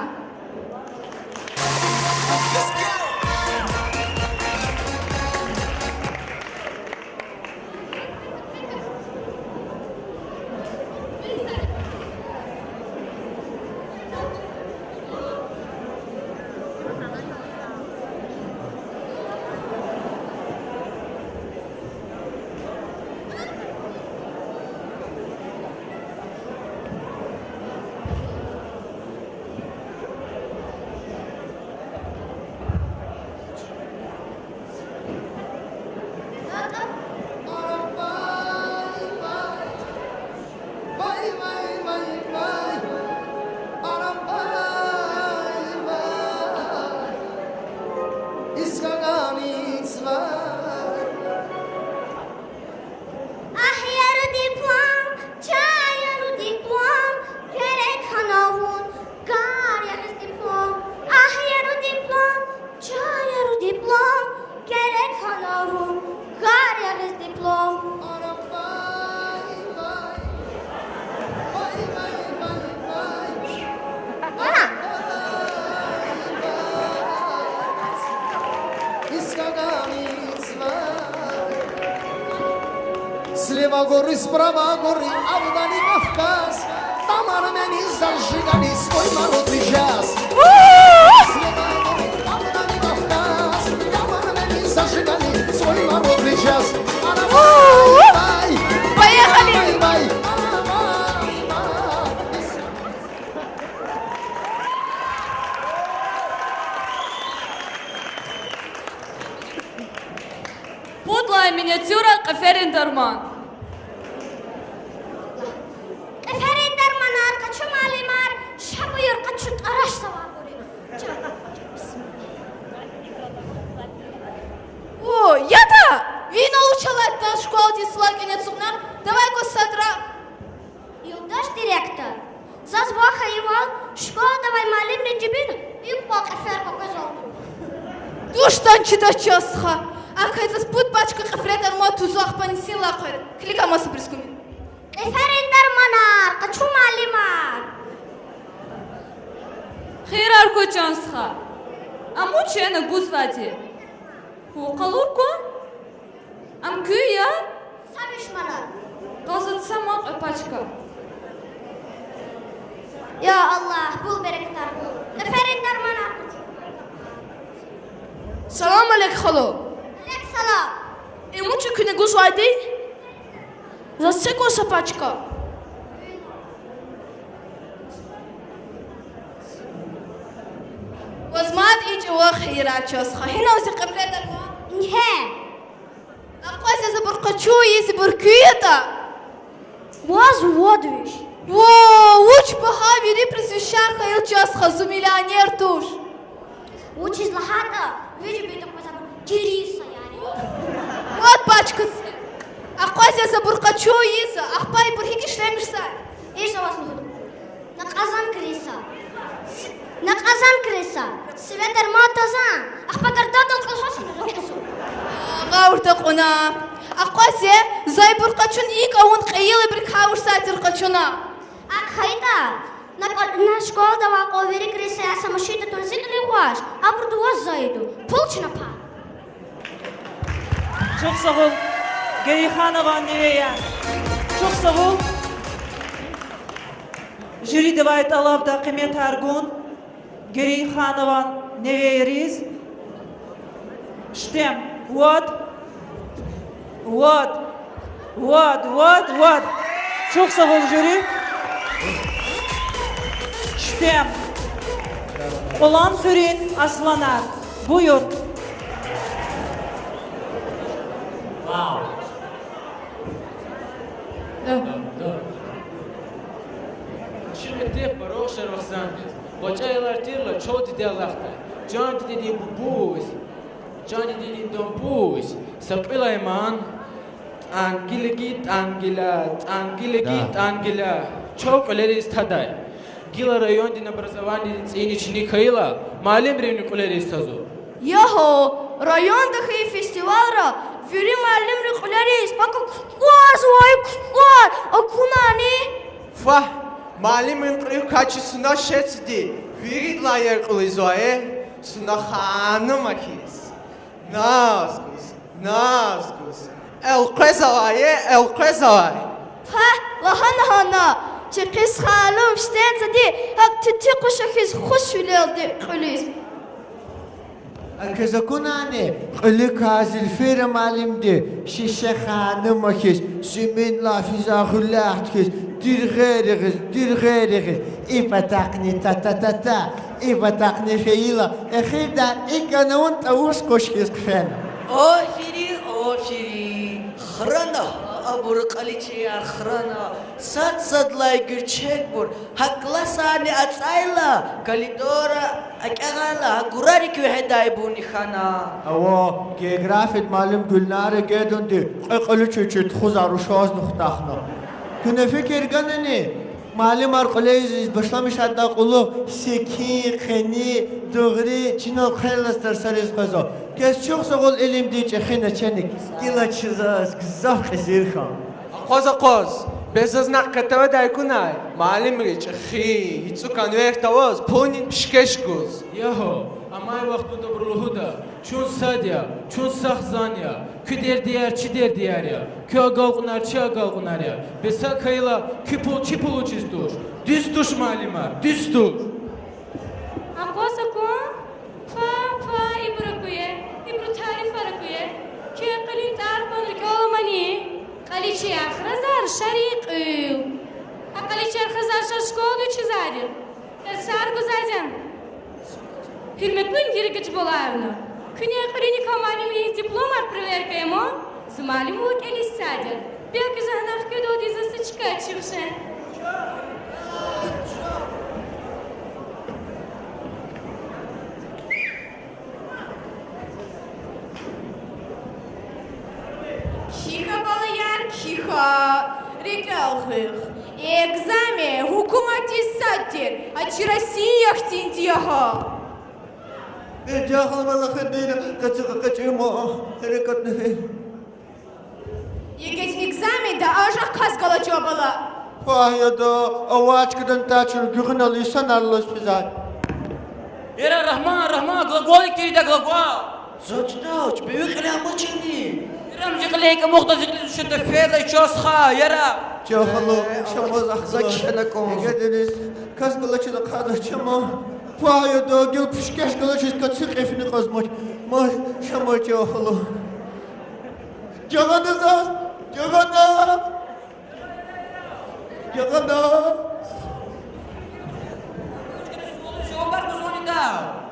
Агь, яру диплом, чан, яру диплом, герек хьана вун, кар ягъиз диплом. Агь, яру диплом, чан, яру диплом, герек хьана вун, кар ягъиз диплом. Слева горы, справа горы, а вдали Кавказ. Там армяне зажигали свой народный джаз. Слева горы, а вдали Кавказ. Там армяне зажигали свой народный джаз. Поехали! Пуд лагьай миниатюра: Кьеферин дарман. Кьеферин дарманар къачу, муаллимар, ша буюр къачу тӀараш завай гъури. О, ятӀа! Винал вуч алатда школадин силай кӀане ацукьна? Давай кваз садра. Юлдаш директор, заз ван хьайивал, школадавай муаллимрин жибинра икӀ кьван кьефер къекъвезвал. Туштан чидач, чан стха. АкӀ хьайи заз пуд пачка кьеферин дарман тузва, ахпа нисин лакъвер. Килиг амай са бирск куьн. Кьеферин дарманар къачу, муаллимар. Хийирар хьуй, чан стха. Ам вуч я гузвайди? Гьу, къалур кван. Ам куьн я? Са виш манат. Къаза, са ман кьве пачка. Я Аллагь, пул берекатар хьуй. Кьеферин дарманар къачу. Салам алейк, халу. Алейк салам. Им вуч я куьне гузвайди? Заз це кван са пачка. Ваз мад и чӀаван хийирар, чан стха. Гьинал зи кьеферин дарман? Ингье. Акъваз, за ибур къачу ийиз, ибур куьн ятӀа? Ваз вад виш. Во, вуч багьа вири прізвищар хьайила, чан стха, зун миллионер туш. Вучиз лагьайтӀа ви жибинда къвезвай кириса я. Вад пачка це. Акъваз, за ибур къачу ийиз, ахпа ибур гьикӀ ишлемишзавай? Иш заваз лугьуда. На къазан криса. С-, на къазан криса. Сиве дарман тазан. Ахпа гардандал кьулухъ сана ракьису. Гъавурда кьуна. Акъваз, за ибур къачуна, икӀ авун кьейила ибурукай вуч сайтир къачуна. АкӀ хьайитӀа, на кӀва-, на школадавай кьван вири крисаяр са машинда тун, зикьни гъваш, абуру ваз зайду. Пул чна пай. Чухсагъул, Герейханован невеяр. Чухсагъул. Жюридивай тӀалабда къиметар гун Герейханован невейриз. Штем. Вад. Вад. Вад, вад, вад. Чухсагъул, жюри. Чпем. Кьулан хуьруьн асланар. Буюр. Вау. Да. Да, да. Чи мектеб Барох Шарвахсандиз. ГъвечӀи аялар тирла чал диде алахъда. Чан дидедин бубуз, чан дидедин дамбуз са кьуьл ая ман. ТӀангилаги тӀангила, тӀангилаги Да. тӀангила. Чав кьуьлериз тадай. Гила райондин образованидин цӀийини чиник хьайила, муаллимривни кьуьлериз тазва. Ягьа, районда хьайи фестивалра вири муаллимри кьуьлериз пака кукӀварзавай, кукӀвар акунани? Фагь, муаллимрин кьуьлуь квачиз суна шецди, виридалай яркьуьлуьзвай, суна ханума хьиз. Наз гуз, наз гуз. Элкъвезавай, элкъвезавай. Фагь, лагьана гьана, чи хъис ханум шеддиди, гьакӀ туьтуькъушак хьиз хуш вилелди кьуьлуьз. А квез акунани, кьуьлуь квай Зильфира муаллимди, шише ханума хьиз, симинлай физвай гъуьлягъ хьиз, диргъер ягъиз, диргъер ягъиз, и патахъни та-та-та-та, и патахъни фейила, эхирдай икӀ авун тӀавус къуш хьиз хъфена. Аферин, аферин. Храна, абур кьаличияр храна, сад-садлай гуьрчегбур, гьакӀ классарни ацӀайла, коридорра акӀягъайла, гьа гурарик вегьедайбурни хьана. Ава, географиядин муаллим Гуьлнара Гедунди кьве кьуьлуьчив чи тухузвай рушазни хутахна. Куьне фикир ганани? Муаллимар кьуьлуьз ийиз башламишайдалай кьулухъ секин, къени, дугъри, чинал хъверлаз тарсариз къвезва. Квез чухсагъул, илимдин чӀехи начальник. Гила чи заз гзаф кьезир хьана. Акъваз, акъваз, бес заз накь къе тавадай акунай, муаллимри чӀехи, яцӀу конверт аваз пулунин пишкеш гуз. Ягьа, амай вахтунда абуру лугьуда: чун сад я, чун са хизан я, куь дердияр чи дердияр я, куь агалкьунар чи агалкьунар я. Бес акӀ хьайила, куь пул чи пул вучиз туш? Дуьз туш, муаллимар, дуьз туш. Акъваз акун? Па, па, ибур акуе, ибуру тарифар акуе. Куь кьилин тӀвар кьван рикӀел аламани? Кьаличияр хразар шарин кьуьл. А кьаличияр хразар шар школада учизвайди я. Тарсар гузвайди я. Гьуьрметлу Индира Гаджиболаевна, куьне кьилиникай муаллимрин дипломар проверка ая ман, зи муаллимвал кӀелиз цайди я. Белки за гьанахъ кведалди заз са чка чир хьи. Кхьихь, балаяр, кхьихь, рикӀел хуьх. Экзамен гьукуматдиз сад тир, а чи Россия хьтинди я гьа. Э, жагьил валахъдин къеци къекъечӀи ма, рикӀетӀни фин. ЕГЭдин экзаменда анжах кас галачир, бала. Вагь, яда, авачкадан тачун гуьгъуьнал инсанар лугьуз физвай. Яра, Рагьман, Рагьман, глаголик тирди я, глагол. Заз чидайвач, беви кьиле амачирни. Ярам зи кьиле икӀ амукьда, зи кьилиз вуч ятӀа фейила, чаз ха, яра. Чан халу, ша маз ахкъалай. ЕГЭдиз кас галачиз ахъайдач чама. Вагь, яда, гила пишкеш галачиз каци кьифни кьазмач. Ма, ша маз, чан халу. Жагъана заз, жагъана. Жагъана.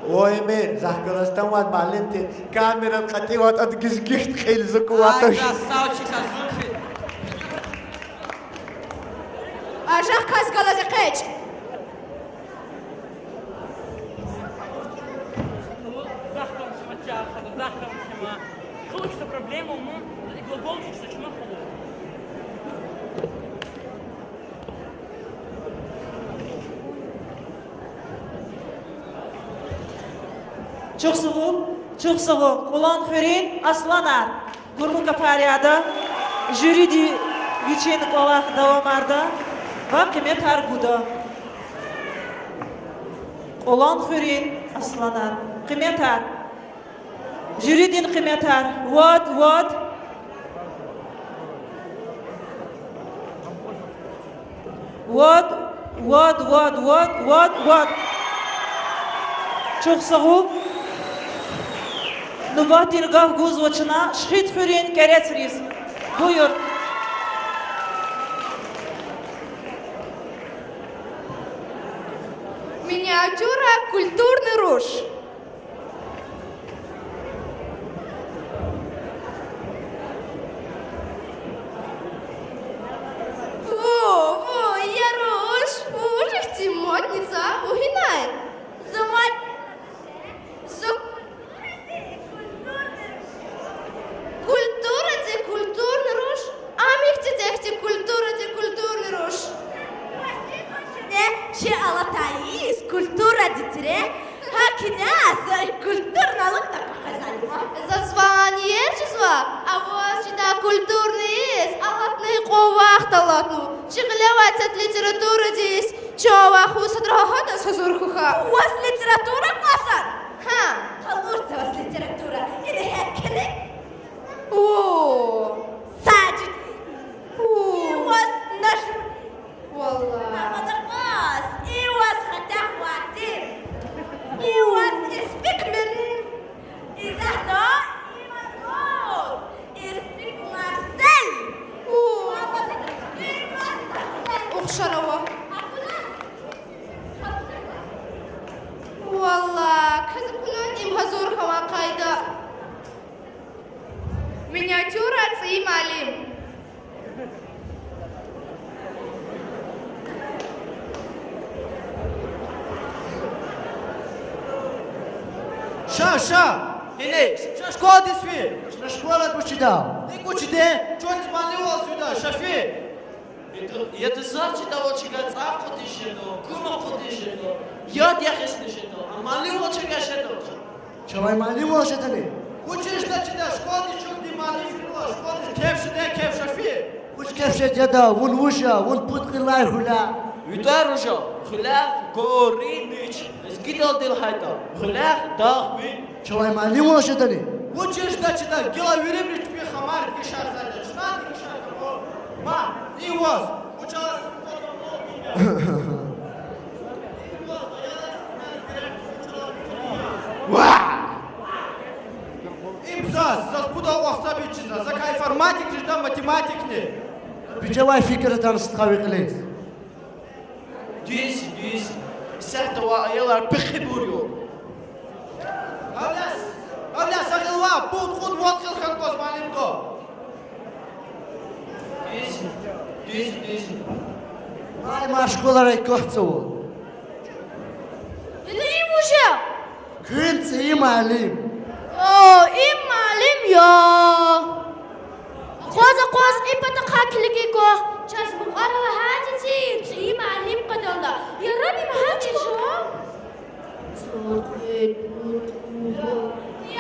Вай, мер, захъ галаз атанвай муаллим тир, камерани кьатӀиватӀа, гизгихъ кьил зукӀуватӀа. Ай, красавчик, са зун фи. Анжах кас галаз экъечӀ. Чухсагъул, чухсагъул, Кьулан хуьруьн асланар. Гурмукапар яда, жюриди вичин кӀвалах давамарда ва къиметар гуда. Кьулан хуьруьн асланар. Къиметар. Жюридин къиметар. Вад, вад. Вад, вад, вад, вад, вад, вад. Чухсагъул. Нубатдин гаф гузва чна Шихидхуьруьн кӀерецриз. Буюр. Миниатюра, культурный руш. Во, во, я руш, вуж ихьтин модница, вугинай? За мад-, за культурадин культурный руш, ам ихьтин, ихьтин культурадин культурный руш. Чи алатай йис культурадин тире, гьакӀ ина за культурный алукӀна къекъвезвайди я. Заз ван иер жезва, а ваз чидай культурный йис алатна кьван вахт алатнава. Чи гъилевай цад литературадин йис чан ваху садра гьадаз гьазур хьухь. Ваз литература кӀватӀзава? Гьа. Къалурзава ваз литература. Ина гьекӀ килиг. О. Сажид. О. И ваз Нажмудин. Валлагь. Ахпа ваз, и ваз Хатяхъ Вадим. И ваз Испик Мерим. Изатда и ваз Испик Марсель. О. Ухшар ава. Валлагь, квез акунани им гьазур хьанвай къайда. Миниатюра, ЦӀийи муаллим. Ша, ша! Ине, ша школадиз фи? Ша школадиз вуч ийида? НуькӀ вуч ийида? Чун муаллимвал фида, ша фи? Яда, яда, заз чида ваз чавай цӀар акъудиз жеда, кум акъудиз жеда, яд ягъизни жеда, а муаллимвал чавай жеда. Чавай муаллимвал жедани? Вучиз жеда чида, школадиз чун муаллим фирла, школадиз кеф жеда, кеф ша фи? Вуч кеф жеда, яда, вун вуж я, вун пуд кьилай гъуьлягъ. Ви тӀвар вуж я, гъуьлягъ, Горыныч, лезгидалди лагьайтӀа, гъуьлягъ, дагъ ви. Чавай муаллимвал жедани? Вучиз жеда чида, гила вирибуру чпин хамар дегишарзавайди я, чна дегишарда, о, ма, и ваз, вучиз Ва! Им заз, заз пудал вахт са бичиз, закай информатик жеда, математикни. Вижевай фикир атана стха ви кьилиз. Дуьз, дуьз. Исятда авай аялар пехибур я. Гьавиляй, гьавиляй са гъилва, пуд-кьуд-вад гъил хьана кӀанзава муаллимдал. Дуьз, дуьз, дуьз. Муаллимар школара квахьзава. Яда, им вуж я? Куьн ЦӀийи муаллим. О, им муаллим я. Акъваз, акъваз, и патахъай килиг кван. Чаз мукьвара лагьайди тир, ЦӀийи муаллим къведалда. Яраб им гьам чӀижа.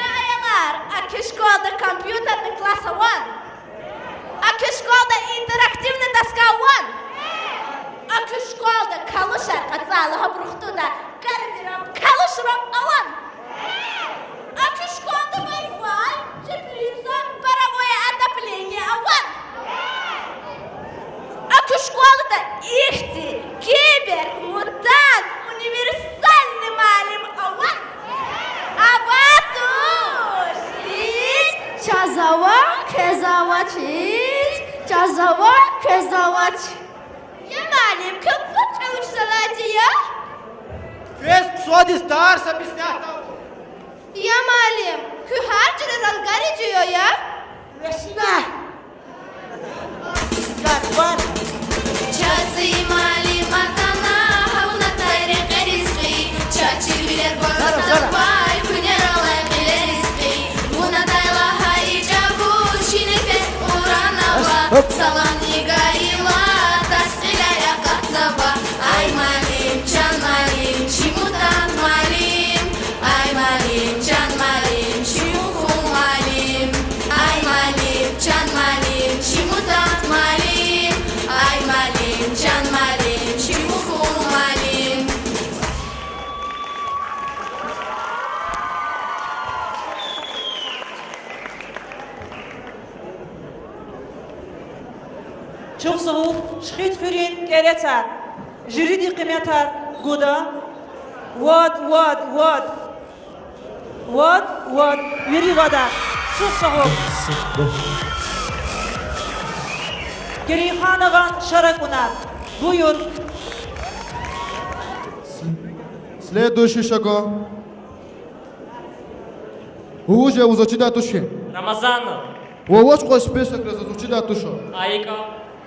Я аялар, а куь школада компьютерный класс аван? А куь школада интерактивный доска аван? А куь школада калушар кьацӀай лагьай рухтуда карадирал калушрал аван? А куь школада Wi-Fi, теплица, паровое отопление аван? А куь школада ихьтин кибермутант, универсальный муаллим аван? Авай туш, гьич? Чаз ава, квез авач, гьич? Чаз ава, квез авач. Я муаллим, куь пуд кьил вучиз алайди я? Квез хъсандиз тарс объяснять авур. Я муаллим, куь гьар жуьрерал гариди я, я? Весна. Чаз и муаллим атана, гьа вун атай рекьериз кьий, чаз чирвилер гваз атанвай куьнерал алай кьилериз кьий. Вун атай лагьай и чӀавуз чи нефес урана ва, саламни гайила, тарс кьиляй акъатзава. Ай муаллим, чан муаллим, чи мутант муаллим. Ай муаллим, чан муаллим, чи мугьу муаллим. Ай муаллим, чан муаллим, чи мутант муаллим. Ай муаллим, чан муаллим, чи мугьу муаллим. Чухсагъул Шихидхуьруьн кӀерецар. Жюриди къиметар гуда. Вад, вад, вад. Вад, вад, вири вада. Чухсагъул. Керимханован Шаракунар. Буюр. Следующий шагом. Вуж я, вуж ачидай туш хьи? Рамазанов. Ва вач кьван списокра заз ачидай туш. А икӀа?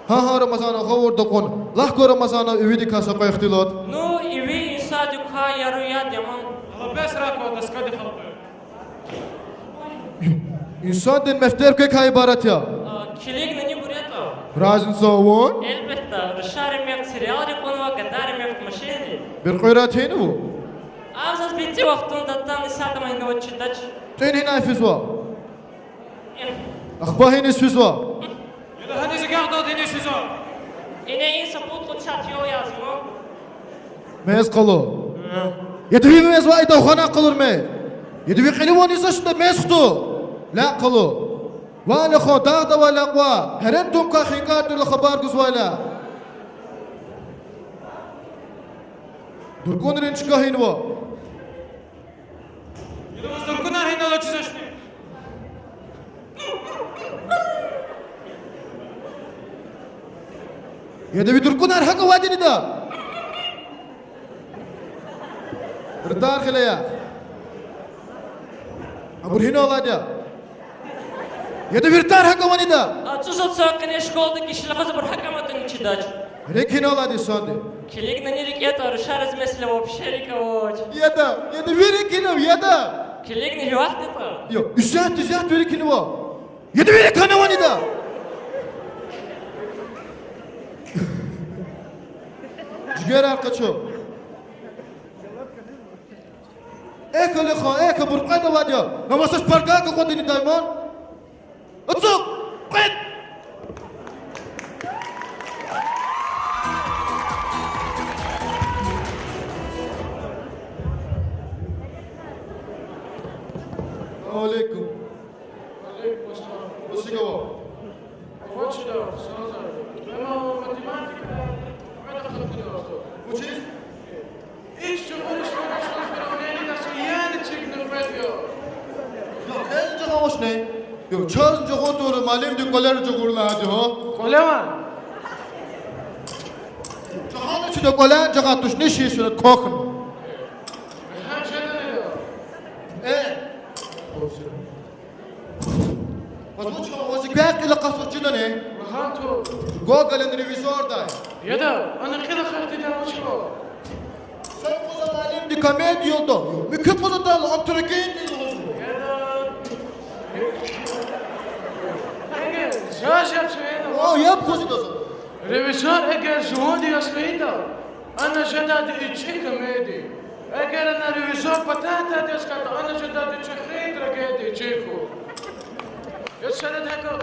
Гьа, гьа, Рамазанов, гъавурда кьун. Лагь кван, Рамазанов, ивидикай са кьве ихтилат. Ну, иви инсандикай яру яд я ман. Алабес раква, доскади халкьи. Инсандин мефтер квекай ибарат я. А, килигна, нибур ятӀа. Разница авун? Элбетда, рушари мехъ сериалри кьунва, гадари мехъ машинри. Беркъуьрай тинву? Ам заз бицӀи вахтунда атана, исятда ма гьинава чидач. ТӀуьн гьинай физва? Ахпа гьиниз физва? Яда, гьаниз агакьдалди гьиниз физва? Ине инса пуд кьуд сят ял язва. Мез къалур. Яда, ви мез вайда хвана къалур мез. Яда, ви кьиле ван изашда мез хту. Ля къалур. Валихан, дагъдавай лякьва. Гьерен думкай хинкӀар тирла хабар гузвайла. ДуркӀунрин чка гьинва. Яда, ваз дуркӀунар гьинал ачизачни? Яда, ви дуркӀунар гьакӀ авайди неда? Ртар хилея. Абур гьинал алайди я? Яда, ви ртар гьакӀ авани неда? АцӀузва цан къене школада гишила, хаза абур гьакӀ аматӀани чидач. РикӀ гьинал алайди я инсандин? Килигна, ни рикӀ ятӀа, рушариз месэла вообще рикӀ авач. Яда, яда, ви рикӀ гьинав, яда? Килигна, ви вахт ятӀа. Йо, исятда, исятда ви рикӀ гьинава. Яда, ви рикӀ гьинавани неда? Жигерар къачу. Экв, Алихан, экв, абур кьвед авайди я. Намасаз паргак акъудини дайман. Ацукь! Кьвед! Алейкум. Алейкум ассалам. Вучиз ава? Вучиз ава, Саза? Ама математика, кьвед ахъа куьне ава. Вучиз? Икс чугъур ишколдиз равнение са яни чиг нубет я. Я, квез жагъа авачни? Я, чаз жагъун тура, муаллимди кӀвалера жагъур лагьайди, гьа? КӀвале ван? Жагъана чида, кӀвале жагъай тушни ши сурат квахьна. Гьа, жедани я? Э. Ваз вуч хьана, ваз и квехъ кьил акъатзаваз чидани? Лагьан туш. Гоголан Ревизордай. Яда, ана кьил акъатдай вуч хьана? Са юкъуз муаллимди комедия лугьуда. Муькуь юкъуз атайла, ам трагедия лугьузва. Яда. Эгер жаш яц вена. О, яб гуз идаз. Ревизор эгер жуванди яз хьайитӀа, ана жедайди и чӀехи комедия. Эгер ана Ревизор пататайди яз хьайитӀа, ана жедайди чӀехи трагедия, чӀехи. Я сара дакӀа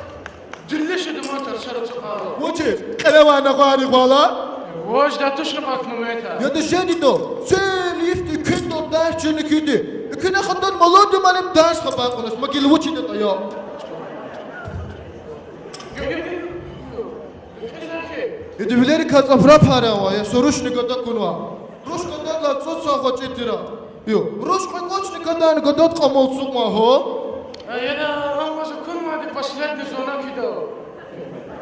дилли шеда ман тар сара цукьара. Вучиз? Кьиле авай нагъвар гъвала? Ваз датушни къакъ муметар. Яда, жедайди, цел йифди куьндал дарс чирна куьди. Икуьне хатан молодой муаллим дарс хабар кьунач, ма гила вучиз ятӀа я. Яда, вилерикай цӀабра пара ава, я сурушни гада кунва. Руш гададилай цӀуд сан гъвечӀи тира. Ю, руш кьве кӀвачни гадайла гадад кьамал цукьма, гьо? Э, яда, ам ваз акунвайди последний звонок ида.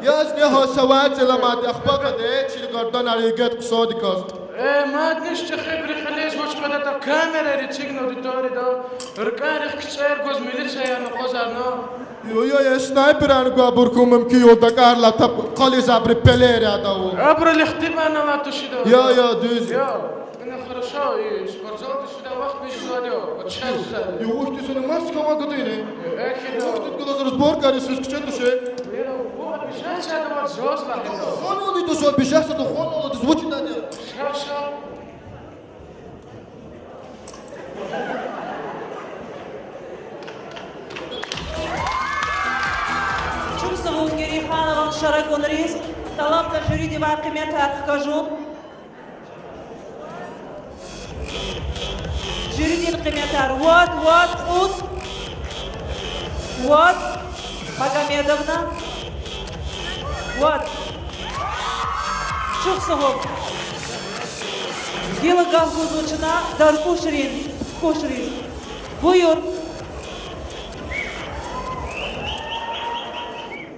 Язни гьа савай чӀеламайди, ахпа къаде, чи гарданар эгет хъсандиказ. Э, мадни чӀехибуру кьилиз вуч къведатӀа, камерайри эцигна аудиторияда, рикӀарихъ кицӀер гваз милициярни акъвазарна. Ю, ю, я, снайперарни гвайбур хьун мумкин я, дакӀарла тапкъализ абуру пелер яда вун. Абуру лихтибанала тушида. Я, я, дуьз. Я, ина хорошо, и спортзал тушида вахт мижзавайди я, вот щас жезвайди. Ю, вахт тушида, маска ма гудини. Эхида. Вахт тушида, разборка рисует, киче туше. Ина, вот, сейчас я давай зоз лагьана. Ханали дусо, бишаса ду ханали дус, вучиз дади? Хорошо. Чухсагъул Герейханован шарагунриз. ТӀалабда жюридивай къиметар хкажун. Жюридин къиметар вад, вад, кьуд, вад, Магомедовна, вад. Чухсагъул. Гила гаф гузва чна Даркушрин кушриз. Буюр.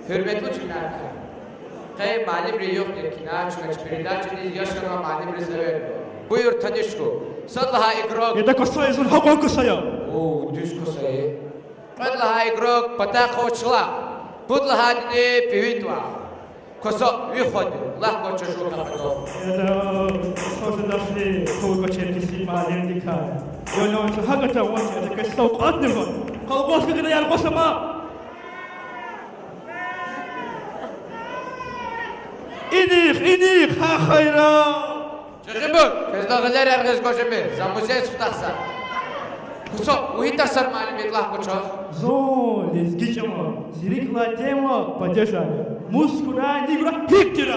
Гьуьрметлу чӀуьнаркай. Къе муаллимри югъ тир кьван, чна чи передачадиз яшамиш муаллимриз эверда. Буюр, таниш хьухь. Сад лагьай игрок. Яда, квасай, зун гьакьван квасай я. О, дуьз квасай. Кьвед лагьай игрок, патахъ ава Чулахъ. Пуд лагьайдини Пивит вах. Квасай, ви хва я, лап квача жув капатал. Яда, квасай, дахли хъул квачер кесиб муаллимдикай. Яда, чун гьакӀ атӀа вач, яда, квасай кьатӀнава. Колгоскада яр квасама. Инихъ, инихъ, гьа хайран! Чӏехибур, квез гъилер яргъиз гваз жемир, за музей цухтахза. Квасай, вугьи тарсар муаллимди лап квачаз? Зун лезги чӏал я, зи рикӏ лагьай тема падежар я. Мус хьурай, ни хьурай, гьикӏ тир?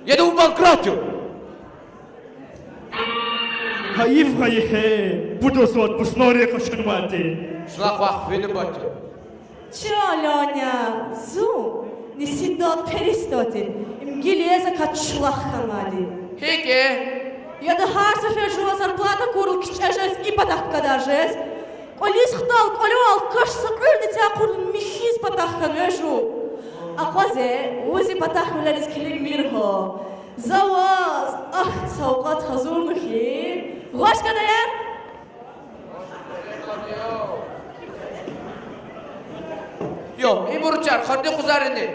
Яда, вун банкрот я. Гьайиф, гьайиф, гье, пуд вацра вуч нур я къачунвайди. Чулахъ вах, ви нубат я. Чан Лёня, зун нисиндан перестал тир, им гила закат Чулахъ хьанвайди. Гьикӏ я? Яда, гьар сефер жува зарплата акурла кичӏе жез, и патахъ гадар жез. Кӏвализ хтал кӏвале алкаш са кьуьлни цяй акурла михьиз патахъ хьанва жув. Акъваз, вун зи патахъвилериз килигмир гьа. За ваз ахьтин савкьват гьазурна хьи, гъваш гада яр. Йо, ибур чар, къарни къузарини?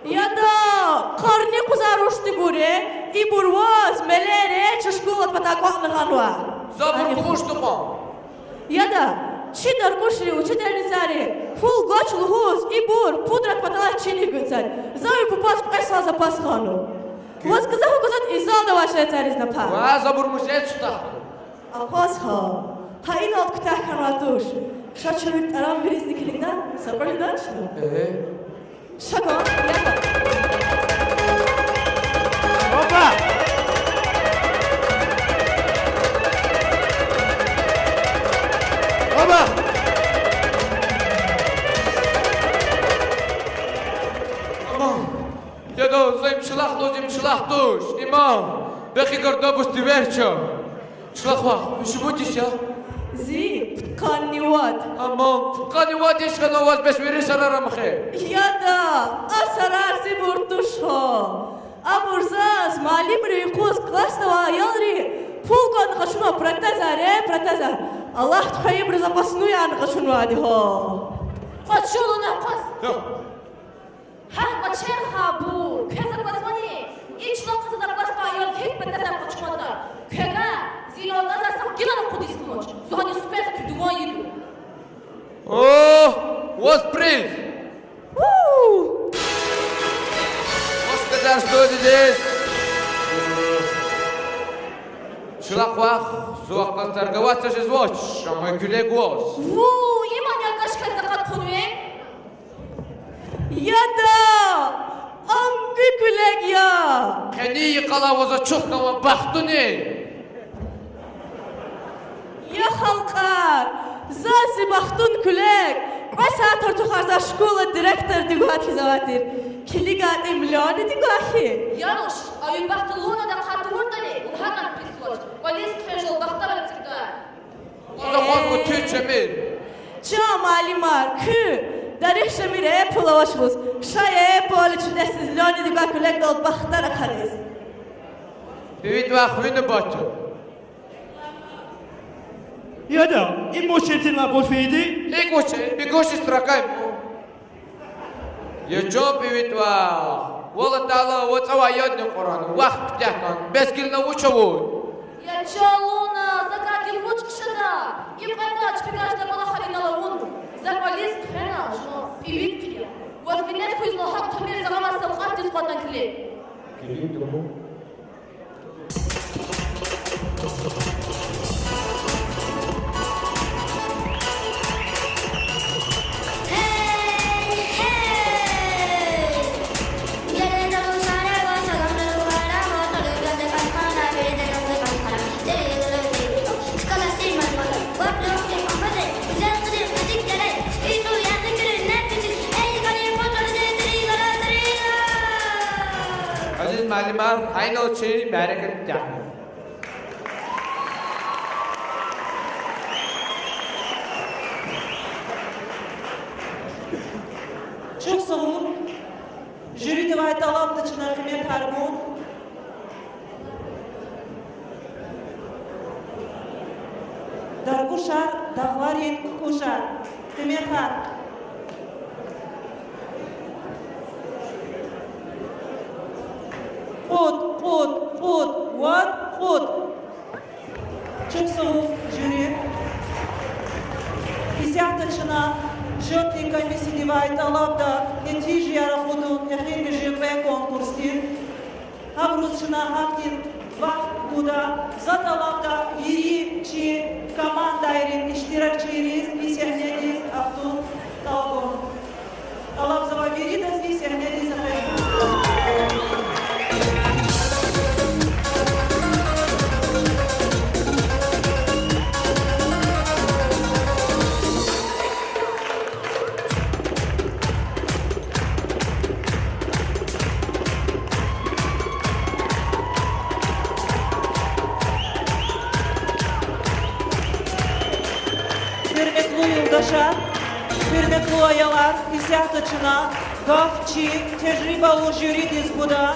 Яда, къарни къузар вучтибур я, ибур ваз мелери ча школада патай кӏватӏна гъанва. За абур кумушди кьван. Яда, чи даркӏушри, учительницайри пул гвач лугьуз, ибур пудрат паталай чинихъ гуьцай. За ви папаз кьве сал запас гъанва. Ваз гзаф аквазватӏа, и залда авай шейэризни пара. Ваз абур музей цухтахда. Акъваз гьа. Гьа инал куьтягь хьанвай туш. Ша чун ви тӏарам виризни килигна, са кьуьлдачни? Э. Ша кван, я кван. Опа! Опа! Аман. Яда, за им Чулахъ лугьуз, им Чулахъ туш. Има, бехъ гарда бус дивер ча. Чулахъ вах, ви шумуд йис я? Зи пудкъанни вад. Аман, пудкъанни вад йис хьана ваз бес вири сарар амай хьи? Яда, а сарар зибур туш гьа. Абур заз муаллимри юкъуз классда авай аялри пул кӏватӏна къачунвай протезар я, протезар. Аллагьди хьайибуру запаснуярни къачунвайди гьа. Къачу лугьун акъваз. Гьа кӏвачер хабур, квез аквазвани, и Чулахъ классда авай аял гьикӏ протезар къачунватӏа? Квевай, зи аялдиз са гилани акъудиз хьанач, зун гьаниз хквезва куь дуван йибур. О, ваз приз! У! Ваз кьадар студиядиз. Чулахъ вах, зун вахъ галаз торговаться жезвач, амма куьлег гваз. Ву, има, я кашка закат хьунви? Яда, ам куь куьлег я. Къени йикъалай ваз ачух хьанва бахтуни. Я халкьар, заз зи бахтун куьлег кьве сят артухарзавай школадин директордин гвай хьиз авай тир. Килигайтӏа, им Лёнидин гвай хьи. Я руш, а ви бахтлу Лёнидихъ тавуртӏани, вун гьакӏни писвач, кӏвализ хъфежел бахтавар эцигдай. Ваз аквазва, вун туьч жемир. Чан муаллимар, куьн дарих жемир пул авач лугьуз. Ша, поле чудесдиз Лёнидин гвай куьлегдал бахтар ахъариз. Пивит вах, ви нубат я. Яда, им вуч я, тинла буфейди? Гьикӏ вуч я, бегущий строка я. Я чан Пивит вах, валлагь, вацӏавай ядни кьуран, вахт куьтягь хьана, бес гила вуч авур? Я чан Лёна, закай гила вуч хъжеда? И кьведач пикажда балахар инал авуна. За кӏвализ хъфена, жуван Пивит хъия. Ваз минет хьуй, зун гьакӏ тамир завай савкьватдиз кьватӏна килиг. Килигда. Азиз муаллимар, гьа инал чи мярекат куьтягьна. Чухсагъул. Жюридивай тӀалабда чна къиметар гун. Даргушар, дагъларин кукӀушар. Къиметар. Кьуд, кьуд, кьуд, вад, кьуд. Чухсагъул, жюри. Исятда чна счётный комиссиядивай тӀалабда нетижаяр акъудун эхиримжи кьве конкурсдин. Гьабуруз чна гьахьтин вахт гуда, за тӀалабда вири чи командайрин иштиракчийриз и сегьнедиз ахтун тӀалабун. ТӀалабзава виридаз и сегьнедиз экъечӀун. Гьуьрметлу юлдашар, гьуьрметлу аялар, исятда чна гаф чи тежрибалу жюридиз гуда,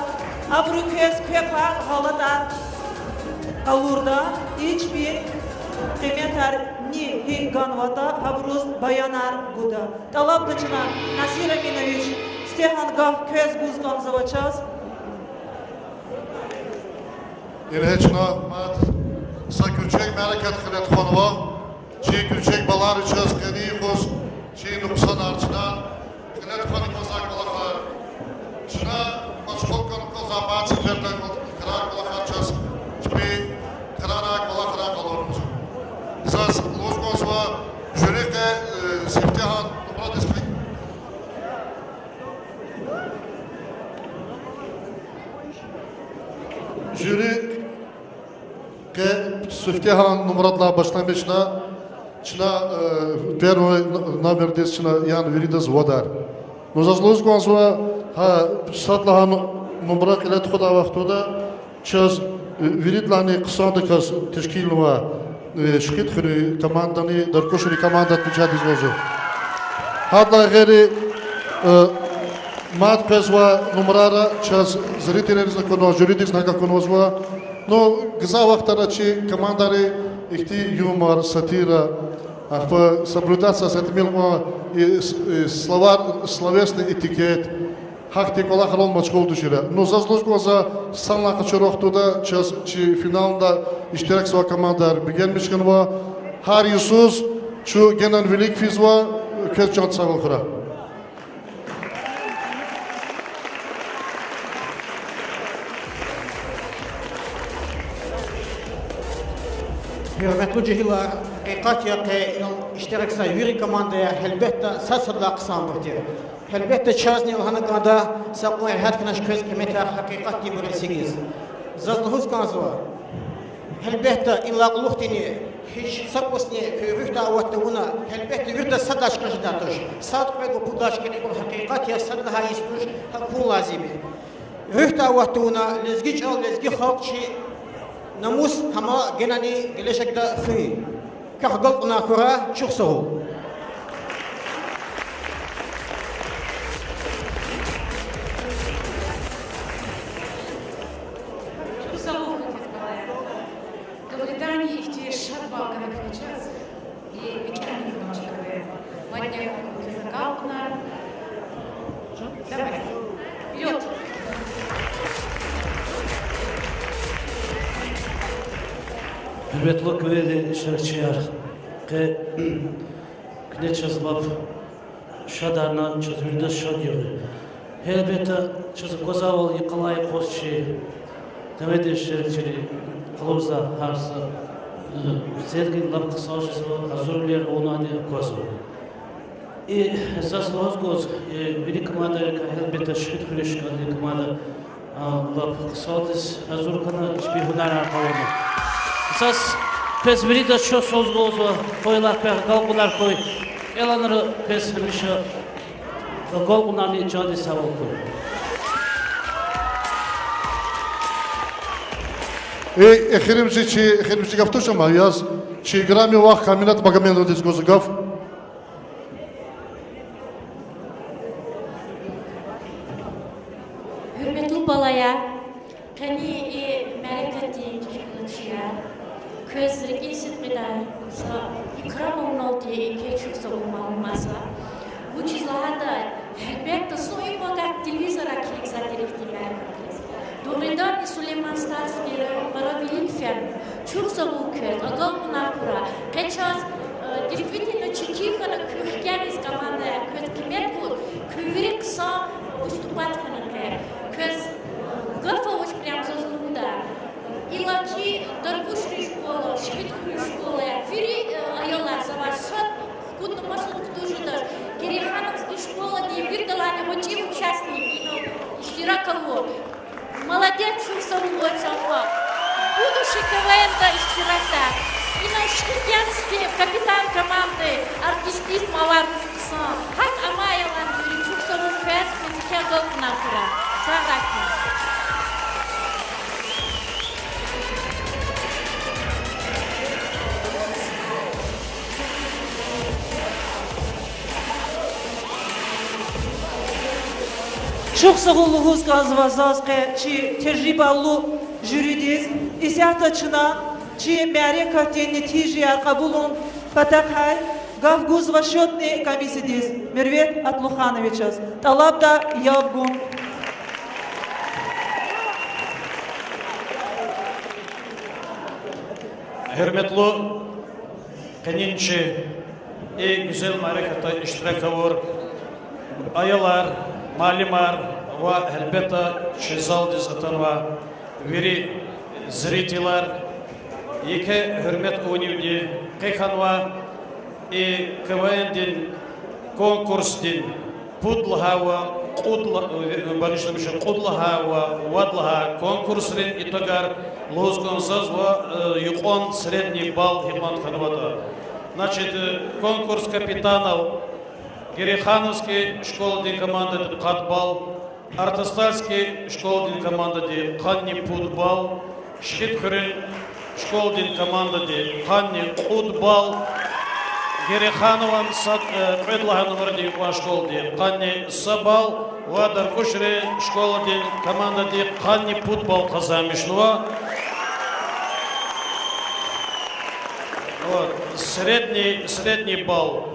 абуру квез квепар, гъалатӀар къалурда, и чпин къиметар ни гьикӀ ганватӀа, гьабуруз баянар гуда. ТӀалабда чна, Насир Аминович, сифтегьан гаф квез гуз кӀанзава чаз. Ингье чна мад са гуьрчег мярекат кьиле тухванва. Чи гуьрчег балайри чаз къени юкъуз чи нукьсанар чна кьиле тухвана кӀанзавай кӀвалахар. Чна машгъул хьана кӀанзавай мад сеферда крар кӀвалахар чаз чпин крарай кӀвалахрай къалурзава. Заз лугьуз кӀанзава, жюри къе, э, сифтегьан нумрадиз килиг. Жюри къе сифтегьан нумрадилай башламишна, чна, э, первый н-, номердиз чна яна виридаз вадар. Ну, заз лугьуз кӀанзава, гьа, сад лагьай ну-, нумра кьиле тухудай вахтунда чаз, э, виридалайни хъсандаказ тешкилнавай, э, Шихидхуьруьн командани Даркушрин команда отмечатьзава зун. Гьадалай гъейри, э, мад къвезвай нумрара чаз зрительриз акунва, жюридиз гьакӀ акунвазва. Ну, гзаф вахтара чи командайри ихьтин юмор, сатира, ахпа соблюдаться тӀимил кьван и с-, и словарь, словесный этикет, гьахьтин кӀвалахрал машгъул тушир. Ну, заз лугьуз кӀанзава, санлай къачур вахтунда чаз чи финалда иштиракзавай командайри бегенмиш хьанва. Гьар йисуз чун генани вилик физва, квез чандин сагъвал хьурай. Гьуьрметлу жегьилар, гьакъикъат я, къе инал иштиракзавай вири командаяр гьелбетда сад-садалай хъсанбур тир. Гьелбетда, чазни лагьана кӀанда, са кьван регьят хьанач квез къиметар гьакъикъатдинбур эцигиз. Заз лугьуз кӀанзава, гьелбетда, инлай кьулухъдини гьич са кӀусни куь руьгьдай ават тавуна, гьелбетда, вирида садай чка жедай туш. Сад-кьвед ва пуд лагьай чкадикай гьакъикъат я, сад лагьай йис туш, гьакӀ хьун лазим я. Руьгьдай ават тавуна, лезги чӀал, лезги халкь чи намус, гьам генани гележегда хуьн. Квехъ агалкьунар хьурай, чухсагъул. Дугъриданни ихьтин шадвал гана квез чаз, и викӀегьни квез чаз. Мадни квез агалкьунар. Давай. Вперёд. Гьуьрметлу куьмекдин иштиракчияр, къе куьне чаз лап шадарна, чаз виридаз шад я. Гьелбетда, чаз аквазвайвал йикъалай юкъуз чи куьмекдин иштиракчийри къалурзавай гьар са, э, серги лап хъсан жезва, гьазурвилер авунвайди аквазва. И заз лугьуз кӀанзава, э, вири командайрикай, гьелбетда, Шихидхуьруьн чкадин команда, а, лап хъсандиз гьазур хьана, чпин гьунарар къалурна. Заз квез виридаз чухсагъул лугьузва, къуй лагьай квехъ агалкьунар хьуй, кӀелунра квез гьамиша агалкьунарни чандин сагъвал хьуй. Э, эхиримжи чи, эхиримжи гаф туш ам, яз чи играми вах Каминат Магомедовадиз гузва гаф. Квез рикӀин сидкьидай са икрамуналди еке чухсагъул малум авазва. Вучиз лагьайтӀа, гьелбетда, зун икӀ пакад телевизордай килигзавайди рехъ тир мярекатдиз. Дугъриданни Сулейман-Стальский район пара вилик фена. Чухсагъул квез, агалкьунар хьурай. Къе чаз, э, действительно четин хьана куь хкяниз командаяр, квез къимет гуз, куь вири хъсан выступать хьана къе. Квез гаф авач прям заз лугьудай. Иллаки Даркушрин школа, Шихидхуьруьн школаяр, вири, э, аялар завай сад хкудна маса кутуз жедач. Герейхановский школадин виридалайни гъвечӀи участник инал иштирак авур. Молодец, чухсагъул вацӀал ква. Будущий КВН-да иштиракда. Инал Шихидхуьруьнский капитан команды, артистдиз мавар гуз хъсан. ГьакӀ амай аялар вири, чухсагъул квез, квез еке агалкьунар хьурай. Сагърай куьн. Чухсагъул лугьуз кӀанзава заз къе чи тежрибалу жюридиз. Исятда чна чи мярекатдин нетижаяр кьабулун патахъай гаф гузва счётный комиссиядиз Мервет Атлухановичаз. ТӀалабда яб гун. Гьуьрметлу къенин чи и гуьзел мярекатда иштирак авур аялар, муаллимар ва гьелбетда чи залдиз атанвай вири зрителар, еке гьуьрмет авунивди къе хьанва и КВН-дин конкурсдин пуд лагьай ва кьуд ла-, багъишламиша, кьуд лагьай ва вад лагьай конкурсрин итогар лугьуз кӀанзава заз ва, э, юкьван средний балл гьикьван хьанватӀа. Значит, э, конкурс капитанов: Герейхановский школадин командади къад балл, Артастальский школадин командади къанни пуд балл, Шихидхуьруьн школадин командади къанни кьуд балл, Герейханован сад, э, кьвед лагьай нумрадин кьван школади къанни са балл ва Даркушрин школадин командади къанни пуд балл къазанмишнава. Вот, средний, средний балл.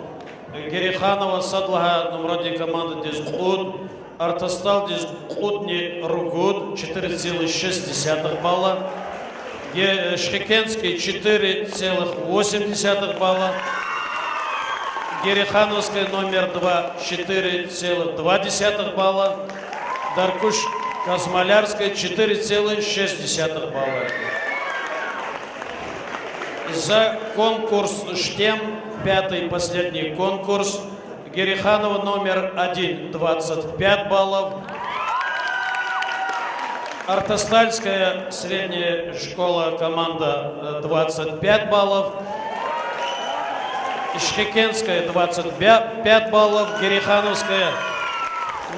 Герейханован сад лагьай нумрадин командадиз кьуд, Артасталдиз кьудни ругуд, четыре целых шесть десятых балла, Ге-, Шихикентский четыре целых восемь десятых балла, Герейхановская номер два четыре целых два десятых балла, Даркуш-Казмалярская четыре целых шесть десятых балла. За конкурс штем, пятый, последний конкурс. Герейханова номер один, двадцать пять баллов. Артастальская средняя школа, команда, э, двадцать пять баллов. Шихикентская, двадцать пять баллов. Герейхановская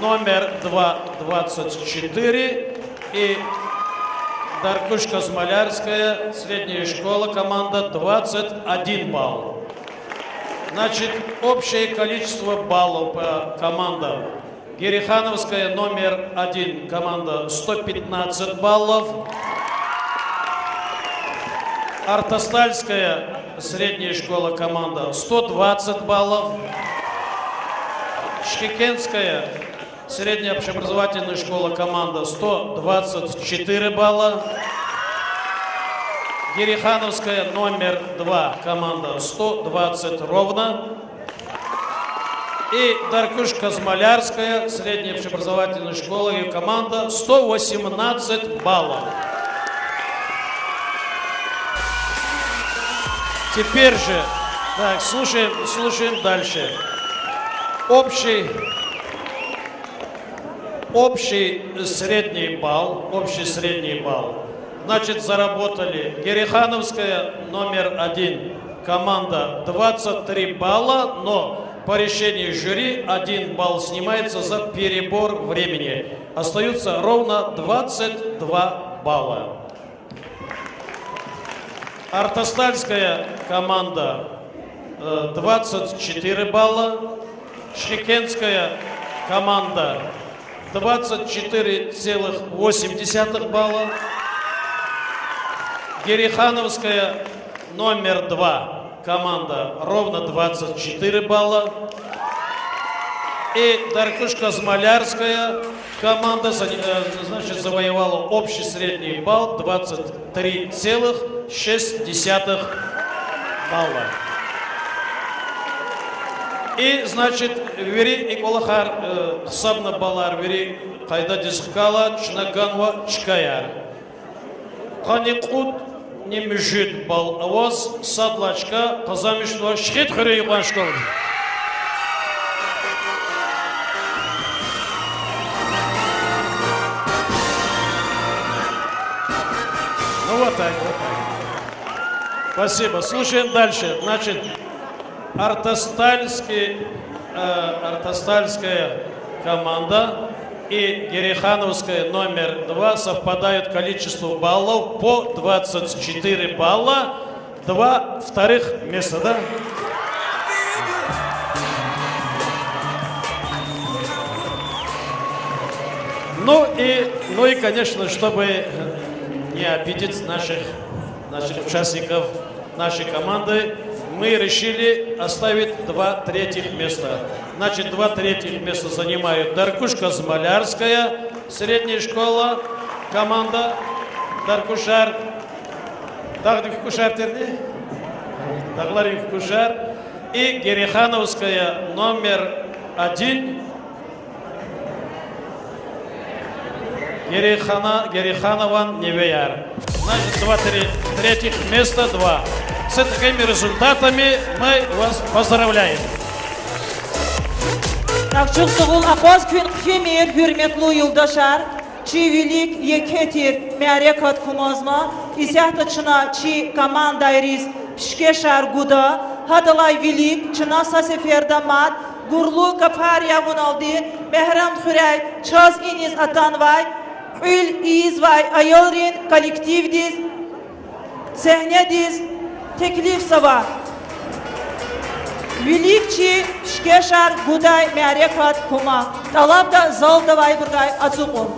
номер два, двадцать четыре. И Даркуш-Казмалярская средняя школа, команда, двадцать один балл. Значит, общее количество баллов по командам. Герейхановская номер один команда, сто пятнадцать баллов. Артастальская средняя школа, команда, сто двадцать баллов. Шихикентская средняя общеобразовательная школа, команда, сто двадцать четыре балла. Герейхановская номер два команда, сто двадцать ровно. И Даркуш-Казмалярская средняя общеобразовательная школа, её команда, сто восемнадцать баллов. Теперь же, так, слушаем, слушаем дальше. Общий, общий средний балл, общий средний балл. Значит, заработали Герейхановская номер один команда, двадцать три балла, но по решению жюри один балл снимается за перебор времени. Остаются ровно двадцать два балла. Артастальская команда, э, двадцать четыре балла, Шихикентская команда, двадцать четыре целых восемь десятых балла, Герейхановская Номер два команда ровно двадцать четыре балла. И Даркуш-Казмалярская команда, за-, э, значит, завоевала общий средний балл двадцать три целых шесть десятых балла. И, значит, вири и кӀвалахар, э, гьисабна баллар вири къайдадиз хкала, чна ганва чкаяр. Къанни кьудни муьжуьд балл аваз сад лагьай чка къазанмишнава Шихидхуьруьн юкьван школадин. Ну вот так, вот так. Спасибо. Слушаем дальше. Значит, Артастальский, э, Артастальская команда и Герейхановская номер два совпадают количество баллов по двадцать четыре балла. Два вторых места, да? Ну и, ну и, конечно, чтобы не обидеть наших, наших участников нашей команды, мы решили оставить два третьих места. Значит, два третьих места занимают Даркуш-Казмалярская средняя школа, команда Даркушар. Дагъдин Кукушар тирни? Дагъларин Кукушар. И Герейхановская номер один. Герейхана-, Герейханован невеяр. Значит, два, три, третьих места два. С такими результатами мы вас поздравляем. Так, чухсагъул, акъваз куьн хъфимир, гьуьрметлу юлдашар. Чи вилик еке тир мярекат кумазма, исятда чна чи командайриз пишкешар гуда, гьадалай вилик чна са сеферда мад гурлу капар ягъуналди Мегьарамдхуьряй чаз иниз атанвай кьуьл ийизвай аялрин коллективдиз сегьнедиз теклифзава. Вилик чи пишкешар гудай мярекат кума. ТӀалабда залда авайбурукай ацукьун.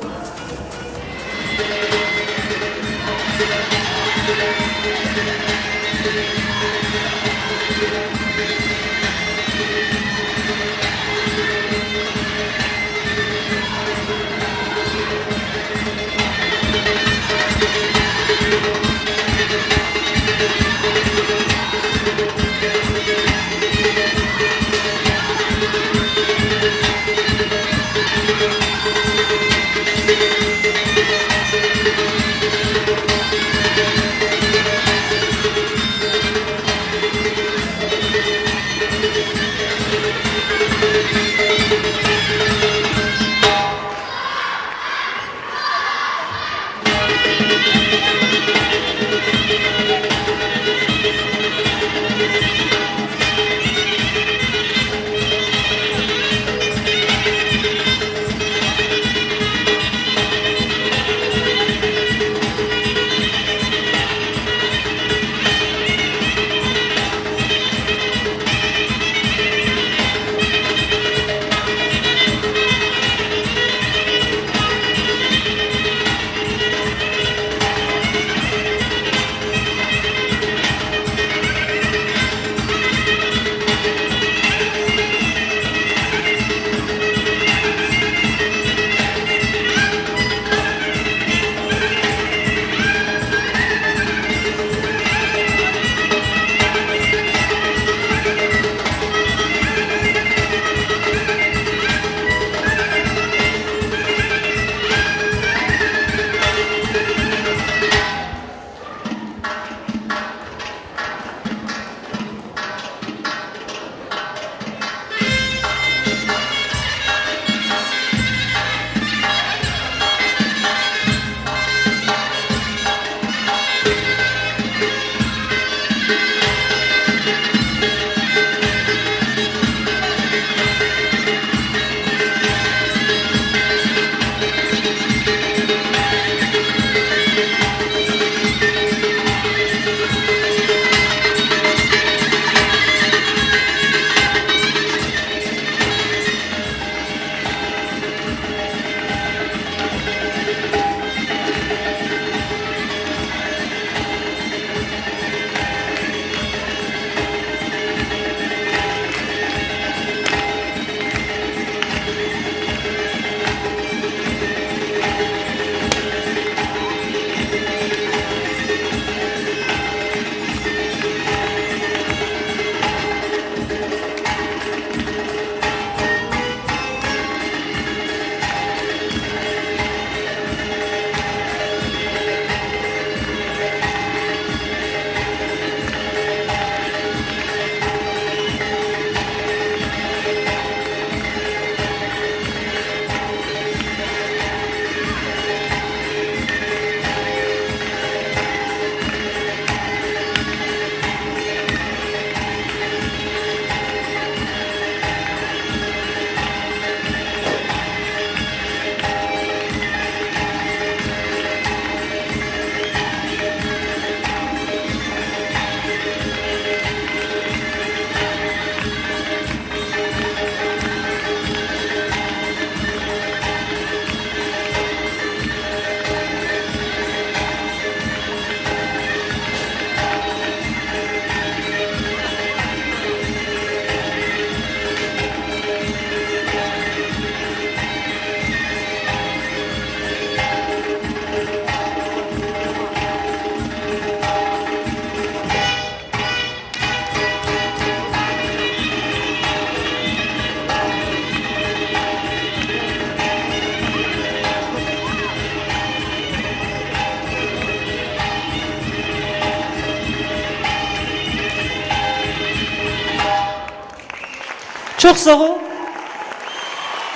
Чухсагъул.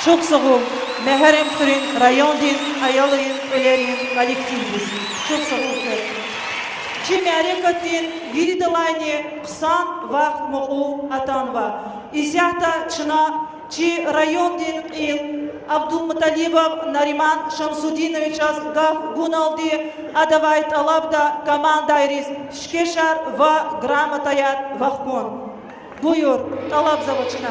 Чухсагъул Мегьарамдхуьруьн райондин аялрин кьуьлерин коллективдиз. Чухсагъул квез. Чи мярекатдин виридалайни хъсан вахт мукьув атанва. Исятда чна чи райондин кьил Абдулмуталибов Нариман Шамсудиновичаз гаф гуналди, адавай тӀалабда командайриз пишкешар ва грамотаяр вахкун. Буюр, тӀалабзава чна.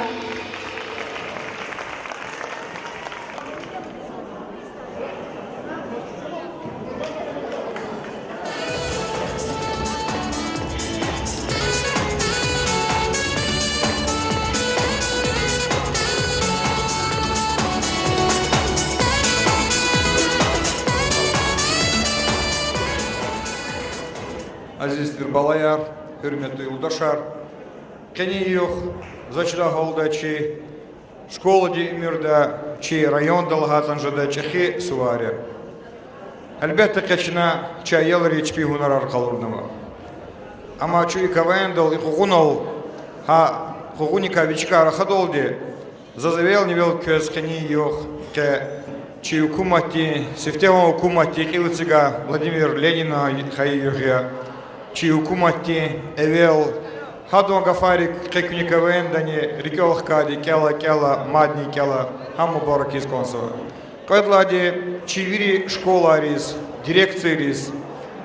Азиз тир балаяр, гьуьрметлу юлдашар, къенин югъ, за чна гьалда чи школадин уьмуьрда, чи районда лагьайтӀани жедай чӀехи сувар я. Гьелбетда, къе чна чи аялри чпин гьунарар къалурнава. Амма чун и КВН-дал, и къугъунал, гьа къугъуникай вичикай рахадалди, заз эвелни-эвел квез къенин югъ къе чи гьукуматдин, сифтегьан гьукуматдин кьил эцигай Владимир Ленина хайи югъ я. Чи гьукуматдин эвел, гьадан гафарик къе куьне КВН-дани рикӀел хкайди кӀела-кӀела, мадни кӀела, гьам мубарак ийиз кӀанзава. Кьвед лагьайди, чи вири школайриз, дирекцийриз,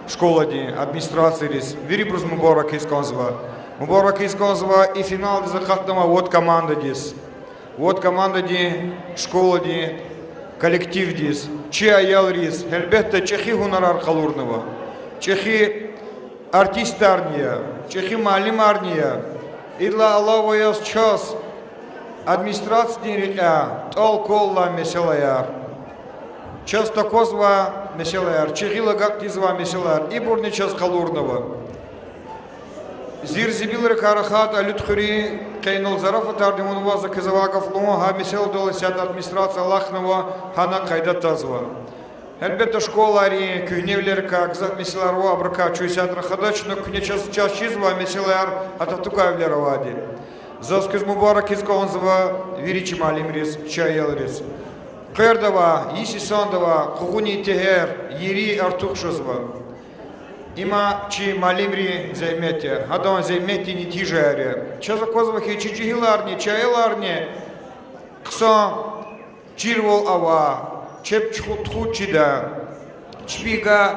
школадин администрацийриз, вирибуруз мубарак ийиз кӀанзава. Мубарак ийиз кӀанзава и финалдиз акъатнавай вад командадиз. Вад командадин, школадин коллективдиз, чи аялриз, гьелбетда, чӀехи гьунарар къалурнава. ЧӀехи артистарни я, чӀехи муаллимарни я. Идалай алава яз чаз администрациядин рекьяй тӀал квал алай месэлаяр, чаз таквазвай месэлаяр, чи гъил агакьдизвай месэлаяр, ибурни чаз къалурнава. Зирзибилрикай рахайтӀа, Алуьтхуьруьн, къе инал зарафатарни авунва, за квез авай гаф лугьун, гьа месэладал исятда администрация алахънава, гьана къайда тазва. Гьелбетда, школайрин куьгьневилерикай гзаф месэлаяр ава, абурукай чун исятда рахадач, но куьне чаз, чаз чизвай месэлаяр гьа татугайвилер авайди. Заз квез мубарак ийиз кӀанзава вири чи муаллимриз, чи аялриз. Къвердавай, йис йисандавай къугъунин тегьер, ири артух жезва. Има чи муаллимрин зегьмет я, гьадан зегьметдин нетижаяр я. Чаз аквазва хьи, чи жегьиларни, чи аяларни хъсан чирвал авай, чеб тухуз чидай, чпихъ гайи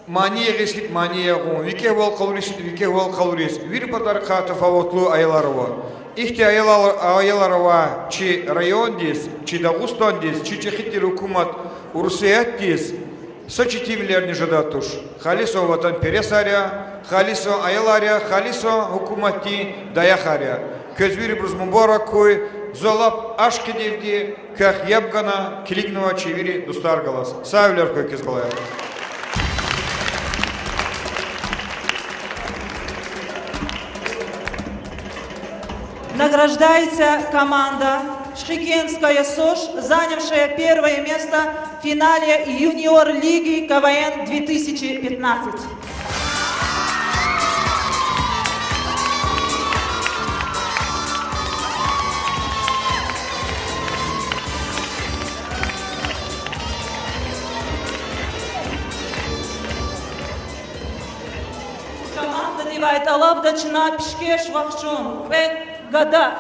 мани ягъиз хьайитӀа мани ягъун, викӀегьвал къалуриз хьайитӀа викӀегьвал къалуриз, вири патарихъай тафаватлу аялар ава. Ихьтин аялар, аялар авай чи райондиз, чи Дагъустандиз, чи чӀехи тир гьукумат Урусиятдиз са четинвилерни жедай туш. Халисан ватанпересар я, халисан аялар я, халисан гьукуматдин даях я. Квез вирибуруз мубарак хьуй, за лап ашкъидайди квехъ яб гана килигнава чи вири дустар галаз. Сагъвилер хьуй квез, балаяр. Награждается команда Шихкентская СОШ, занявшая первое место в финале Юниор Лиги К В Н две тысячи пятнадцать. Командадивай тӀалабда чна пишкеш вахчун кьве гада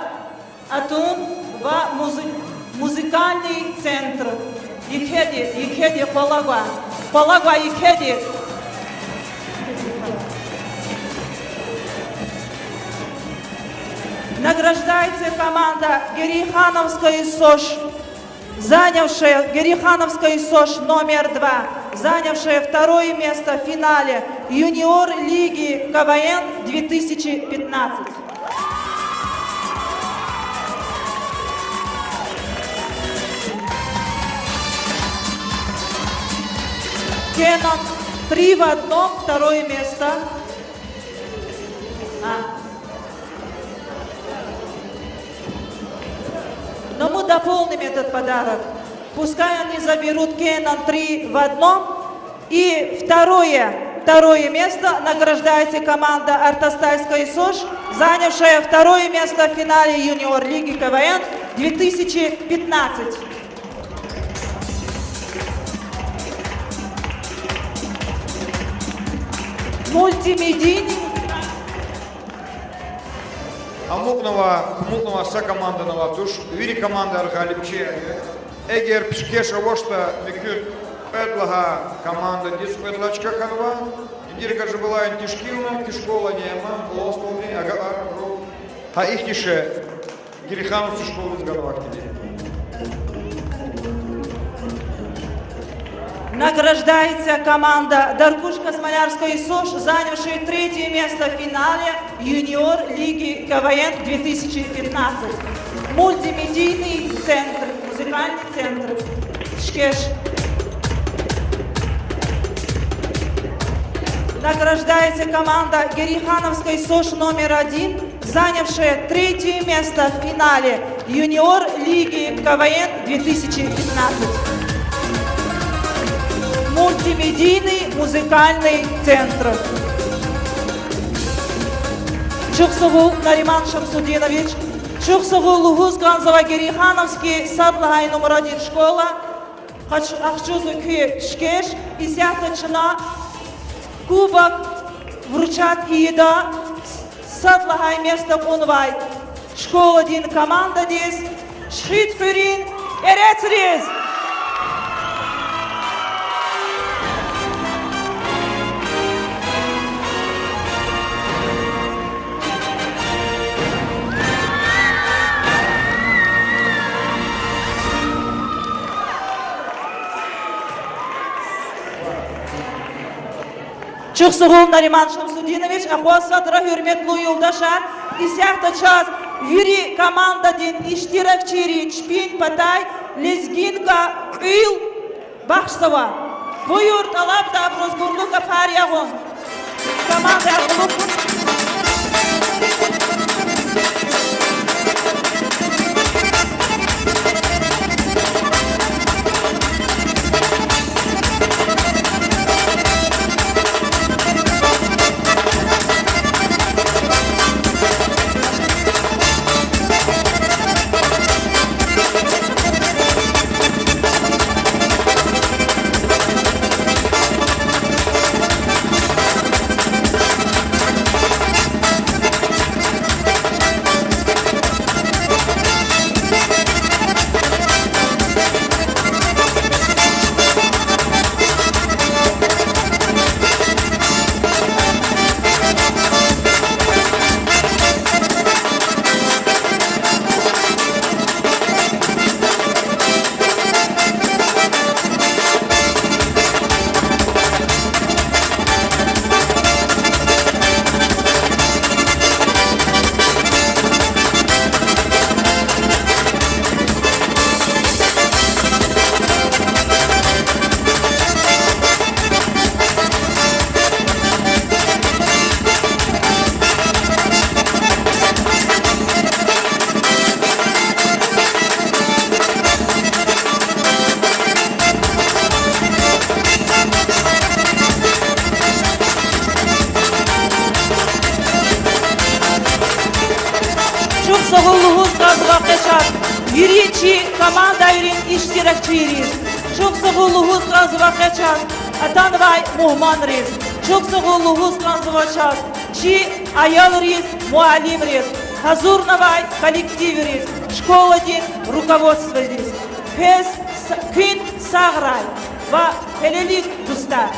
атун ва музи-, музыкальный центр. Екеди, екеди къвалав гва. Къвалав гва екеди. Награждается команда Герейхановской СОШ, занявшая, Герейхановской СОШ номер два, занявшая второе место в финале Юниор Лиги К В Н две тысячи пятнадцать. Кенан три в одном, второе место. А. Но мы дополним этот подарок. Пускай они заберут Кенан три в одном и второе Второе место. Награждается команда Артастайской СОШ, занявшая второе место в финале юниор Лиги КВН две тысячи пятнадцать. Мультимедийный. Амукьнава, кумукьнава са команданава туш, вири командаяр гъалибчияр я. Эгер пишкеш авачтӀа, муькуь кьвед лагьай командадиз кьвед лагьай чка хьанва. Ингье Гажибалаен тешкилна, куь школадин ама, Лостолдин агакьарру. Гьа ихьтин шей Герихановский школадиз ганва ахьтин. Награждается команда Даркуш Космолярской СОШ, занявшая третье место в финале юниор Лиги КВН две тысячи пятнадцать. Мультимедийный центр, музыкальный центр Шкеш. Награждается команда Герихановской СОШ номер один, занявшая третье место в финале юниор Лиги КВН две тысячи пятнадцать. Мультимедийный музыкальный центр. Чухсагъул, Нариман Шамсудинович. Чухсагъул лугьуз кӀанзава Герихановский сад лагьай нумрадин школа. Къач-, ахчузва куь пишкеш, исятда чна кубок вручать ийида сад лагьай место кьунвай школадин командадиз, Чхидхуьруьн эрецриз. Чухсагъул, Нариман Шамсудинович, ахваз садра, гьуьрметлу юлдашар. Исятда чаз вири командадин иштиракчийри чпин патай лезгинка кьуьл бахшзава. Буюр, тӀалабда абуруз гурлу капар ягъун. Командаяр кьулухъ хьун. Чухсагъул лугьуз кӀанзава къе чаз вири чи командайрин иштиракчийриз. Чухсагъул лугьуз кӀанзава къе чаз атанвай мугьманриз. Чухсагъул лугьуз кӀанзава чаз чи аялриз, муаллимриз, гьазурнавай коллективриз, школадин руководстводиз. Квез с-, куьн сагърай ва гьелелиг, дустар.